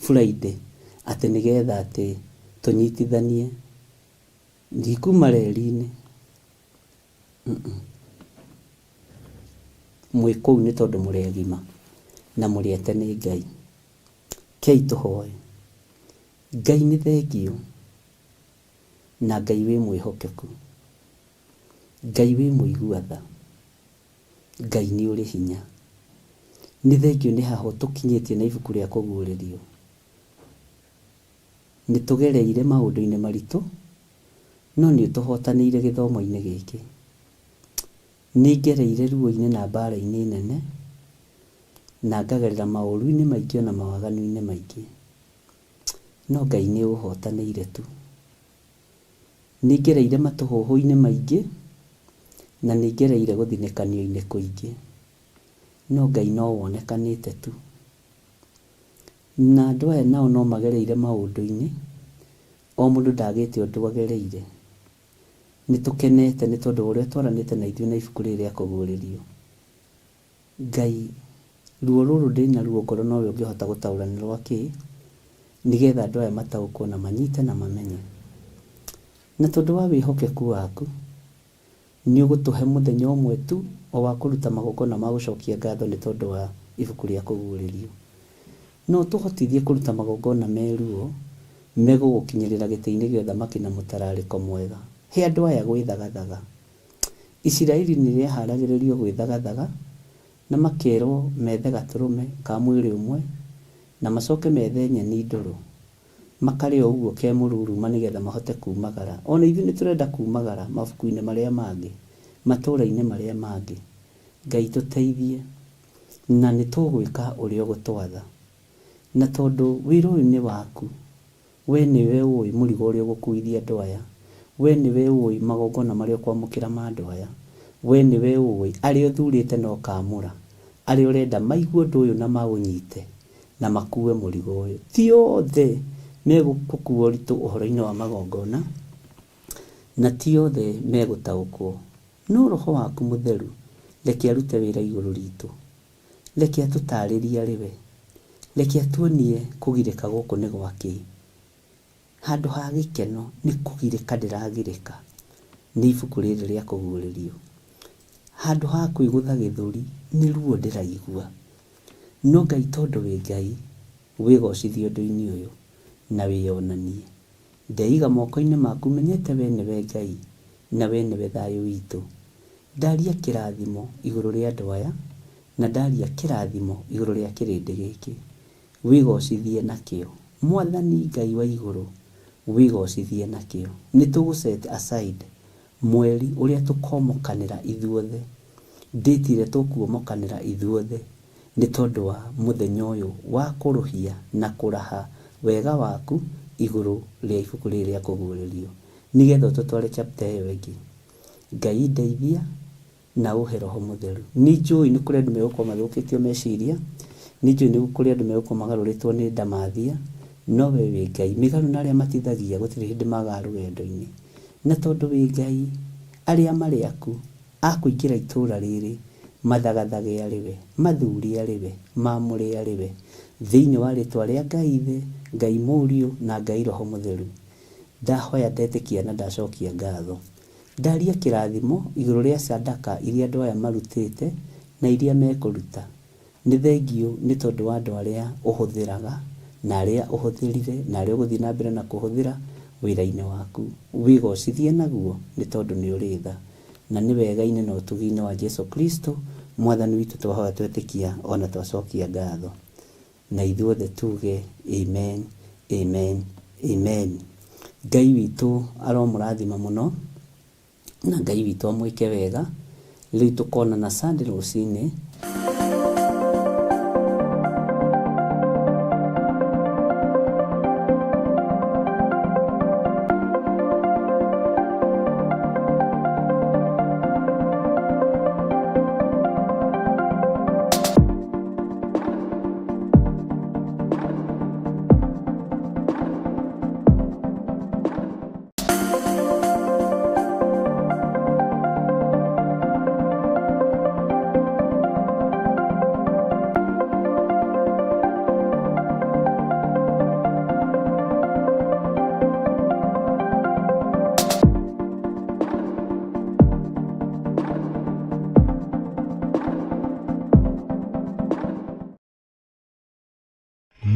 Friday atĩ nĩgetha atĩ tũnyitithanie. Ndikuma reri-inĩ. Mwĩ kũu nĩ tondũ mũrĩ agima na mũrĩ ete nĩ Ngai. Kei tũhoe. Ngai nĩ thengiũ na Ngai wĩ mwĩhokeku. Ngai wĩ mũigua tha. Ngai nĩ ũrĩ hinya. Nĩ thengiũ nĩ haha ũtũkinyĩtie na ibuku rĩa kũguũrĩrio. Nĩ tũgereire maũndũ-inĩ maritũ, no nĩ ũtũhotanĩire gĩthomo-inĩ gĩkĩ. Nĩ ngereire ruo-inĩ na mbara-inĩ nene, na ngagerera maũru-inĩ maingĩ ona mawaganu-inĩ maingĩ. No Ngai nĩ ũhotanĩire tu. Nĩ ngereire matũhũhũ-inĩ maingĩ, na nĩ ngereire gũthinĩkanio-inĩ kũingĩ, no Ngai no wonekanĩte tu. Na andũ aya nao no magereire maũndũ-inĩ, o mũndũ ndagĩte ũndũ agereire. Nĩ tũkenete nĩ tondũ wa ũrĩa ũtwaranĩte na ithuĩ na ibuku rĩrĩ rĩa kũguũrĩrio. Ngai, ruo rũrũ ndĩ naruo ngoro nowe ũngĩhota gũtaũra nĩ rwa kĩ, nĩgetha andũ aya mataũkwo na manyite na mamenye. Na tondũ wa wĩhokeku waku, nĩ ũgũtũhe mũthenya ũmwe tu o wa kũruta magongona ma gũcokia ngatho nĩ tondũ wa ibuku rĩa kũguũrĩrio. No ũtũhotithie kũruta magongona me ruo, megũgũkinyĩrĩra gĩtĩ-inĩ gĩa ũthamaki na mũtararĩko mwega. He andũ aya gwĩthagathaga. Isiraeli nĩ rĩaharagĩrĩrio gwĩthagathaga, na makerwo methe gatũrũme ka mwĩrĩ ũmwe, na macoke methe nyeni ndũrũ, makarĩe o ũguo ke mũruruma nĩ getha mahote kumagara. O na ithuĩ nĩ tũrenda kumagara mabuku-inĩ marĩa mangĩ, matũũra-inĩ marĩa mangĩ. Ngai tũteithie, na nĩ tũgwĩka ũrĩa ũgũtwatha. Na tondũ wĩra ũyũ nĩ waku, Wee nĩwe ũũĩ mũrigo ũrĩa ũgũkuuithia andũ aya. Wee nĩwe ũũĩ magongona marĩa ũkwamũkĩra ma andũ aya. Wee nĩwe ũũĩ arĩa ũthuurĩte na ũkaamũra, arĩa ũrenda maigue ũndũ ũyũ na maũnyite, na makuue mũrigo ũyũ. Ti othe megũkuua ũritũ ũhoro-inĩ wa magongona, na ti othe megũtaũkwo. No Roho waku Mũtheru reke arute wĩra igũrũ riitũ. Reke atũtaarĩrie arĩ we. Reke atuonie kũgirĩka gũkũ nĩ gwa kĩĩ. Handũ ha gĩkeno nĩ kũgirĩka ndĩragirĩka nĩ ibuku rĩrĩ rĩa kũguũrĩrio. Handũ ha kwĩgũtha gĩthũri nĩ ruo ndĩraigua. No Ngai tondũ wĩ Ngai, wĩgocithie ũndũ-inĩ ũyũ na wĩyonanie. Ndeiga moko-inĩ maku menyete wee nĩwe Ngai na wee nĩwe thayũ witũ. Ndaria kĩrathimo igũrũ rĩa andũ aya, na ndaria kĩrathimo igũrũ rĩa kĩrĩndĩ gĩkĩ. Wĩgocithie nakĩo. Mwathani Ngai wa igũrũ, wĩgocithie nakĩo. Nĩ tũgũ set aside. Mweri ũrĩa tũkomokanĩra ithuothe, date ĩrĩa tũkuomokanĩra ithuothe nĩ tondũ wa mũthenya ũyũ wa kũrũhia na kũraha wega waku igũrũ rĩa ibuku rĩrĩ rĩa kũguũrĩrio, nĩgetha ũtũtware chapter ĩyo ĩngĩ. Ngai ndeithia na ũhe roho mũtheru. Nĩ njũĩ nĩ kũrĩ andũ megũkorwo mathũkĩtio meciria, nĩ njũĩ nĩ kũrĩ andũ megũkorwo magarũrĩtwo nĩ ndamathia, no we wĩ Ngai. Mĩgarũ na arĩa matithagia gũtirĩ hĩndĩ magaga rũgendo-inĩ. Na tondũ wĩ Ngai, arĩa marĩ aku a kũingĩra itũũra rĩrĩ mathagathage arĩ we, mathure arĩ we, maamũre arĩ we. Thĩinĩ wa rĩtwa rĩa Ngai Ithe, Ngai Mũriũ na Ngai Roho Mũtheru, ndahoya ndetĩkia na ndacokia ngatho. Ndaria kĩrathimo igũrũ rĩa sadaka iria andũ aya marutĩte na iria mekũruta. Nĩ thengiũ nĩ tondũ wa andũ arĩa ũhũthĩraga na arĩa ũhũthĩrire na arĩa ũgũthiĩ na mbere na kũhũthĩra wĩra-inĩ waku. Wĩgocithie naguo nĩ tondũ nĩ ũrĩ tha. Na nĩ wega-inĩ na ũtugi-inĩ wa Jesu Kristo Mwathani witũ twahoya twetĩkia o na twacokia ngatho. Na ithuothe tuge amen, amen, amen. Ngai witũ aromũrathima mũno na Ngai witũ amwĩke wega. Rĩu tũkonana Sunday rũcinĩ.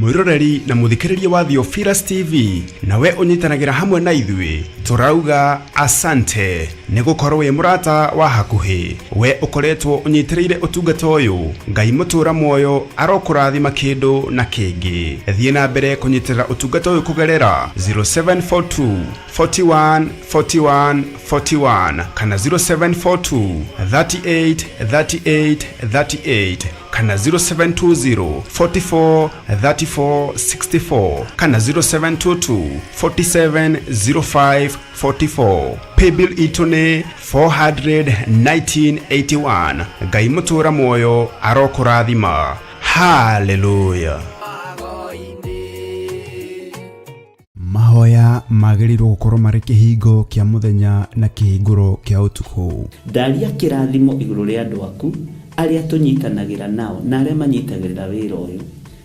Mwĩroreri na mũthikĩrĩria wa Theophilus TV, nawe ũnyitanagĩra hamwe na ithuĩ, tũrauga asante nĩ gũkorwo wĩ mũrata wa hakuhĩ. We ũkoretwo ũnyitĩrĩire ũtungata ũyũ, Ngai mũtũra muoyo arokũrathima kĩndũ na kĩngĩ. Thiĩ na mbere kũnyitĩrĩra ũtungata ũyũ kũgerera 0742 41 41 41 kana 0742 38 38 38 kana 0720 44 34 64 kana 0722 47 05 44. Paybill itũ nĩ 41981. Ngai mũtũra muoyo arokũrathima. Haleluya. Mahoya magĩrĩirwo gũkorwo marĩ kĩhingo kĩa mũthenya na kĩhingũro kĩa ũtukũ. Ndaria kĩrathimo igũrũ rĩa andũ aku arĩa tũnyitanagĩra nao na arĩa manyitagĩrĩra wĩra ũyũ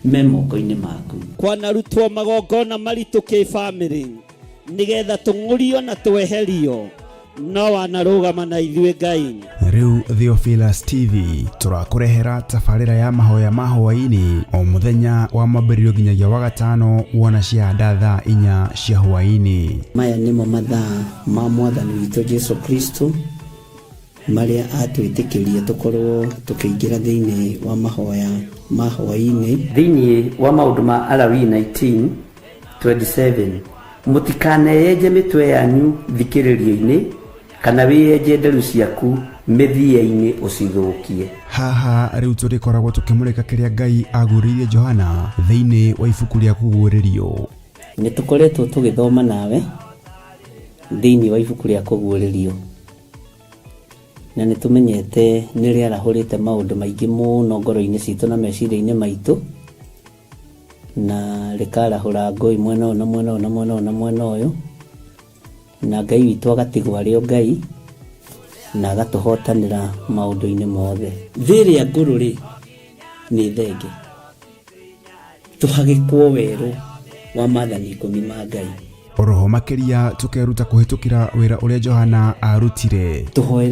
me moko-inĩ maku. Kwanarutwo magongona maritũ kĩbamĩrĩ nĩgetha tũng'ũrio na tweherio, no wanarũgama na ithuĩ Ngai. Rĩu Theophilus TV tũrakũrehera tabarĩra ya mahoya ma hwaĩ-inĩ o mũthenya wa mwambĩrĩrio nginyagia wa gatano wona ciahanda thaa 4 cia hwaĩ-inĩ. Maya nĩmo mathaa ma Mwathani witũ Jesu Kristo marĩa atwĩtĩkĩria tũkorwo tũkĩingĩra thĩinĩ wa mahoya ma hwaĩ-inĩ. Thĩinĩ wa maũndũ ma Alawii 19:27, mũtikaneyenje mĩtwe yanyu thikĩrĩrio-inĩ kana wĩyenje nderu ciaku mĩthia-inĩ ũcithũkie. Haha rĩu tũrĩkoragwo tũkĩmũrĩka kĩrĩa Ngai aguũrĩirie Johana thĩinĩ wa ibuku rĩa kũguũrĩrio. Nĩ tũkoretwo tũgĩthoma nawe thĩinĩ wa ibuku rĩa kũguũrĩrio, na nĩ tũmenyete nĩ rĩarahũrĩte maũndũ maingĩ mũno ngoro-inĩ citũ na meciria-inĩ maitũ, na rĩkarahũra ngũĩ mwena ũyũ na mwena ũyũ na mwena ũyũ na mwena ũyũ, na Ngai witũ agatigwo arĩ o Ngai na agatũhotanĩra maũndũ-inĩ mothe. Thĩ ĩrĩa ngũrũ rĩ nĩ thenge, tũhagĩkwo werũ wa maathani 10 ma Ngai. Oroho makĩria tũkeruta kũhĩtũkĩra wĩra ũrĩa Johana arutire. Tũhoere